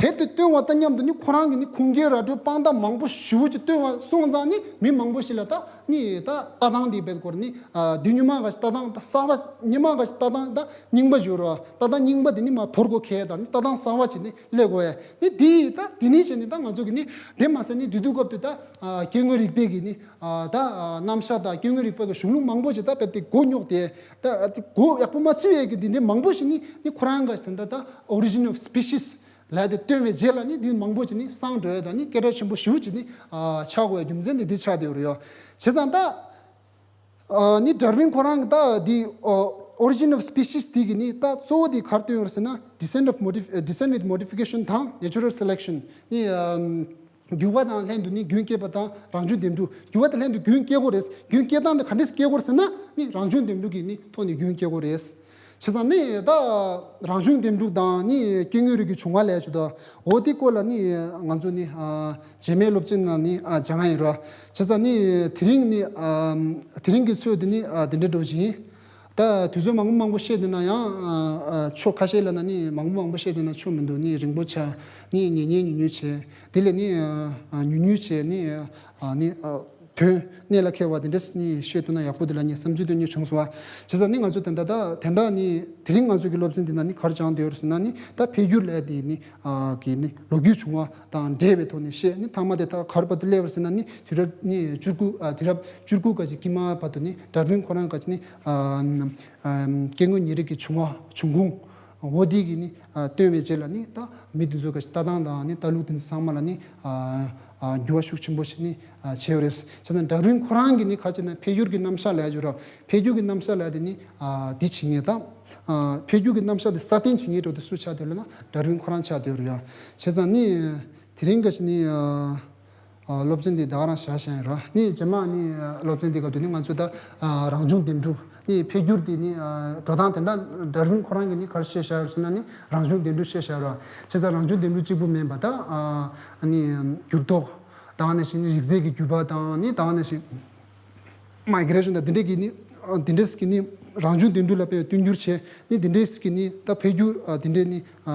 དེབ་དེ་བཏོན་པ་དང་མཉམ་དུ་ནི་ཁོ་རང་གིས་ནི་ཁུངས་སྐྱེལ་ར་སྤྲོད་དཔང་རྟགས་མང་པོ་ཞེ་པོ་ཅིག་བཏོན་པ་སོང་ཙང་ནི་མི་མང་པོ་ཞིག་ལ་ད་ནི་ད་ལྟ་སྟངས་དེ་བེད་སྐོར་ནི་ཨ་དུས་སྔོན་མ་ག་ཞིག་ལྟ་སྟངས་ད་གསར་པ་སྔོན་མ་ག་ཞིག་ལྟ་སྟངས་ད་རྙིང་པ་ཞིག་རེད་བ། ལྟ་སྟངས་རྙིང་པ་དེ་ནི་མར་དོར་དགོས་ཁེལ་ད་ནི་ལྟ་སྟངས་གསར་པ་ཅིག་ནི་སླེབས་དགོས་ཡ། ནི་དེ་ད་དེ་ནས་བྱས་ནི་ད་ང་ཚོ་གི་ནི་དེ་མ་ཟད་ནི་དེ་དུས་སྐབས་དུ་ད་ཨ་སྐྱེ་དངོས་རིག་པའི་གི་ནི་ཨ་ད་ཨ་རྣམ་གཞག་དང་སྐྱེ་དངོས་རིག་པ་གི་གཞུང་ལུགས་མང་པོ་ཞིག་ད་རྦད་དེ་མགོ་རྙོག་སྟེ། ད་ཨ་ཙི་མགོ་ཡག་པོ་མ་ཚུད་ཡས་ཀྱི་འདི་འདྲའི་མང་པོ་ཞིག་ནི་ནི་ཁོ་རང་ག་ཞིག་ད་ད་ད་origin of species ལབ་དེ་བཏོན་པའི་རྗེས་ལ་ནི་འདི་མང་པོ་ཞིག་ནི་སངས་འགྲོ་ཡས་དང་ནི་སྐད་གྲགས་ཆེན་པོ་ཞེ་པོ་ཅིག་ནི་ཨ་ཆགས་དགོས་ཡ་རྒྱུ་མཚན་ནི་འདི་ཆགས་བསྡད་ཡོད་རེད་ཡ། བྱས་ཙང་ད་ཨ་ནི་ཌར་ཝིན་ཁོ་རང་གི་ད་འདི་ཨ་origin of species འདི་གི་ནི་ད་གཙོ་བོ་འདི་ག་རེ་བཏོན་ཡོད་རེད་ཟེར་ན། descent of modif- ཨ་descent with modification དང་natural selection ནི་ཨ། འགྱུར་བ་དང་ལྷན་དུ་ནི་རྒྱུན་སྐྱེས་པ་དང་རང་བྱུང་འདེམས་སྒྲུག་འགྱུར་བ་དང་ལྷན་དུ་རྒྱུན་སྐྱེ་དགོས་རེད། རྒྱུན་སྐྱེ་སྟངས་དེ་ག་འདྲས་སྐྱེ་དགོས་རེད་ཟེར་ན་ནི་རང་བྱུང་འདེམས་སྒྲུག་གི་ནི་ཐོག་ནས་རྒྱུན་སྐྱེ་དགོས་རེད། བྱས་ཙང་ནི་ད་རང་བྱུང་འདེམས་སྒྲུག་དང་ནི་སྐྱེ་དངོས་རིགས་ཀྱི་བྱུང་བ་ལས་བྱུང་ད་འོ་དེ་སྐོར་ལ་ནི་ང་ཚོ་ནི་ཨ་རྗེས་མའི་སློབ་ཚན་ནང་ནི་ཨ་སྦྱང་ཡ་ཡིན་ར། བྱས་ཙང་ནི་དེ་རིང་ནི་ཨ་དེ་རིང་གི་ཚོད་དེ་ནི་ཨ་དེ་འདྲ་འགྲོ་བཞིན་ཡིན། ད་དུས་ཚོད་མང་པོ་མང་པོ་བཤད་བསྡད་ན་ཡང་ཨ་ཨ་ཆོ་ཁ་ཤས་ལ་ན་ནི་མང་པོ་མང་པོ་བཤད་བསྡད་ན་ཆོ་མི་འདུག་ནི་རིང་པོ་ཆགས་ནི་ཉེ་ཉེ་ཉུང་ཉུང་བྱས། དེ་ལས་ནི་ཨ་ཨ་ཉུང་ཉུང་བྱས་ནི་ཨ་ནི་ཨ་དོན་གནད་ལ་འཁེལ་བ་དེ་འདྲས་ནི་བཤད་ཐུབ་ན་ཡག་པོ་དེ་ལ་ནི་བསམ་ཚུལ་དོན་གཉེར་བྱུང་སོང་བ། བྱས་ཙང་ནི་ང་ཚོ་ད་ལྟ་ད་དེ་འདྲ་ནི་དེ་རིང་ང་ཚོ་གི་སློབ་ཚན་འདི་ན་ནི་ག་རེ་སྦྱངས་བསྡད་ཡོད་རེད་ཟེར་ན་ནི་ད་འཕེལ་འགྱུར་ལས་དེ་ནི་ཨ་གི་ནི་ལོ་རྒྱུས་བྱུང་བ་དང་འབྲེལ་བའི་ཐོག་ནས་བཤད། ནི་མཐའ་མ་དེ་ད་ག་རེ་བར་དུ་སླེབས་པ་རེད་ཟེར་ན་ནི་དུས་རབས་ནི་བཅུ་དགུ་ཨ་དུས་རབས་བཅུ་དགུ་ག་ཅིག་དཀྱིལ་མ་བར་དུ་ནི་ཌར་ཝིན་ཁོ་རང་ག་ཅིག་ནི་ཨ་ཨ་སྐྱེ་དངོས་ཉེ་རིགས་ཀྱི་བྱུང་བ་བྱུང་ཁུངས་འོ་དེ་གི་ནི་ཨ་སྟོན་པའི་རྗེས་ལ་ནི་ད་མི་དེ་ཚོ་ག་ཅིག་ལྟ་སྟངས་དང་ནི་ལྟ་ལུགས་དེ་ཚོ་ཚང་མ་ལ་ནི་ཨ་ཨ་འགྱུར་བ་ཤུགས་ཆེན་པོ་ཞིག་ནི་ཨ་བྱས་ཡོད་རེད། བྱས་ཙང་ཌར་ཝིན་ཁོ་རང་གི་ནི་ག་ཅིག་ན་འཕེལ་འགྱུར་གྱི་རྣམ་གཞག་ལབ་ཡ་ཡོད་ར། འཕེལ་འགྱུར་གྱི་རྣམ་གཞག་ལབ་ཡ་དེ་ནི་ཨ་འདི་བྱེད་མཁན་དང་། ཨ་འཕེལ་འགྱུར་གྱི་རྣམ་གཞག་དེ་སྲ་བརྟན་བྱེད་མཁན་འགྲོ་དེ་སུ་ཆགས་བསྡད་ཡོད་ལབ་ན་ཌར་ཝིན་ཁོ་རང་ཆགས་བསྡད་ཡོད་རེད་ཡ། བྱས་ཙང་ནི་དེ་རིང་ག་ཅིག་ནི་ཨ་ཨ་སློབ་ཚན་འདི་ད་ག་རང་བཞག་བཞག་ཡིན་ར། ནི་རྗེས་མ་ནི་ཨ་སློབ་ཚན་འདི་སྐབས་དུ་ནི་ང་ཚོ་ད་ཨ་རང་བྱུང་འདེམས་སྒྲུག་ནི་འཕེལ་འགྱུར་དེ་ནི་ཨ་འགྲོ་སྟངས་དེ་འདྲ་ཌར་ཝིན་ཁོ་རང་གིས་ནི་ག་རེ་བཤད་བཞག་ཡོད་ཟེར་ན་ནི་རང་བྱུང་འདེམས་སྒྲུག་བཤད་བཞག་ཡོད་ར། བྱས་ཙང་རང་བྱུང་འདེམས་སྒྲུག་གཅིག་པུ་མིན་པ་ད་ཨ་ནི་འགྱུར་ལྡོག་ད་ག་ནང་བཞིན་རིགས་རྫས་ཀྱི་འགྱུར་བ་དང་ནི་ད་ག་ནང་བཞིན་མའི་གྷི་རེ་ཤན་དང་འདི་འདྲས་ཀྱི་ནི་ཨ་འདི་འདྲས་ཀྱི་ནི་རང་བྱུང་འདེམས་སྒྲུག་ལ་དཔེ་བསྟུན་འགྱུར་བྱས་ནི་འདི་འདྲས་ཀྱི་ནི་ད་འཕེལ་འགྱུར་ཨ་འདི་འདྲས་ནི་ཨ་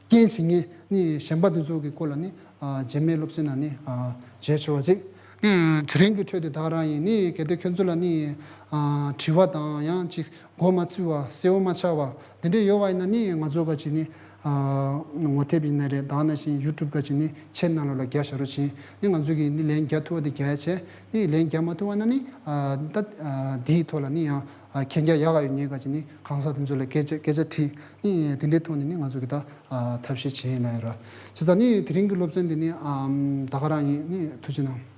རྐྱེན་བྱེད་མཁན་ནི་གཞན་པ་འདི་ཚོ་གི་སྐོར་ལ་ནི་ཨ་རྗེས་མའི་སློབ་ཚན་ནང་ནི་ཨ་བརྗོད་ཆོག་པ་ཅིག་ནི་དེ་རིང་གི་ཁྲོད་དུ་ད་ག་རང་ཡིན། ནི་གལ་ཏེ་ཁྱོད་ཚོ་ལ་ནི་ཨ་དྲི་བ་དང་ཡང་ཅིག་མགོ་མ་ཚོས་པ་གསལ་པོ་མ་ཆགས་པ་འདི་འདྲས་ཡོད་པ་ཡིན་ན་ནི་ང་ཚོ་ག་ཅིག་ནི་ ཨ་ངོ་དེབ་ཡིན་ན་རེད། ད་ག་ནང་བཞིན་ཡུ་ཊུབ་ག་ཅིག་ནི་ཆེ་ནང་ལོགས་ལ་རྒྱག་བཞག་རོགས་བྱེད། ནི་ང་ཚོ་གིས་ནི་ལན་རྒྱག་ཐུབ་པ་དེ་རྒྱག་ཡ་བྱས། ནི་ལན་རྒྱག་མ་ཐུབ་པ་ན་ནི་ཨ་ད་ཨ་དེའི་ཐོག་ལ་ནི་ཡང་ཨ་མཁྱེན་རྒྱ་ཡག་ག་ཡོད་མཁན་ག་ཅིག་ནི་གང་ཟག་དེ་ཚོ་ལ་སྐད་ཆ་སྐད་ཆ་དྲིས། ནི་དེ་འདྲའི་ཐོག་ནས་ནི་ང་ཚོ་གིས་ད་ཨ་ཐབས་ཤེས་བྱེད་ཡིན་ལ་ཡ་ར། བྱས་ཙང་ནི་དེ་རིང་གི་སློབ་ཚན་འདི་ནི་ཨམ་ད་ག་རང་ཡིན། ནི་ཐུགས་རྗེ་གནང་།